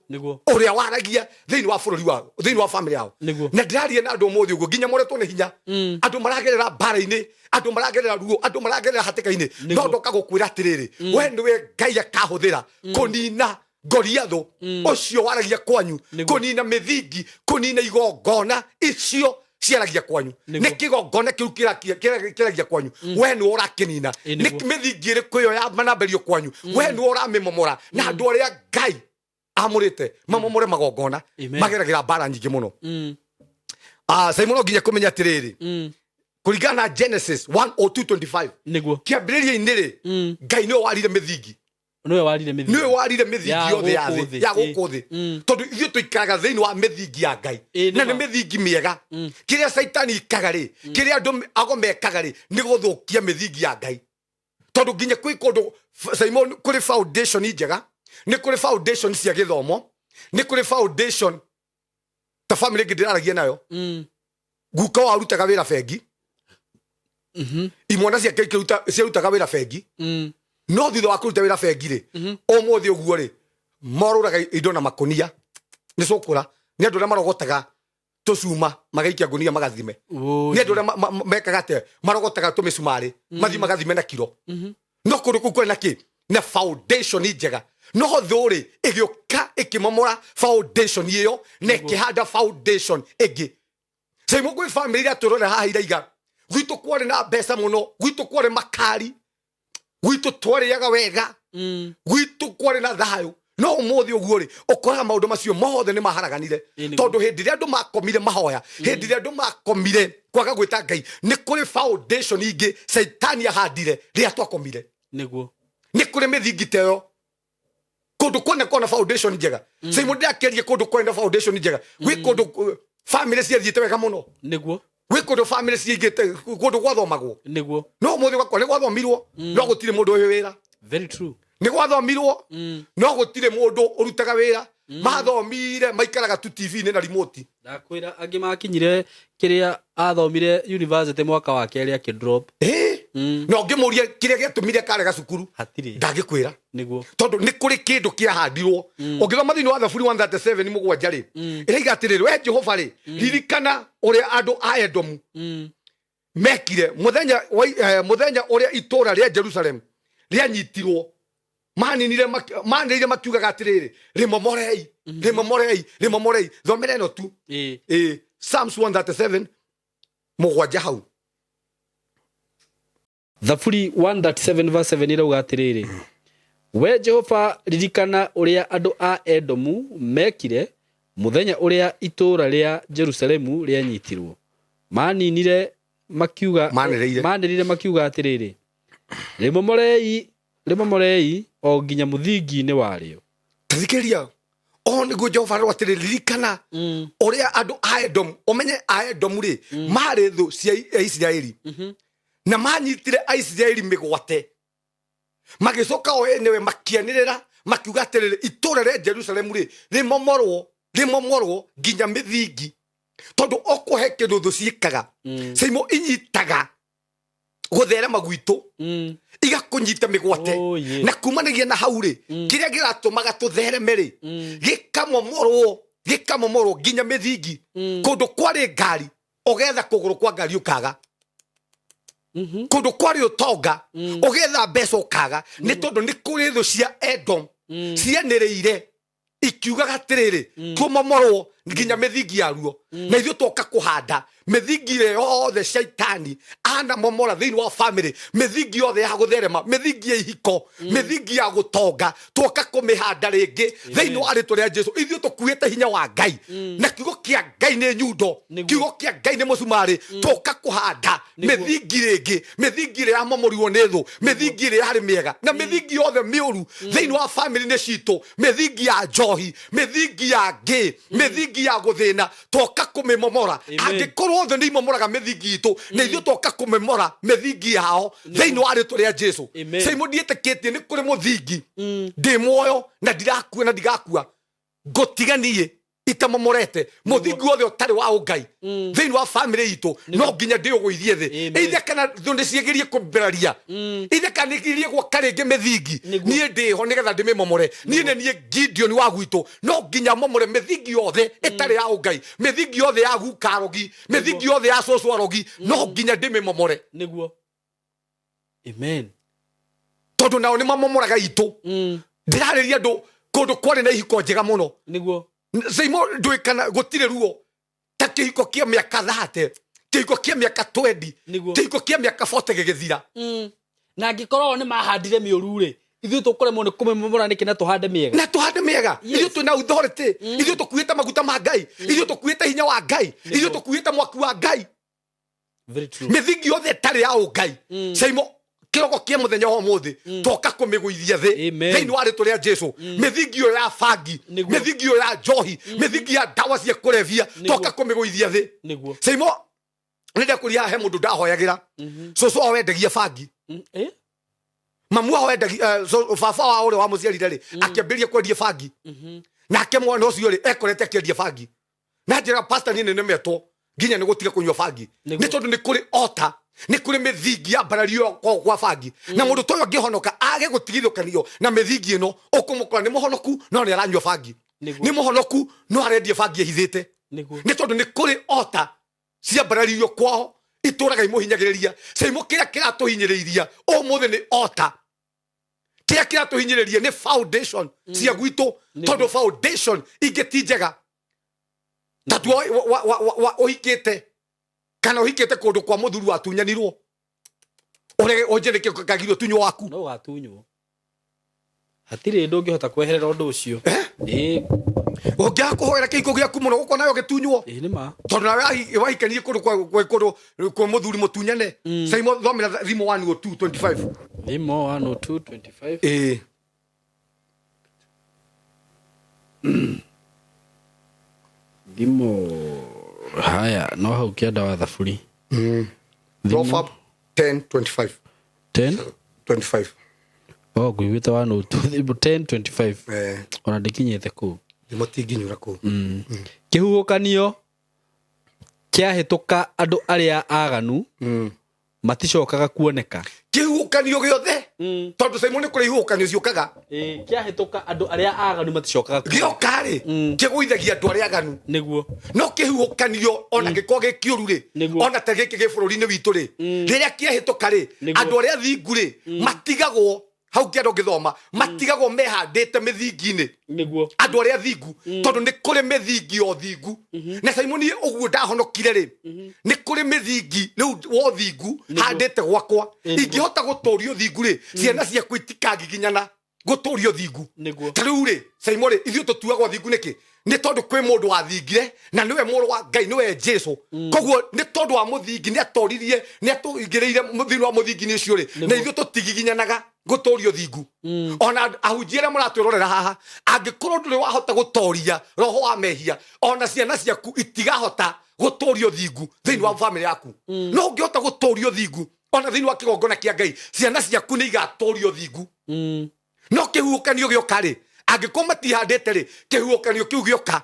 Speaker 1: ũrĩa waragia thĩinĩ wa bũrũri wao, thĩinĩ wa famĩlĩ yao. Na ndĩraria na andũ ũmũthĩ ũguo nginya moretwo nĩ hinya, andũ maragerera mbara-inĩ, andũ maragerera ruo, andũ maragerera hatĩka-inĩ, no ndoka gũkwĩra atĩrĩrĩ, we nĩwe Ngai akahũthĩra kũnina Goliathũ ũcio waragia kwanyu, kũnina mĩthingi, kũnina igongona icio ciaragia kwanyu. Nĩ kĩgongona kĩu kĩragia kwanyu, we nĩwe ũrakĩnina. Nĩ mĩthingi ĩrĩkũ ĩyo ya manambĩrio kwanyu, we nĩwe ũramĩmomora. Na andũ arĩa Ngai amũrĩte mamomore magongona mageragĩra mbara nyingĩ mũno. Simon, no nginya kũmenya atĩrĩrĩ, kũringana na Genesis 1:02-25, kĩambĩrĩria-inĩ rĩ, Ngai nĩwe warire mĩthingi.
Speaker 2: Nĩwe warire mĩthingi.
Speaker 1: Nĩwe warire mĩthingi
Speaker 2: Ya
Speaker 1: yothe ya
Speaker 2: gũkũ
Speaker 1: thĩ
Speaker 2: thĩ.
Speaker 1: ya gũkũ thĩ, tondũ ithuĩ tũikaraga thĩinĩ wa mĩthingi ya Ngai.
Speaker 2: Nĩ
Speaker 1: Na nĩ
Speaker 2: ma.
Speaker 1: mĩthingi mĩega. Kĩrĩa Caitani ikaga rĩ, kĩrĩa andũ ago mekaga rĩ, nĩ gũthũkia mĩthingi ya Ngai, tondũ nginya kwĩ kũndũ, Simon, kũrĩ foundation njega, nĩ kũrĩ foundation cia gĩthomo, nĩ kũrĩ foundation ta famĩlĩ ĩngĩ ndĩraragia nayo, guka wao arutaga wĩra bengi, imwana ciake ciarutaga wĩra bengi, no thutha wa kũruta wĩra bengi rĩ, ũmũthĩ ũguo rĩ, morũraga indo na makũnia, nĩ cũkũra, nĩ andũ arĩa marogotaga. Tũcuma magaikia ngunia magathime.
Speaker 2: Oi.
Speaker 1: Nĩ andũ arĩa mekaga atĩa, marogotaga tũmĩcumarĩ mathiĩ magathime na kiro. No kũndũ kũu kwarĩ na kĩ na foundation njega, no thũ rĩ ĩgĩũka ĩkĩmomora foundation ĩyo na ĩkĩhanda foundation ĩngĩ. Caimũ gwĩ famĩlĩ iria tũrore haha iraiga gwitũ kwarĩ na mbeca mũno, gwitũ kwarĩ makari, gwitũ twarĩaga wega, gwitũ kwarĩ na thayũ, no ũmũthĩ ũguo rĩ ũkoraga maũndũ macio mothe nĩ maharaganire.
Speaker 2: Ĩ, nĩguo.
Speaker 1: Tondũ hĩndĩ ĩrĩa andũ makomire mahoya, hĩndĩ ĩrĩa andũ makomire kwaga gwĩta Ngai, nĩ kũrĩ foundation ingĩ Caitani ahandire rĩrĩa twakomire. Nĩ kũrĩ mĩthingi ta ĩyo kũndũ kũna kona foundation njega. Caimũ ndĩrakĩaria kũndũ kwarĩ na foundation njega, gwĩ kũndũ famĩlĩ ciathiĩte wega mũno. Gwĩ kũndũ famĩlĩ ciaigĩte, kũndũ gwathomagwo. No ũmũthĩ gwakwa nĩ gwathomirwo, no gũtirĩ mũndũ ũyũ wĩra.
Speaker 2: Very true.
Speaker 1: Nĩ gwathomirwo, no gũtirĩ mũndũ ũrutaga wĩra. Mathomire maikaraga tu TV-inĩ na remote.
Speaker 2: Ndakwĩra angĩ makinyire kĩrĩa athomire university mwaka wa kerĩ akĩdrop.
Speaker 1: Ĩ, na ũngĩmũria kĩrĩa gĩatũmire karega cukuru,
Speaker 2: Hatirĩ.
Speaker 1: ndangĩkwĩra. Tondũ nĩ kũrĩ kĩndũ kĩahandirwo. Ũngĩthoma thĩinĩ wa Thaburi 137 mũgwanja rĩ, ĩraiga atĩrĩrĩ, we Jehova rĩ, ririkana ũrĩa andũ a Edomu mekire mũthenya ũrĩa itũũra rĩa Jerusalem rĩanyitirwo. Maninire manĩrĩire makiugaga atĩrĩrĩ, rĩmomorei, rĩmomorei, rĩmomorei. Thomera ĩno tu. Ĩ, Psalms 137 mũgwanja hau.
Speaker 2: Thaburi 137 verse 7 irauga atĩrĩrĩ, we Jehova, ririkana ũrĩa andũ a Edomu mekire mũthenya ũrĩa itũũra rĩa Jerusalemu rĩanyitirwo. Maninire makiuga
Speaker 1: Manĩrĩire.
Speaker 2: Manĩrĩire makiuga atĩrĩrĩ, rĩmomorei, rĩmomorei o nginya mũthingi-inĩ warĩo.
Speaker 1: Tathikĩrĩria, o nĩguo Jehova arerwo atĩrĩ, ririkana ũrĩa andũ a Edomu, ũmenye a Edomu rĩ marĩ thũ cia Isiraeli, na manyitire Aisiraeli mĩgwate, magĩcoka o enyewe makĩanĩrĩra makiuga atĩrĩrĩ, itũũra rĩa Jerusalemu rĩ rĩmomorwo, rĩmomorwo nginya mĩthingi. Tondũ okũhe kĩndũ thũ ciĩkaga, caimo inyitaga gũtherema gwitũ, igakũnyita mĩgwate.
Speaker 2: Oh, yes.
Speaker 1: Na kumanagia na hau rĩ, kĩrĩa kĩratũmaga tũthereme rĩ, gĩkamomorwo, gĩkamomorwo nginya mĩthingi. Kũndũ kwarĩ ngari, ũgetha kũgũrũ kwa ngari ũkaga. Kũndũ kwarĩ ũtonga, ũgetha mbeca ũkaga, nĩ tondũ nĩ kũrĩ thũ cia Edom cianĩrĩire ikiugaga atĩrĩrĩ, tũmomorwo nginya mĩthingi yaruo. Na ithuĩ twoka kũhanda mĩthingi ĩrĩa yothe shaitani anamomora thĩinĩ wa famĩlĩ, mĩthingi yothe ya gũtherema, mĩthingi ya ihiko, mĩthingi ya gũtonga, twoka kũmĩhanda rĩngĩ thĩinĩ wa rĩtwa rĩa Jesu. Ithuĩ tũkuĩte hinya wa Ngai, na kiugo kĩa Ngai nĩ nyundo. Kiugo kĩa Ngai nĩ mũcumarĩ. Twoka kũhanda mĩthingi rĩngĩ, mĩthingi ĩrĩa yamomorirwo nĩ thũ, mĩthingi ĩrĩa yarĩ mĩega, na mĩthingi yothe mĩũru thĩinĩ wa famĩlĩ-inĩ citũ, mĩthingi ya njohi, mĩthingi ya ngĩ, mĩthingi ya gũthĩna, twoka kũmĩmomora.
Speaker 2: Amen.
Speaker 1: Angĩkorwo thũ nĩ imomoraga mĩthingi itũ, na ithuĩ twoka kũmĩmora mĩthingi yao thĩinĩ wa rĩtwa rĩa Jesu.
Speaker 2: Amen.
Speaker 1: Caimũ ndiĩtĩkĩtie nĩ kũrĩ mũthingi ndĩ muoyo na ndirakua na ndigakua ngũtiga niĩ itamomorete mũthingi wothe ũtarĩ wa ũngai thĩinĩ wa famĩlĩ itũ, no nginya ndĩũgũithie thĩ. Either kana thũ nĩ ciĩgirie kũmberaria, either kana nĩgirie gwaka rĩngĩ mĩthingi, niĩ ndĩho nĩgetha ndĩmĩmomore. Niĩ nĩ niĩ Gideon wa gwitũ, no nginya momore mĩthingi yothe ĩtarĩ ya ũngai, mĩthingi yothe ya guka arogi, mĩthingi yothe ya cũcũ arogi, no nginya ndĩmĩmomore.
Speaker 2: Nĩguo, amen.
Speaker 1: Tondũ nao nĩ mamomoraga itũ. Ndĩrarĩria andũ kũndũ kwarĩ na ihiko njega mũno. Caimo ndũĩkana gũtirĩ ruo ta kĩhiko kĩa mĩaka 30, kĩhiko kĩa mĩaka 20, kĩhiko kĩa mĩaka 40 gĩgĩthira.
Speaker 2: Na angĩkorwo nĩ mahandire mĩũru rĩ, ithuĩ tũkũremwo nĩ kũmĩmomora nĩkĩ na tũhande mĩega?
Speaker 1: Na tũhande mĩega. Ithuĩ twĩna authority, ithuĩ tũkuĩte maguta ma Ngai, ithuĩ tũkuĩte hinya wa Ngai, ithuĩ tũkuĩte mwaki wa Ngai.
Speaker 2: Very true.
Speaker 1: Mĩthingi yothe ĩtarĩ ya ũngai, caimo kĩroko kĩa mũthenya wa ũmũthĩ twoka kũmĩgũithia thĩ
Speaker 2: Amen.
Speaker 1: thĩinĩ wa rĩtwa rĩa Jesu. Mĩthingi ĩyo ya bangi, mĩthingi ĩyo ya njohi, mĩthingi ya ndawa cia kũrebia, twoka kũmĩgũithia thĩ. Caimo nĩ ndakũria he mũndũ ndahoyagĩra, cũcũ wao wendagia bangi.
Speaker 2: Eh?
Speaker 1: Mamu wao wendagia, baba wao ũrĩa wamũciarire rĩ akĩambĩrĩria kwendia bangi, nake mwana ũcio rĩ ekorete akĩendia bangi. Na njĩra pastor, niĩ nĩ nemetwo nginya nĩ gũtiga kũnyua bangi, nĩ tondũ nĩ kũrĩ ota, nĩ kũrĩ mĩthingi ya mbarario kwa bangi, na mũndũ ta ũyũ angĩhonoka age gũtigithũkanio na mĩthingi ĩno, ũkũmũkora nĩ mũhonoku no nĩ aranyua bangi, nĩ mũhonoku no arendia bangi ehithĩte.
Speaker 2: Nĩguo.
Speaker 1: Nĩ tondũ nĩ kũrĩ ota ciambararirio kwao itũraga imũhinyagĩrĩria. Caimo, kĩrĩa kĩratũhinyĩrĩiria ũmũthĩ nĩ ota, kĩrĩa kĩratũhinyĩrĩria nĩ foundation cia gwitũ, tondũ foundation ingĩ ti njega. Ta tua ũhikĩte kana ũhikĩte kũndũ kwa mũthuri watunyanirwo, ũrege ũnje nĩkĩ kagirio tunywo waku.
Speaker 2: No ũgatunywo, hatirĩ ndũngĩhota kweherera ũndũ ũcio. Ĩĩ.
Speaker 1: Ũngĩaga kũhoera kĩhiko gĩaku mũno, gũkona nawe ũgĩtunywo.
Speaker 2: Ĩĩ, nĩ ma.
Speaker 1: Tondũ nawe wahikanirie kũndũ kũndũ kwa mũthuri mũtunyane. Saimo, thomera Thimo 102:25.
Speaker 2: Thimo 102:25.
Speaker 1: Ĩĩ.
Speaker 2: Thimo, haya, no hau kĩanda wa thaburi.
Speaker 1: Proverb 10:25.
Speaker 2: 10
Speaker 1: 25.
Speaker 2: Oh, ngũiguĩte 102. Thimo 10:25.
Speaker 1: Eh.
Speaker 2: Ona ndĩkinyĩte kũu.
Speaker 1: Thimo tinginyũra kũu.
Speaker 2: Kĩhuhũkanio kĩahĩtũka, andũ arĩa aganu maticokaga kuoneka.
Speaker 1: Kĩhuhũkanio gĩothe, tondũ Saimo nĩ kũrĩ ihuhũkanio ciũkaga.
Speaker 2: Kĩahĩtũka, andũ arĩa aganu maticokaga kuoneka.
Speaker 1: Gĩoka rĩ, kĩgũithagia andũ arĩa aganu. No kĩhuhũkanio ona gĩkorwo gĩ kĩũru rĩ, ona ta gĩkĩ gĩ bũrũri-inĩ witũ rĩ, rĩrĩa kĩahĩtũka rĩ, andũ arĩa thingu rĩ matigagwo hau kĩanda ũngĩthoma, matigagwo mehandĩte mĩthingi-inĩ. Andũ arĩa thingu, tondũ nĩ kũrĩ mĩthingi ya ũthingu. Na Simoni, ũguo ndahonokire rĩ, nĩ kũrĩ mĩthingi rĩu wa ũthingu handĩte gwakwa. Ingĩhota gũtũria ũthingu rĩ, ciana ciakwa itikagiginyana gũtũria ũthingu. Ta rĩu rĩ, Saimo rĩ, ithuĩ tũtuagwo thingu nĩkĩ? Nĩ tondũ kwĩ mũndũ wathingire, na nĩwe mũrũ wa Ngai, nĩwe Jesu. Koguo nĩ tondũ wa mũthingi nĩ atoririe, nĩ atũingĩrĩire thĩinĩ wa mũthingi-inĩ ũcio rĩ, na ithuĩ tũtigiginyanaga gũtũria ũthingu. Ona ahunjia arĩa mũratwĩrorera haha, angĩkorwo ndũrĩ wahota gũtoria roho wa mehia, ona ciana ciaku itigahota gũtũria ũthingu thĩinĩ wa bamĩrĩ yaku. No ũngĩhota gũtũria ũthingu ona thĩinĩ wa kĩgongona kĩa Ngai, ciana ciaku nĩ igatũria ũthingu. No kĩhuhũkanio gĩoka rĩ, angĩkorwo matihandĩte rĩ, kĩhuhũkanio kĩu gĩoka,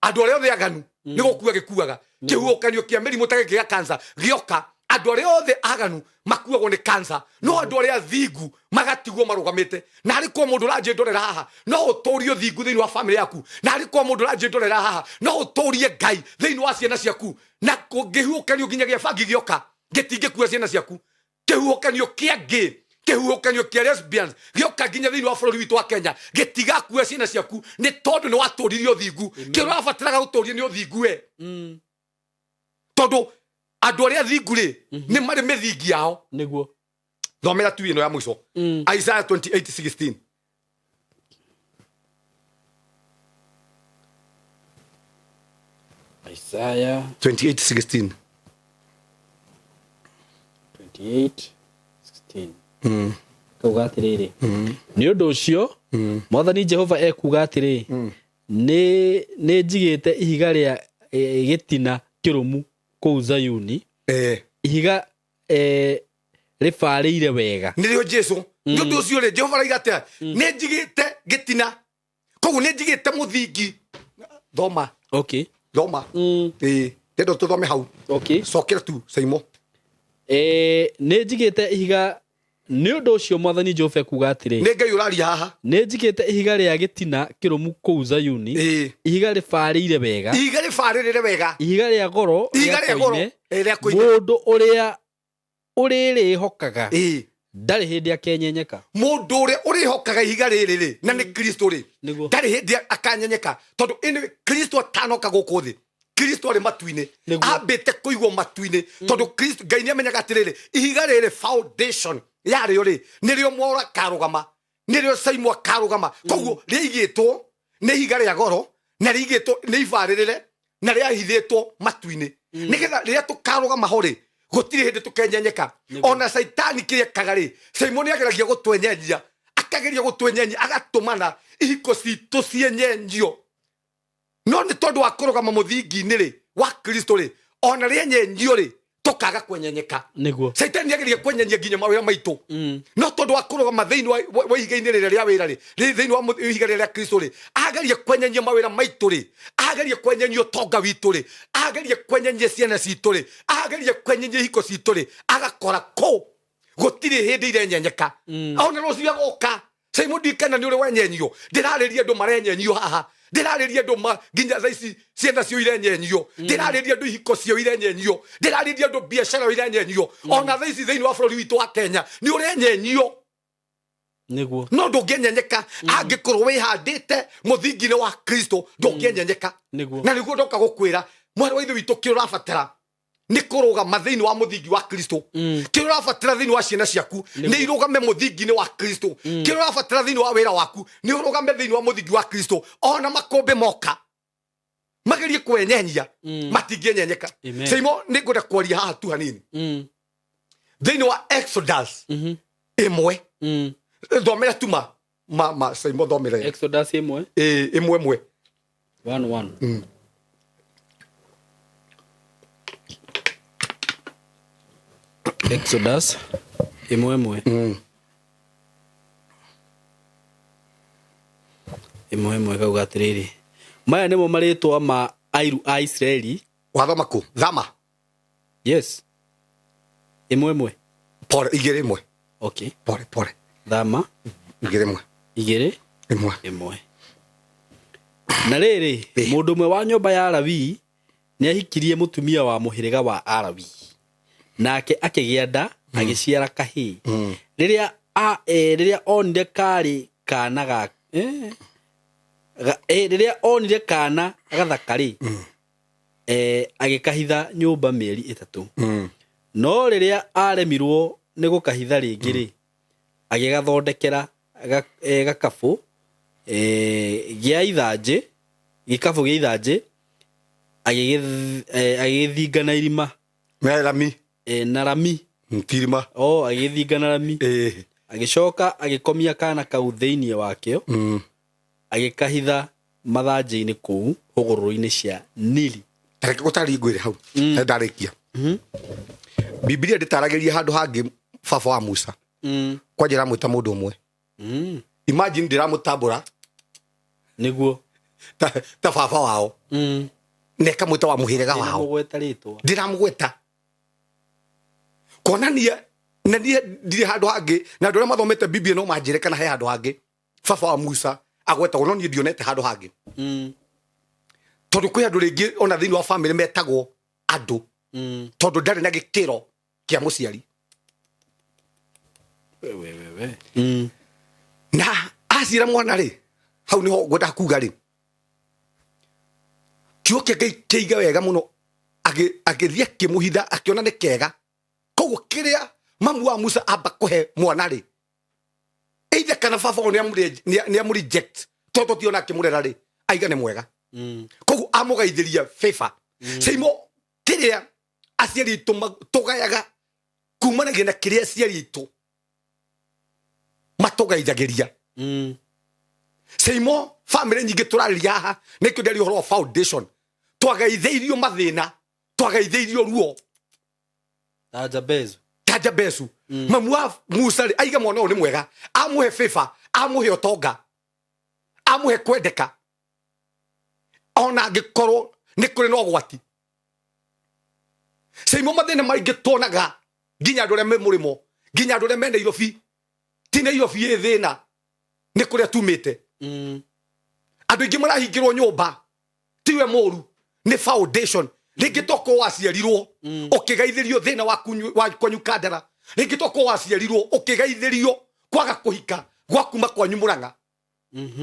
Speaker 1: andũ arĩa othe aganu nĩ gũkua gĩkuaga. Kĩhuhũkanio kĩa mĩrimũ ta gĩkĩ gĩa cancer gĩoka, andũ arĩa othe aganu makuagwo nĩ cancer, no andũ arĩa thingu magatigwo marũgamĩte. Na harĩ kwa mũndũ ũranjĩ ndorera haha, no ũtũrie ũthingu thĩinĩ wa famĩlĩ yaku. Na harĩ kwa mũndũ ũranjĩ ndorera haha, no ũtũrie Ngai thĩinĩ wa ciana ciaku, na kũngĩhuhũkanio nginya gĩa bangi gĩoka, gĩtingĩkua ciana ciaku. Kĩhuhũkanio kĩa gay, kĩhuhũkanio kĩa lesbians gĩoka nginya thĩinĩ wa bũrũri witũ wa Kenya, gĩtigakua ciana ciaku, nĩ tondũ nĩ watũririe ũthingu. Kĩrĩa ũrabataraga gũtũria nĩ ũthingu we, tondũ andũ arĩa thingu rĩ, nĩ marĩ mĩthingi yao. Thomera tu ĩno ya mũico, Isaiah 28:16.
Speaker 2: Isaiah
Speaker 1: 28:16.
Speaker 2: 28:16 kauga atĩrĩrĩ, nĩ ũndũ ũcio Mwathani Jehova ekuga atĩrĩ, nĩ njigĩte ihiga rĩa gĩtina kĩrũmu kũu Zayuni, ihiga rĩbarĩire wega.
Speaker 1: Nĩrĩo Jesu. Nĩ ũndũ ũcio rĩ, Jehova araiga atĩa? Nĩ njigĩte gĩtina, koguo nĩ njigĩte mũthingi. Thoma. Thoma. Ĩĩ, ndenda tũthome hau. Cokera tu, Saimo.
Speaker 2: Nĩ njigĩte ihiga, nĩ ũndũ ũcio Mwathani Jehova ekuga atĩrĩ,
Speaker 1: Nĩ Ngai ũraria haha.
Speaker 2: Nĩ njigĩte ihiga rĩa gĩtina kĩrũmu kũu Zayuni, ihiga rĩbarĩire wega,
Speaker 1: Ihiga rĩbarĩrĩre wega,
Speaker 2: ihiga rĩa goro
Speaker 1: ihiga
Speaker 2: rĩa
Speaker 1: rĩa goro
Speaker 2: koine,
Speaker 1: rĩa koine.
Speaker 2: Mũndũ ũrĩa ũrĩrĩhokaga ndarĩ hĩndĩ akenyenyeka.
Speaker 1: Mũndũ ũrĩa ũrĩhokaga ihiga rĩrĩ rĩ, na nĩ Kristo rĩ, ndarĩ hĩndĩ akanyenyeka, tondũ anyway, Kristo atanoka gũkũ thĩ, Kristo arĩ matu-inĩ. Ambĩte kũigwo matu-inĩ, tondũ Kristo, Ngai nĩ amenyaga atĩrĩrĩ, ihiga rĩrĩ foundation yarĩo rĩ, nĩrĩo Mwaũra akarũgama, nĩrĩo Saimo akarũgama. Koguo rĩaigĩtwo nĩ ihiga rĩa goro, na rĩigĩtwo nĩ ibarĩrĩre, na rĩahithĩtwo matu-inĩ, nĩgetha rĩrĩa tũkarũgama ho rĩ, gũtirĩ hĩndĩ tũkenyenyeka. Ona Caitani kĩrĩa ekaga rĩ, Saimo, nĩ ageragia gũtwenyenyia, akageria gũtwenyenyia, agatũmana ihiko citũ cienyenyio. No nĩ tondũ wa kũrũgama mũthingi-inĩ rĩ wa Kristo rĩ, ona rĩenyenyio rĩ, tũkaga kwenyenyeka. Caitani nĩ ageria kwenyenyia nginya mawĩra maitũ, no tondũ wa kũrũgama thĩinĩ wa ihiga-inĩ rĩrĩa rĩa wĩra rĩ, thĩinĩ wa ihiga rĩrĩa rĩa Kristo rĩ, ageria kwenyenyia mawĩra maitũ rĩ, ageria kwenyenyia ũtonga witũ rĩ, ageria kwenyenyia ciana citũ rĩ, ageria kwenyenyia ihiko citũ rĩ, agakora kũ gũtirĩ hĩndĩ irenyenyeka. Ona rũciũ agoka. Saimo, ndikana nĩ ũrĩ wenyenyio. Ndĩrarĩria andũ marenyenyio haha. Ndĩrarĩria andũ ma nginya thaa ici ciana cio irenyenyio. Ndĩrarĩria andũ ihiko cio irenyenyio. Ndĩrarĩria andũ biacara irenyenyio. Ona thaa ici thĩinĩ wa bũrũri witũ wa Kenya nĩ ũrenyenyio.
Speaker 2: Nĩguo.
Speaker 1: No ndũngĩenyenyeka angĩkorwo wĩhandĩte mũthingi-inĩ wa Kristo, ndũngĩenyenyeka.
Speaker 2: Nĩguo.
Speaker 1: Na nĩguo ndoka gũkwĩra mwarĩ wa ithe witũ, kĩrĩa ũrabatara nĩ kũrũgama thĩinĩ wa mũthingi wa Kristo. Kĩrĩa ũrabatara thĩinĩ wa ciana ciaku nĩ irũgame mũthingi-inĩ wa Kristo. Kĩrĩa ũrabatara thĩinĩ wa wĩra waku nĩ ũrũgame thĩinĩ wa mũthingi wa Kristo. Ona makũmbĩ moka magerie kwenyenyia, matingĩenyenyeka.
Speaker 2: Amen.
Speaker 1: Seimo, nĩ ngwenda kwaria haha tu hanini thĩinĩ wa Exodus 1. Thomera tu ma Seimo, thomera.
Speaker 2: Exodus 1.
Speaker 1: Ĩ, 1 1.
Speaker 2: 1 1. Exodus 1 1. 1 1 kauga atĩrĩrĩ, maya nĩmo marĩtwa ma airu a Isiraeli.
Speaker 1: Wathoma kũ? Thama.
Speaker 2: Yes, 1 1.
Speaker 1: Pole, 2 1.
Speaker 2: Okay.
Speaker 1: Pole pole.
Speaker 2: Thama.
Speaker 1: 2 1.
Speaker 2: 2.
Speaker 1: 1.
Speaker 2: 1. Na rĩrĩ, mũndũ ũmwe wa nyũmba ya Lawii nĩ ahikirie mũtumia wa mũhĩrĩga wa Alawii, nake akĩgĩa nda, agĩciara kahĩĩ. Rĩrĩa onire karĩ kana ga rĩrĩa onire kana gathaka rĩ, agĩkahitha nyũmba mĩeri 3. No rĩrĩa aremirwo nĩ gũkahitha rĩngĩ rĩ, agĩgathondekera gakabũ gĩa ithanjĩ, gĩkabũ gĩa ithanjĩ, agĩgĩthinga na irima.
Speaker 1: Na rami.
Speaker 2: Na rami.
Speaker 1: Tirima.
Speaker 2: O agĩgĩthinga na rami. Agĩcoka agĩkomia kana kau thĩinĩ wakĩo, agĩkahitha mathanjĩ-inĩ kũu hũgũrũrũ-inĩ cia Nili.
Speaker 1: Tareke gũtarĩ ngwĩre hau. Ndarĩkia. Bibilia ndĩtaragĩria handũ hangĩ baba wa Musa. Kwanja ĩramwĩta mũndũ ũmwe. Imagine ndĩramũtambũra.
Speaker 2: Nĩguo.
Speaker 1: Ta baba wao. Na ĩkamwĩta wa mũhĩrĩga wao.
Speaker 2: Ndĩramũgweta rĩtwa.
Speaker 1: Ndĩramũgweta. Kuonania na niĩ ndirĩ handũ hangĩ, na andũ arĩa mathomete Bibilia no manjĩre kana he handũ hangĩ baba wa Musa agwetagwo, no niĩ ndionete handũ hangĩ. Tondũ kwĩ andũ rĩngĩ ona thĩinĩ wa family metagwo andũ, tondũ ndarĩ na gĩkĩro kĩa mũciari.
Speaker 2: Wewe.
Speaker 1: Na aciara mwana rĩ, hau niho ngwendaga kuga rĩ, kiugo kĩa Ngai kĩiga wega mũno, agĩthiĩ akĩmũhitha, akĩona nĩ kega. Koguo kĩrĩa mamu wa Musa amba kũhe mwana rĩ, either kana baba wao nĩ amũ reject, tondũ tiona akĩmũrera rĩ, aiga nĩ mwega. Koguo amũgaithĩria favor. Seimo, kĩrĩa aciari aitũ tũgayaga kumanagia na kĩrĩa aciari aitũ matũgaithagĩria. Seimo, family nyingĩ tũrarĩria haha, nĩkĩo ndĩraria ũhoro wa foundation. Twagaithĩirio mathĩna, twagaithĩirio ruo.
Speaker 2: Ta Jabezu.
Speaker 1: Ta Jabezu. Mamu wa Musa rĩ, aiga mwana ũyũ nĩ mwega, amũhe favor, amũhe ũtonga, amũhe kwendeka, ona angĩkorwo nĩ kũrĩ na ũgwati. Seimo, mathĩna maingĩ tuonaga nginya andũ arĩa me mũrĩmo, nginya andũ arĩa me Nairobi, ti Nairobi ĩ thĩna, nĩ kũrĩa tumĩte. Andũ aingĩ marahingĩrwo nyũmba, tiwe mũru, nĩ foundation. Rĩngĩ tokorwo waciarirwo ũkĩgaithĩrio thĩna wa kwanyu Kandara, rĩngĩ tokorwo waciarirwo ũkĩgaithĩrio kwaga kũhika gwa kuma kwanyu Mũrang'a.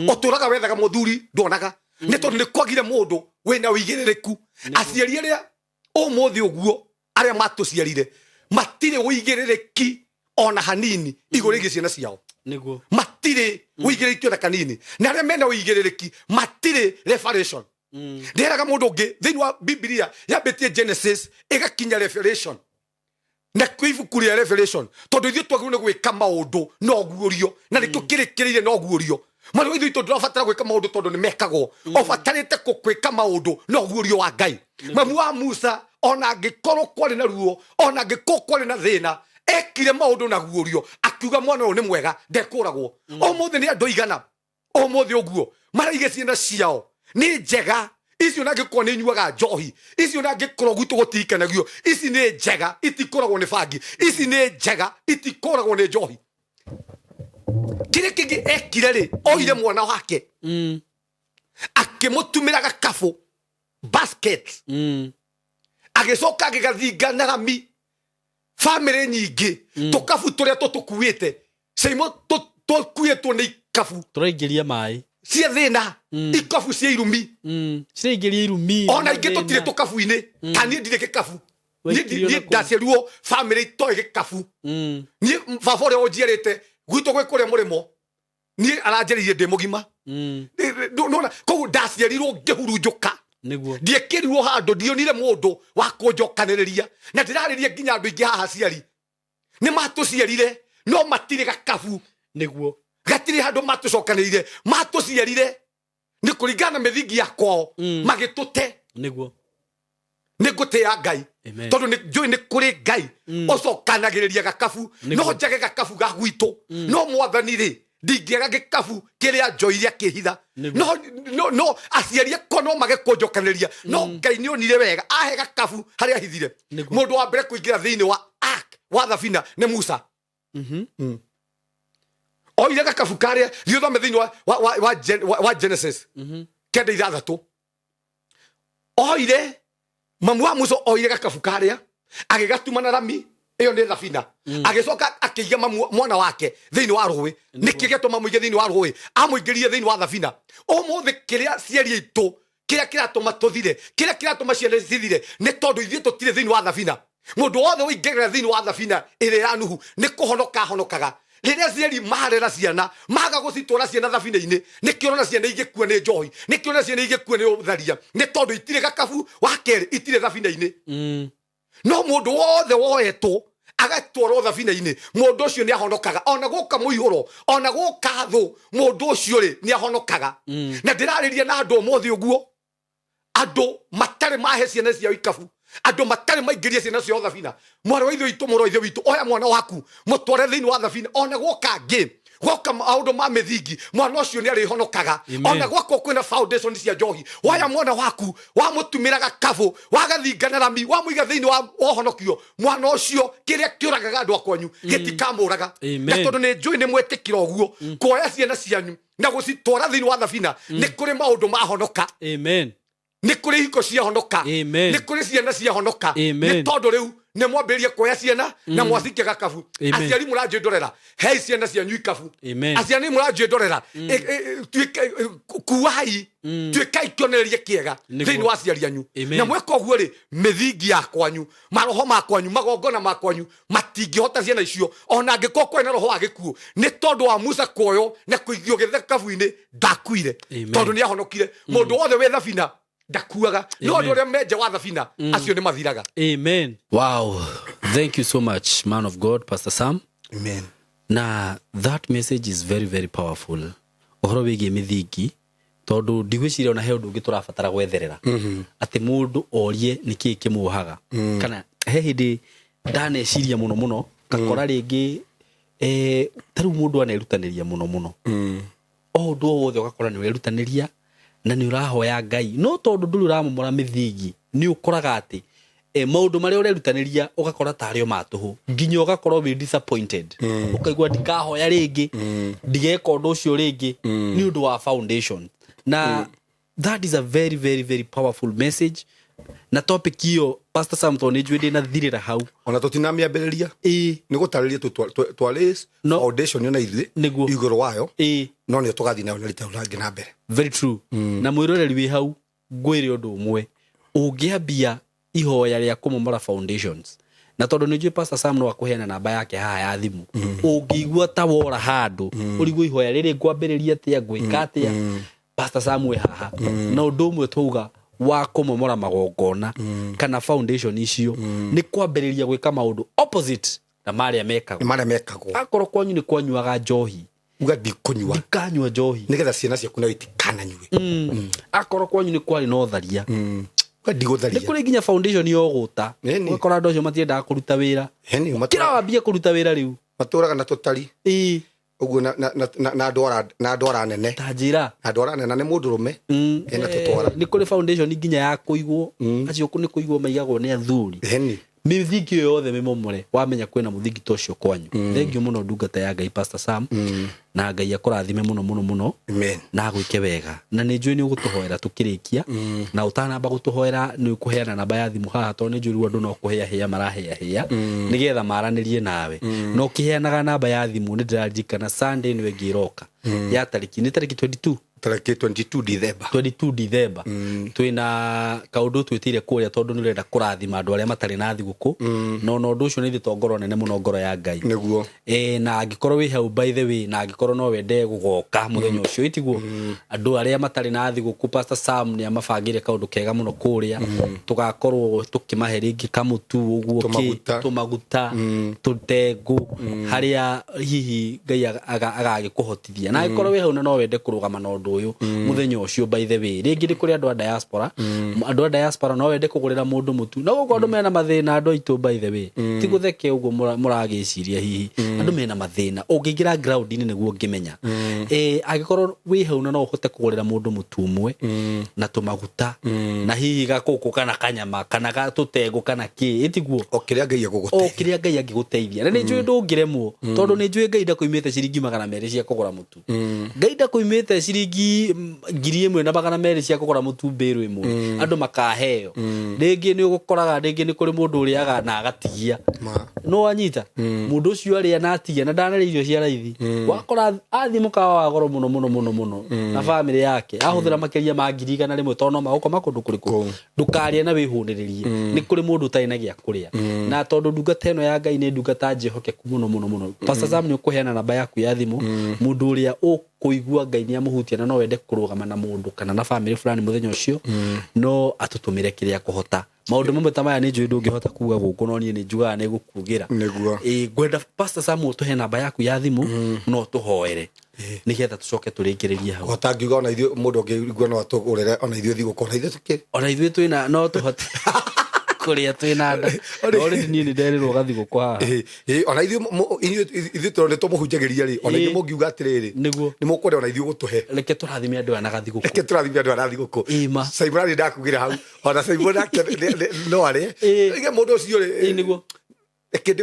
Speaker 1: Ũtũraga wethaga mũthuri nduonaga, nĩ tondũ nĩ kwagire mũndũ wĩna ũigĩrĩrĩku. Aciari arĩa ũmũthĩ ũguo arĩa matũciarire matirĩ ũigĩrĩrĩki ona hanini igũrũ rĩgiĩ ciana ciao.
Speaker 2: Nĩguo.
Speaker 1: Matirĩ ũigĩrĩrĩki ona kanini, na arĩa mena ũigĩrĩrĩki matirĩ revelation. Ndĩraga mũndũ ũngĩ thĩinĩ wa Bibilia yambĩtie Genesis ĩgakinya Revelation, na kwĩ ibuku rĩa Revelation, tondũ ithuĩ twagĩrĩirwo nĩ gwĩka maũndũ na ũguũrio, na nĩkĩo kĩrĩkĩrĩire na ũguũrio. Mwarĩ wa ithe witũ, ndũrabatara gwĩka maũndũ tondũ nĩ mekagwo, ũbatarĩte gwĩka maũndũ na ũguũrio wa Ngai. Mamu wa Musa, ona angĩkorwo kwarĩ na ruo, ona angĩkorwo kwarĩ na thĩna, ekire maũndũ na guũrio, akiuga mwana ũyũ nĩ mwega, ndekũragwo. Ũmũthĩ nĩ andũ aigana ũmũthĩ ũguo maraiga ciana ciao nĩ njega icio, na angĩkorwo nĩ inyuaga njohi icio, na angĩkorwo gwitũ gũtihikanagio, ici nĩ njega itikũragwo nĩ bangi, ici nĩ njega itikũragwo nĩ njohi. Kĩrĩa kĩngĩ ekire rĩ, oire mwana wake. Akĩmũtumĩra gakabũ, basket, agĩcoka agĩgathinga na rami. Bamĩrĩ nyingĩ, tũkabu tũrĩa tũtũkuĩte ceimo, tũkuĩtwo nĩ ikabu
Speaker 2: Tũraingĩria maĩ
Speaker 1: cia thĩna, ikabu cia irumi.
Speaker 2: Ciraingĩria irumi.
Speaker 1: Ona ingĩ tũtirĩ tũkabu-inĩ, kana niĩ ndirĩ gĩkabu.
Speaker 2: Waikirio
Speaker 1: Niĩ
Speaker 2: na kũu.
Speaker 1: ndaciarirwo bamĩrĩ itoĩ gĩkabu. Niĩ baba ũrĩa ũnjiarĩte, gwitũ gwĩ kũrĩa mũrĩmo, niĩ aranjĩrĩirie ndĩ mũgima. Nona koguo ndaciarirwo ngĩhurunjũka. Ndiekĩrirwo handũ, ndionire mũndũ wa kũnjokanĩrĩria. Na ndĩrarĩria nginya andũ aingĩ haha, aciari nĩ matũciarire no matirĩ gakabu. Gatirĩ handũ matũcokanĩrĩire. Matũciarire nĩ kũringana na mĩthingi ya kwao, magĩtũte. Nĩ ngũtĩĩa Ngai tondũ nĩ njũĩ nĩ kũrĩ Ngai ũcokanagĩrĩria gakabu. No njage gakabu ga gwitũ, no Mwathani rĩ, ndingĩaga gĩkabu kĩrĩa njoire akĩhitha. No aciari akwa no mage kũnjokanĩrĩria, no Ngai nĩ onire wega ahe gakabu harĩa ahithire. Mũndũ wa mbere kũingĩra thĩinĩ wa ark, wa thabina, nĩ Musa. Oire gakabu karĩa. Thiĩ ũthome thĩinĩ wa Genesis 96. Oire mamu wa Musa, oire gakabu karĩa agĩgatuma na rami, ĩyo nĩ thabina. Agĩcoka akĩiga mamu mwana wake thĩinĩ wa rũĩ. Nĩkĩ gĩatũma mũige thĩinĩ wa rũĩ? Amũingĩrire thĩinĩ wa thabina. Ũmũthĩ kĩrĩa ciari aitũ, kĩrĩa kĩratũma tũthire, kĩrĩa kĩratũma ciana cithire, nĩ tondũ ithuĩ tũtirĩ thĩinĩ wa thabina. Mũndũ wothe ũingĩrĩra thĩinĩ wa thabina ĩrĩa ya Nuhu nĩ kũhonoka ahonokaga. Rĩrĩa ciari marera ciana, maga gũcitwara ciana thabina-inĩ, nĩkĩo ũrona ciana igĩkua nĩ njohi, nĩkĩo ũrona ciana igĩkua nĩ ũtharia, nĩ tondũ itirĩ gakabu. Wa kerĩ, itirĩ thabina-inĩ. No mũndũ wothe woetwo agatwarwo thabina-inĩ, mũndũ ũcio nĩ ahonokaga. Ona gũka mũihũro, ona gũka thũ, mũndũ ũcio rĩ, nĩ ahonokaga. Na ndĩrarĩria na andũ ũmũthĩ ũguo, andũ matarĩ mahe ciana ciao ikabu, andũ matarĩ maingĩria ciana ciao thabina. Mwarĩ wa ithe witũ, mũrũ wa ithe witũ, oya mwana waku, mũtware thĩinĩ wa thabina. Ona gwoka ngĩ, gwoka maũndũ ma mĩthingi, mwana ũcio nĩ arĩhonokaga. Ona gwakorwo kwĩna foundation cia njohi, woya mwana waku, wamũtumĩra gakabũ, wagathinga na rami, wamũiga thĩinĩ wa ũhonokio, mwana ũcio, kĩrĩa kĩũragaga andũ akwanyu gĩtikamũraga. Na tondũ nĩ njũĩ nĩ mwetĩkĩra ũguo, kuoya ciana cianyu na gũcitwara thĩinĩ wa thabina, nĩ kũrĩ maũndũ mahonoka. Nĩ kũrĩ ihiko ciahonoka. Nĩ kũrĩ ciana ciahonoka. Nĩ tondũ rĩu nĩ mwambĩrĩrie kuoya ciana na mwacikia gakabu. Aciari mũranjĩndorera, hei ciana cianyu ikabu. Aciari mũranjĩndorera, kuai, tuĩkai kĩonereria kĩega thĩinĩ wa aciari anyu. Na mweka ũguo rĩ, mĩthingi ya kwanyu, maroho ma kwanyu, magongona ma kwanyu matingĩhota ciana icio, ona angĩkorwo kwarĩ na roho wa gĩkuũ. Nĩ tondũ wa Musa kuoywo na kũigio gĩthakabu-inĩ, ndakuire. Tondũ nĩ ahonokire. Mũndũ wothe wĩ thabina ndakuaga, no andũ arĩa me nja wa thabina, acio nĩ mathiraga.
Speaker 2: Amen. Wow, thank you so much, man of God, Pastor Sam.
Speaker 1: Amen.
Speaker 2: Na that message is very very powerful, ũhoro wĩgiĩ mĩthingi, tondũ ndigwĩciria ona he ũndũ ũngĩ tũrabatara gwetherera atĩ mũndũ orie nĩkĩĩ kĩmuohaga. Kana he hĩndĩ ndaneciria mũno mũno, ngakora rĩngĩ ta rĩu mũndũ anerutanĩria mũno mũno, o ũndũ o wothe ũgakora nĩ ũrerutanĩria na nĩ ũrahoya Ngai, no tondũ ndũrĩ ũramomora mĩthingi, nĩ ũkoraga atĩ maũndũ marĩa ũrerutanĩria ũgakora tarĩ o ma tũhũ, nginya ũgakorwo wĩ disappointed, ũkaigua ndikahoya rĩngĩ, ndigeka ũndũ ũcio rĩngĩ, nĩ ũndũ wa foundation. Na that is a very very very powerful message na topic ĩyo, Pastor Sam, tondũ nĩ njũĩ ndĩnathirĩra hau.
Speaker 1: Ona tũtinamĩambĩrĩria. Nĩ gũtarĩria tu twa
Speaker 2: No.
Speaker 1: foundation yo na ithuĩ igũrũ wayo, no nĩ tũgathiĩ nayo na rita rĩngĩ na mbere.
Speaker 2: Very true. Na mwĩroreri wĩ hau, ngwĩre ũndũ ũmwe: ũngĩambia ihoya rĩa kũmomora foundations, na tondũ nĩ njũĩ Pastor Sam no akũheana namba yake haha ya thimũ, ũngĩigua ta wora handũ, ũrigwo ihoya rĩrĩ ngwambĩrĩria atĩa, ngwĩka atĩa, Pastor Sam wĩ haha. Na ũndũ ũmwe twauga wa kũmomora magongona kana foundation icio nĩ kwambĩrĩria gwĩka maũndũ opposite na marĩa mekagwo.
Speaker 1: Nĩ marĩa mekagwo.
Speaker 2: Akorwo kwanyu nĩ kwanyuaga njohi,
Speaker 1: uga ndikũnyua.
Speaker 2: Ndikanyua njohi.
Speaker 1: Nĩgetha ciana ciaku nayo itikananyue.
Speaker 2: Akorwo kwanyu nĩ kwarĩ na ũtharia,
Speaker 1: uga
Speaker 2: nĩ
Speaker 1: ndigũtharia.
Speaker 2: Kũrĩ nginya foundation ya ũgũta. Ũgakora andũ acio matiendaga kũruta wĩra. Kĩra wambie kũruta wĩra rĩu.
Speaker 1: Matũraga na tũtari ũguo na ndwara nene.
Speaker 2: Ta njĩra.
Speaker 1: Na ndwara nene nĩ mũndũrũme ena tũtwara.
Speaker 2: Nĩ kũrĩ foundation nginya ya kũigwo, acio nĩ kũigwo maigagwo nĩ athuri. Mĩthingi ĩyo yothe mĩmomore, wamenya kwĩna mũthingi ta ũcio kwanyu. Thengiũ mũno, ndungata ya Ngai Pastor Sam, na Ngai akũrathime mũno mũno mũno.
Speaker 1: Amen.
Speaker 2: Na agwĩke wega, na nĩ njũĩ nĩ ũgũtũhoera tũkĩrĩkia. Na ũtanamba gũtũhoera, nĩ ũkũheana namba ya thimũ haha, tondũ nĩ njũĩ rĩu andũ no kũhĩahĩa marahĩahĩa nĩgetha maranĩrie nawe. Na ũkĩheanaga namba ya thimũ, nĩ ndĩraririkana Sunday ĩno ĩngĩ ĩroka ya tarĩki, nĩ tarĩki 22.
Speaker 1: Tarĩki 22 December.
Speaker 2: 22 December, twĩna kaũndũ twĩtĩire kũrĩa, tondũ nĩ ũrenda kũrathima andũ arĩa matarĩ na thigũkũ. Na ona ũndũ ũcio nĩ ithe to ngoro nene mũno, ngoro ya Ngai.
Speaker 1: Nĩguo.
Speaker 2: Na angĩkorwo wĩ hau, by the way, na angĩkorwo no wende gũgoka mũthenya ũcio, itiguo andũ arĩa matarĩ na thigũkũ, Pastor Sam nĩ amabangĩire kaũndũ kega mũno kũrĩa. Tũgakorwo tũkĩmahe rĩngĩ kamũtu ũguo
Speaker 1: Tũmaguta.
Speaker 2: Tũmaguta, tũtengũ, harĩa hihi Ngai agagĩkũhotithia. Na angĩkorwo wĩ hau na no wende kũrũgama na ũndũ ũyũ mũthenya ũcio, by the way, rĩngĩ nĩ kũrĩ andũ a diaspora, andũ a diaspora, no wende kũgũrĩra mũndũ mũtu. No gũkũ andũ mena mathĩna, andũ aitũ, by the way, ti gũtheke ũguo mũragĩciria. Hihi andũ mena mathĩna, ũngĩingĩra ground-inĩ nĩguo ũngĩmenya. Angĩkorwo wĩ hau na no ũhote kũgũrĩra mũndũ mũtu ũmwe na tũmaguta na hihi gakũkũ kana kanyama kana tũtengũ kana kĩ, ĩtiguo?
Speaker 1: O kĩrĩa Ngai
Speaker 2: O
Speaker 1: egũgũteithia.
Speaker 2: Kĩrĩa Ngai angĩgũteithia. Na nĩ njũĩ ndũngĩremwo, tondũ nĩ njũĩ Ngai ndakũimĩte ciringi 200 cia kũgũra mũtu. Ngai ndakũimĩte ciringi 1,200 cia kũgũra mũtu mbĩrũ ĩmwe andũ makaheo. Rĩngĩ nĩ ũgũkoraga rĩngĩ nĩ kũrĩ mũndũ ũrĩaga na agatigia.
Speaker 1: Ma.
Speaker 2: No wanyita mũndũ ũcio arĩa na atigia na ndanarĩa irio cia raithi, wakora athiĩ mũkawa wa goro mũno mũno mũno mũno na bamĩrĩ yake, ahũthĩra makĩria ma 100,000, tondũ no magũkoma kũndũ kũrĩkũ.
Speaker 1: Kũu.
Speaker 2: Ndũkarĩe na wĩhũnĩrĩrie, nĩ kũrĩ mũndũ ũtarĩ na gĩa kũrĩa. Na tondũ ndungata ĩno ya Ngai nĩ ndungata njĩhokeku mũno mũno mũno, Pastor Sam, nĩ ũkũheana namba yaku ya thimũ. Mũndũ ũrĩa ũkũigua Ngai nĩ amũhutia na no wende kũrũgama na mũndũ kana na bamĩrĩ fulani mũthenya ũcio, no atũtũmĩre kĩrĩa akũhota. Maũndũ mamwe ta maya nĩ njũĩ ndũngĩhota kuga gũkũ, no niĩ nĩ njugaga nĩ gũkugĩra.
Speaker 1: Nĩguo.
Speaker 2: Ĩ, ngwenda Pastor Sam ũtũhe namba yaku ya thimũ, no tũhoere nĩgetha tũcoke tũrĩkĩrĩrie hau.
Speaker 1: Hota ngiuga ona ithuĩ mũndũ ũngĩigua no atũgũrĩre ona ithuĩ thigũkũ, ona ithuĩ tũkĩ
Speaker 2: Ona ithuĩ twĩna, no tũhote kũrĩa twĩna nda. No already niĩ nĩ nderĩrwo gathigũkũ haha.
Speaker 1: Ĩ, ona ithuĩ ithuĩ tondũ nĩ tũmũhunjagĩria rĩ, ona ithuĩ mũngiuga atĩrĩrĩ,
Speaker 2: Nĩguo.
Speaker 1: nĩ mũkwenda ona ithuĩ gũtũhe.
Speaker 2: Reke tũrathime andũ aya na gathigũkũ.
Speaker 1: Reke tũrathime andũ aya na thigũkũ.
Speaker 2: Ĩ, ma.
Speaker 1: Simon arĩ ndakugĩra hau, ona Simon nake no arĩe. Ige mũndũ ũcio rĩ,
Speaker 2: Ĩ, nĩguo.
Speaker 1: Reke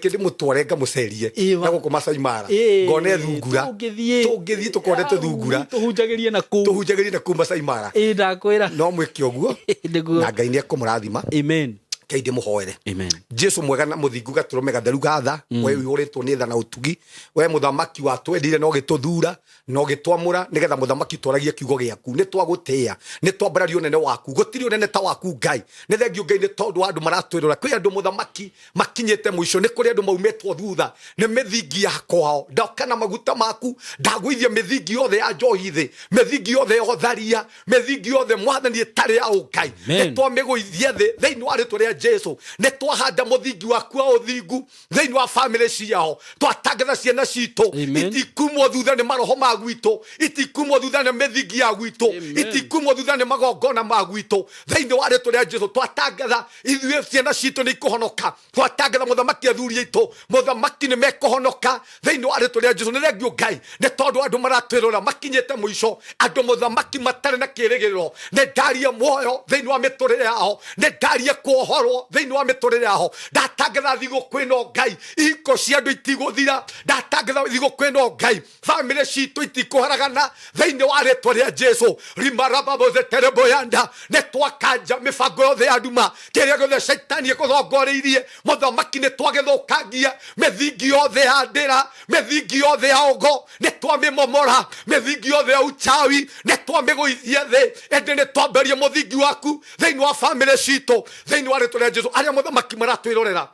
Speaker 1: ndĩmũtware ngamũcerie
Speaker 2: Ĩ, ma.
Speaker 1: na gũkũ Masai Mara, ngone thungura.
Speaker 2: Tũngĩthiĩ.
Speaker 1: Tũngĩthiĩ tũkone tũthungura.
Speaker 2: Tũhunjagĩrie na kũu.
Speaker 1: Tũhunjagĩrie na kũu Masai Mara.
Speaker 2: Ĩ, ndakwĩra.
Speaker 1: No mwĩke ũguo.
Speaker 2: Nĩguo.
Speaker 1: Na Ngai nĩ ekũmũrathima.
Speaker 2: Amen.
Speaker 1: Ngai ndĩmũhoere.
Speaker 2: Amen.
Speaker 1: Jesu mwega na mũthingu, gatũrũme gatheru gatha, we ũihũrĩtwo nĩ tha na ũtugi, we mũthamaki watwendire na ũgĩtũthura na ũgĩtwamũra nĩgetha mũthamaki twaragie kiugo gĩaku. Nĩ twagũtĩĩa, nĩ twambararia ũnene waku. Gũtirĩ ũnene ta waku, Ngai. Nĩ thengiũ, Ngai, nĩ tondũ wa andũ maratwĩrora. Kwĩ andũ, mũthamaki, makinyĩte mũico, nĩ kũrĩ andũ maumĩtwo thutha nĩ mĩthingi ya kwao. Ndoka na maguta maku, ndagũithia mĩthingi yothe ya njohi thĩ, mĩthingi yothe ya ũtharia, mĩthingi yothe, Mwathani, ĩtarĩ ya ũngai.
Speaker 2: Amen.
Speaker 1: Nĩ twamĩgũithia thĩ thĩinĩ wa rĩtwa rĩa Jesu. Nĩ twahanda mũthingi waku wa ũthingu thĩinĩ wa bamĩrĩ ciao. Twatangatha ciana citũ
Speaker 2: Amen.
Speaker 1: itikumwo thutha nĩ maroho ma gwitũ, itikumwo thutha nĩ mĩthingi ya gwitũ,
Speaker 2: Amen.
Speaker 1: itikumwo thutha nĩ magongona ma gwitũ thĩinĩ wa rĩtwa rĩa Jesu. Twatangatha ithuĩ ciana citũ nĩ ikũhonoka. Twatangatha, mũthamaki, athuri aitũ, mũthamaki, nĩ mekũhonoka thĩinĩ wa rĩtwa rĩa Jesu. Nĩ thengiũ, Ngai, nĩ tondũ andũ maratwĩrora makinyĩte mũico, andũ, mũthamaki, matarĩ na kĩrĩgĩrĩro. Nĩ ndaria muoyo thĩinĩ wa mĩtũrĩre yao, nĩ ndaria kuohorwo thĩinĩ wa mĩtũrĩre yao. Ndatangatha thigũkũ ĩno, Ngai, ihiko cia andũ itigũthira. Ndatangatha thigũkũ ĩno, Ngai, bamĩrĩ citũ itikũharagana thĩinĩ wa rĩtwa rĩa Jesu. Rimarababozetereboyanda, nĩ twakanja mĩbango yothe ya nduma, kĩrĩa gĩothe caitani ĩkũthongoreirie, mũthamaki, nĩ twagĩthũkangia. Mĩthingi yothe ya ndĩra, mĩthingi yothe ya ũgo, nĩ twamĩmomora. Mĩthingi yothe ya uchawi nĩ twamĩgũithia thĩ, ĩndĩ nĩ twamberie mũthingi waku thĩinĩ wa bamĩrĩ citũ thĩinĩ wa rĩtwa rĩa Jesu. Arĩa, mũthamaki, maratwĩrorera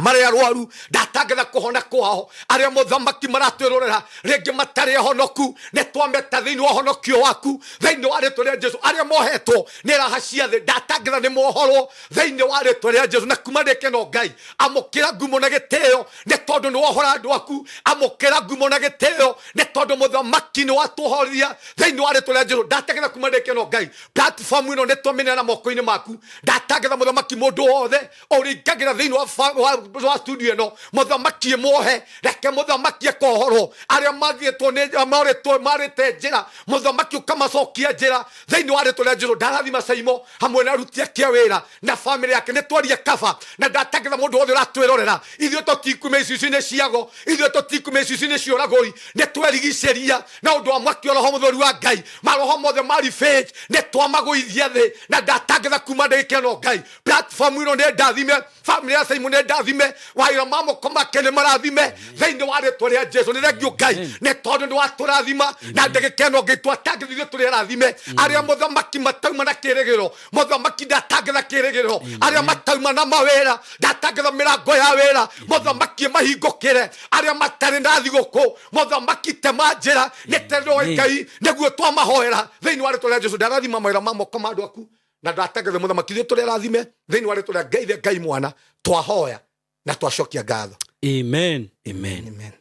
Speaker 1: marĩa arwaru, ndatangatha kũhona kwao. Arĩa, mũthamaki, maratwĩrorera rĩngĩ matarĩ ahonoku, nĩ twameta thĩinĩ wa ũhonokio waku thĩinĩ wa rĩtwa rĩa Jesu. Arĩa mohetwo nĩ raha cia thĩ, ndatangatha nĩ mohorwo thĩinĩ wa rĩtwa rĩa Jesu. Na kuma ndĩkeno, Ngai, amũkĩra ngumo na gĩtĩo nĩ tondũ nĩ wohora andũ aku. Amũkĩra ngumo na gĩtĩo nĩ tondũ, mũthamaki, nĩ watũhoria thĩinĩ wa rĩtwa rĩa Jesu. Ndatangatha kuma ndĩkeno, Ngai, platform ĩno nĩ twamĩneana moko-inĩ maku. Ndatangatha, mũthamaki, mũndũ wothe ũringagĩra thĩinĩ wa wa studio ĩno mũthamaki ĩmuohe reke mũthamaki ekohorwo arĩa magĩtwo nĩ marĩtwo marĩte njĩra mũthamaki ũkamacokia njĩra thĩinĩ wa rĩtwa rĩa Jesu ndarathima Saimo hamwe na aruti ake a wĩra na famĩlĩ yake nĩ twaria kaba na ndatangĩra mũndũ wothe ũratwĩrorera ithuĩ tũtikuma icicio-inĩ ciago ithuĩ tũtikuma icicio-inĩ cia ũragũri nĩ twerigicĩria na ũndũ wa mwaki wa roho mũtheru wa ngai maroho mothe ma revenge nĩ twamagũithia thĩ na ndatangĩra kuma ndagĩka ĩno ngai platform ĩno nĩ ndathime famĩlĩ ya Simon nĩ ndathime wawĩra ma moko make nĩ marathime thĩinĩ wa rĩtwa rĩa Jesu nĩ thengio Ngai nĩ tondũ nĩ watũrathima na ndagĩka ĩno Ngai twatangĩthithio tũrĩ arathime arĩa mũthamaki matauma na kĩrĩgĩrĩro mũthamaki ndatangĩtha kĩrĩgĩrĩro arĩa matauma na mawĩra ndatangĩtha mĩrango ya wĩra mũthamaki mahingũkĩre arĩa matarĩ na thigũkũ mũthamaki tema njĩra nĩ tendwo Ngai nĩguo twamahoera thĩinĩ wa rĩtwa rĩa Jesu ndarathima mawĩra ma moko ma andũ aku na ndatengeze mũthamaki ithuĩ tũrĩ arathime thĩinĩ wa rĩtwa rĩa ngai ithe ngai mwana twahoya na twacokia ngatho
Speaker 2: amen amen
Speaker 1: amen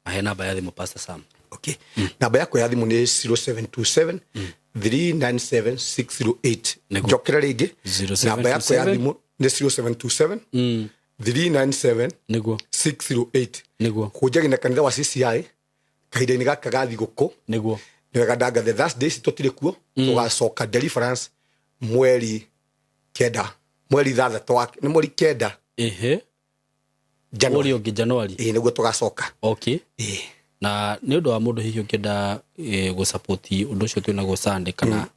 Speaker 2: mahe namba ya thimũ pastor sam
Speaker 1: okay namba yakwa ya thimũ nĩ 0727 397 608
Speaker 2: Nĩguo.
Speaker 1: njokere rĩngĩ
Speaker 2: 0727
Speaker 1: namba yakwa ya thimũ nĩ 0727 397
Speaker 2: nĩguo
Speaker 1: 608
Speaker 2: nĩguo
Speaker 1: kũnjagia na kanitha wa CCI kahinda-inĩ gaka ga thigũkũ
Speaker 2: nĩguo
Speaker 1: nĩ wega ndangathe Thursday ici tũtirĩ kuo tũgacoka deliverance mweri kenda mweri ithathatũ wa nĩ mweri kenda
Speaker 2: ehe
Speaker 1: January
Speaker 2: ũrĩa ũngĩ january
Speaker 1: ĩĩ nĩguo tũgacoka
Speaker 2: okay
Speaker 1: ĩĩ
Speaker 2: na nĩ ũndũ wa mũndũ hihi ũngĩenda gũsapoti ũndũ ũcio twĩ naguo Sunday kana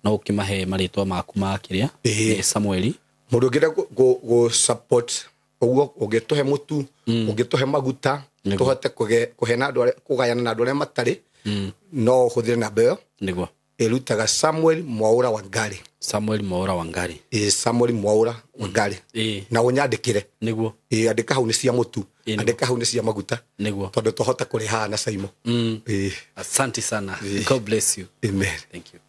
Speaker 2: no ũkĩmahe marĩtwa maku ma kĩrĩa
Speaker 1: Ĩĩ.
Speaker 2: nĩ Samueli
Speaker 1: mũndũ ũngĩenda gũ support ũguo ũngĩtũhe mũtu ũngĩtũhe maguta
Speaker 2: Nĩguo.
Speaker 1: tũhote kũhe na andũ arĩa kũgayana na andũ arĩa matarĩ no ũhũthĩre namba ĩyo
Speaker 2: nĩguo
Speaker 1: ĩrutaga Samuel Mwaura Wangari
Speaker 2: Samuel Mwaura Wangari
Speaker 1: ĩĩ Samuel Mwaura Wangari
Speaker 2: ĩĩ
Speaker 1: na ũnyandĩkĩre
Speaker 2: nĩguo
Speaker 1: ĩĩ andĩka hau nĩ cia mũtu
Speaker 2: Ĩĩ, nĩguo.
Speaker 1: andĩka hau nĩ cia maguta
Speaker 2: nĩguo
Speaker 1: tondũ twahota kũrĩhaga na Saimo ĩĩ
Speaker 2: asante sana god bless you
Speaker 1: amen
Speaker 2: thank you.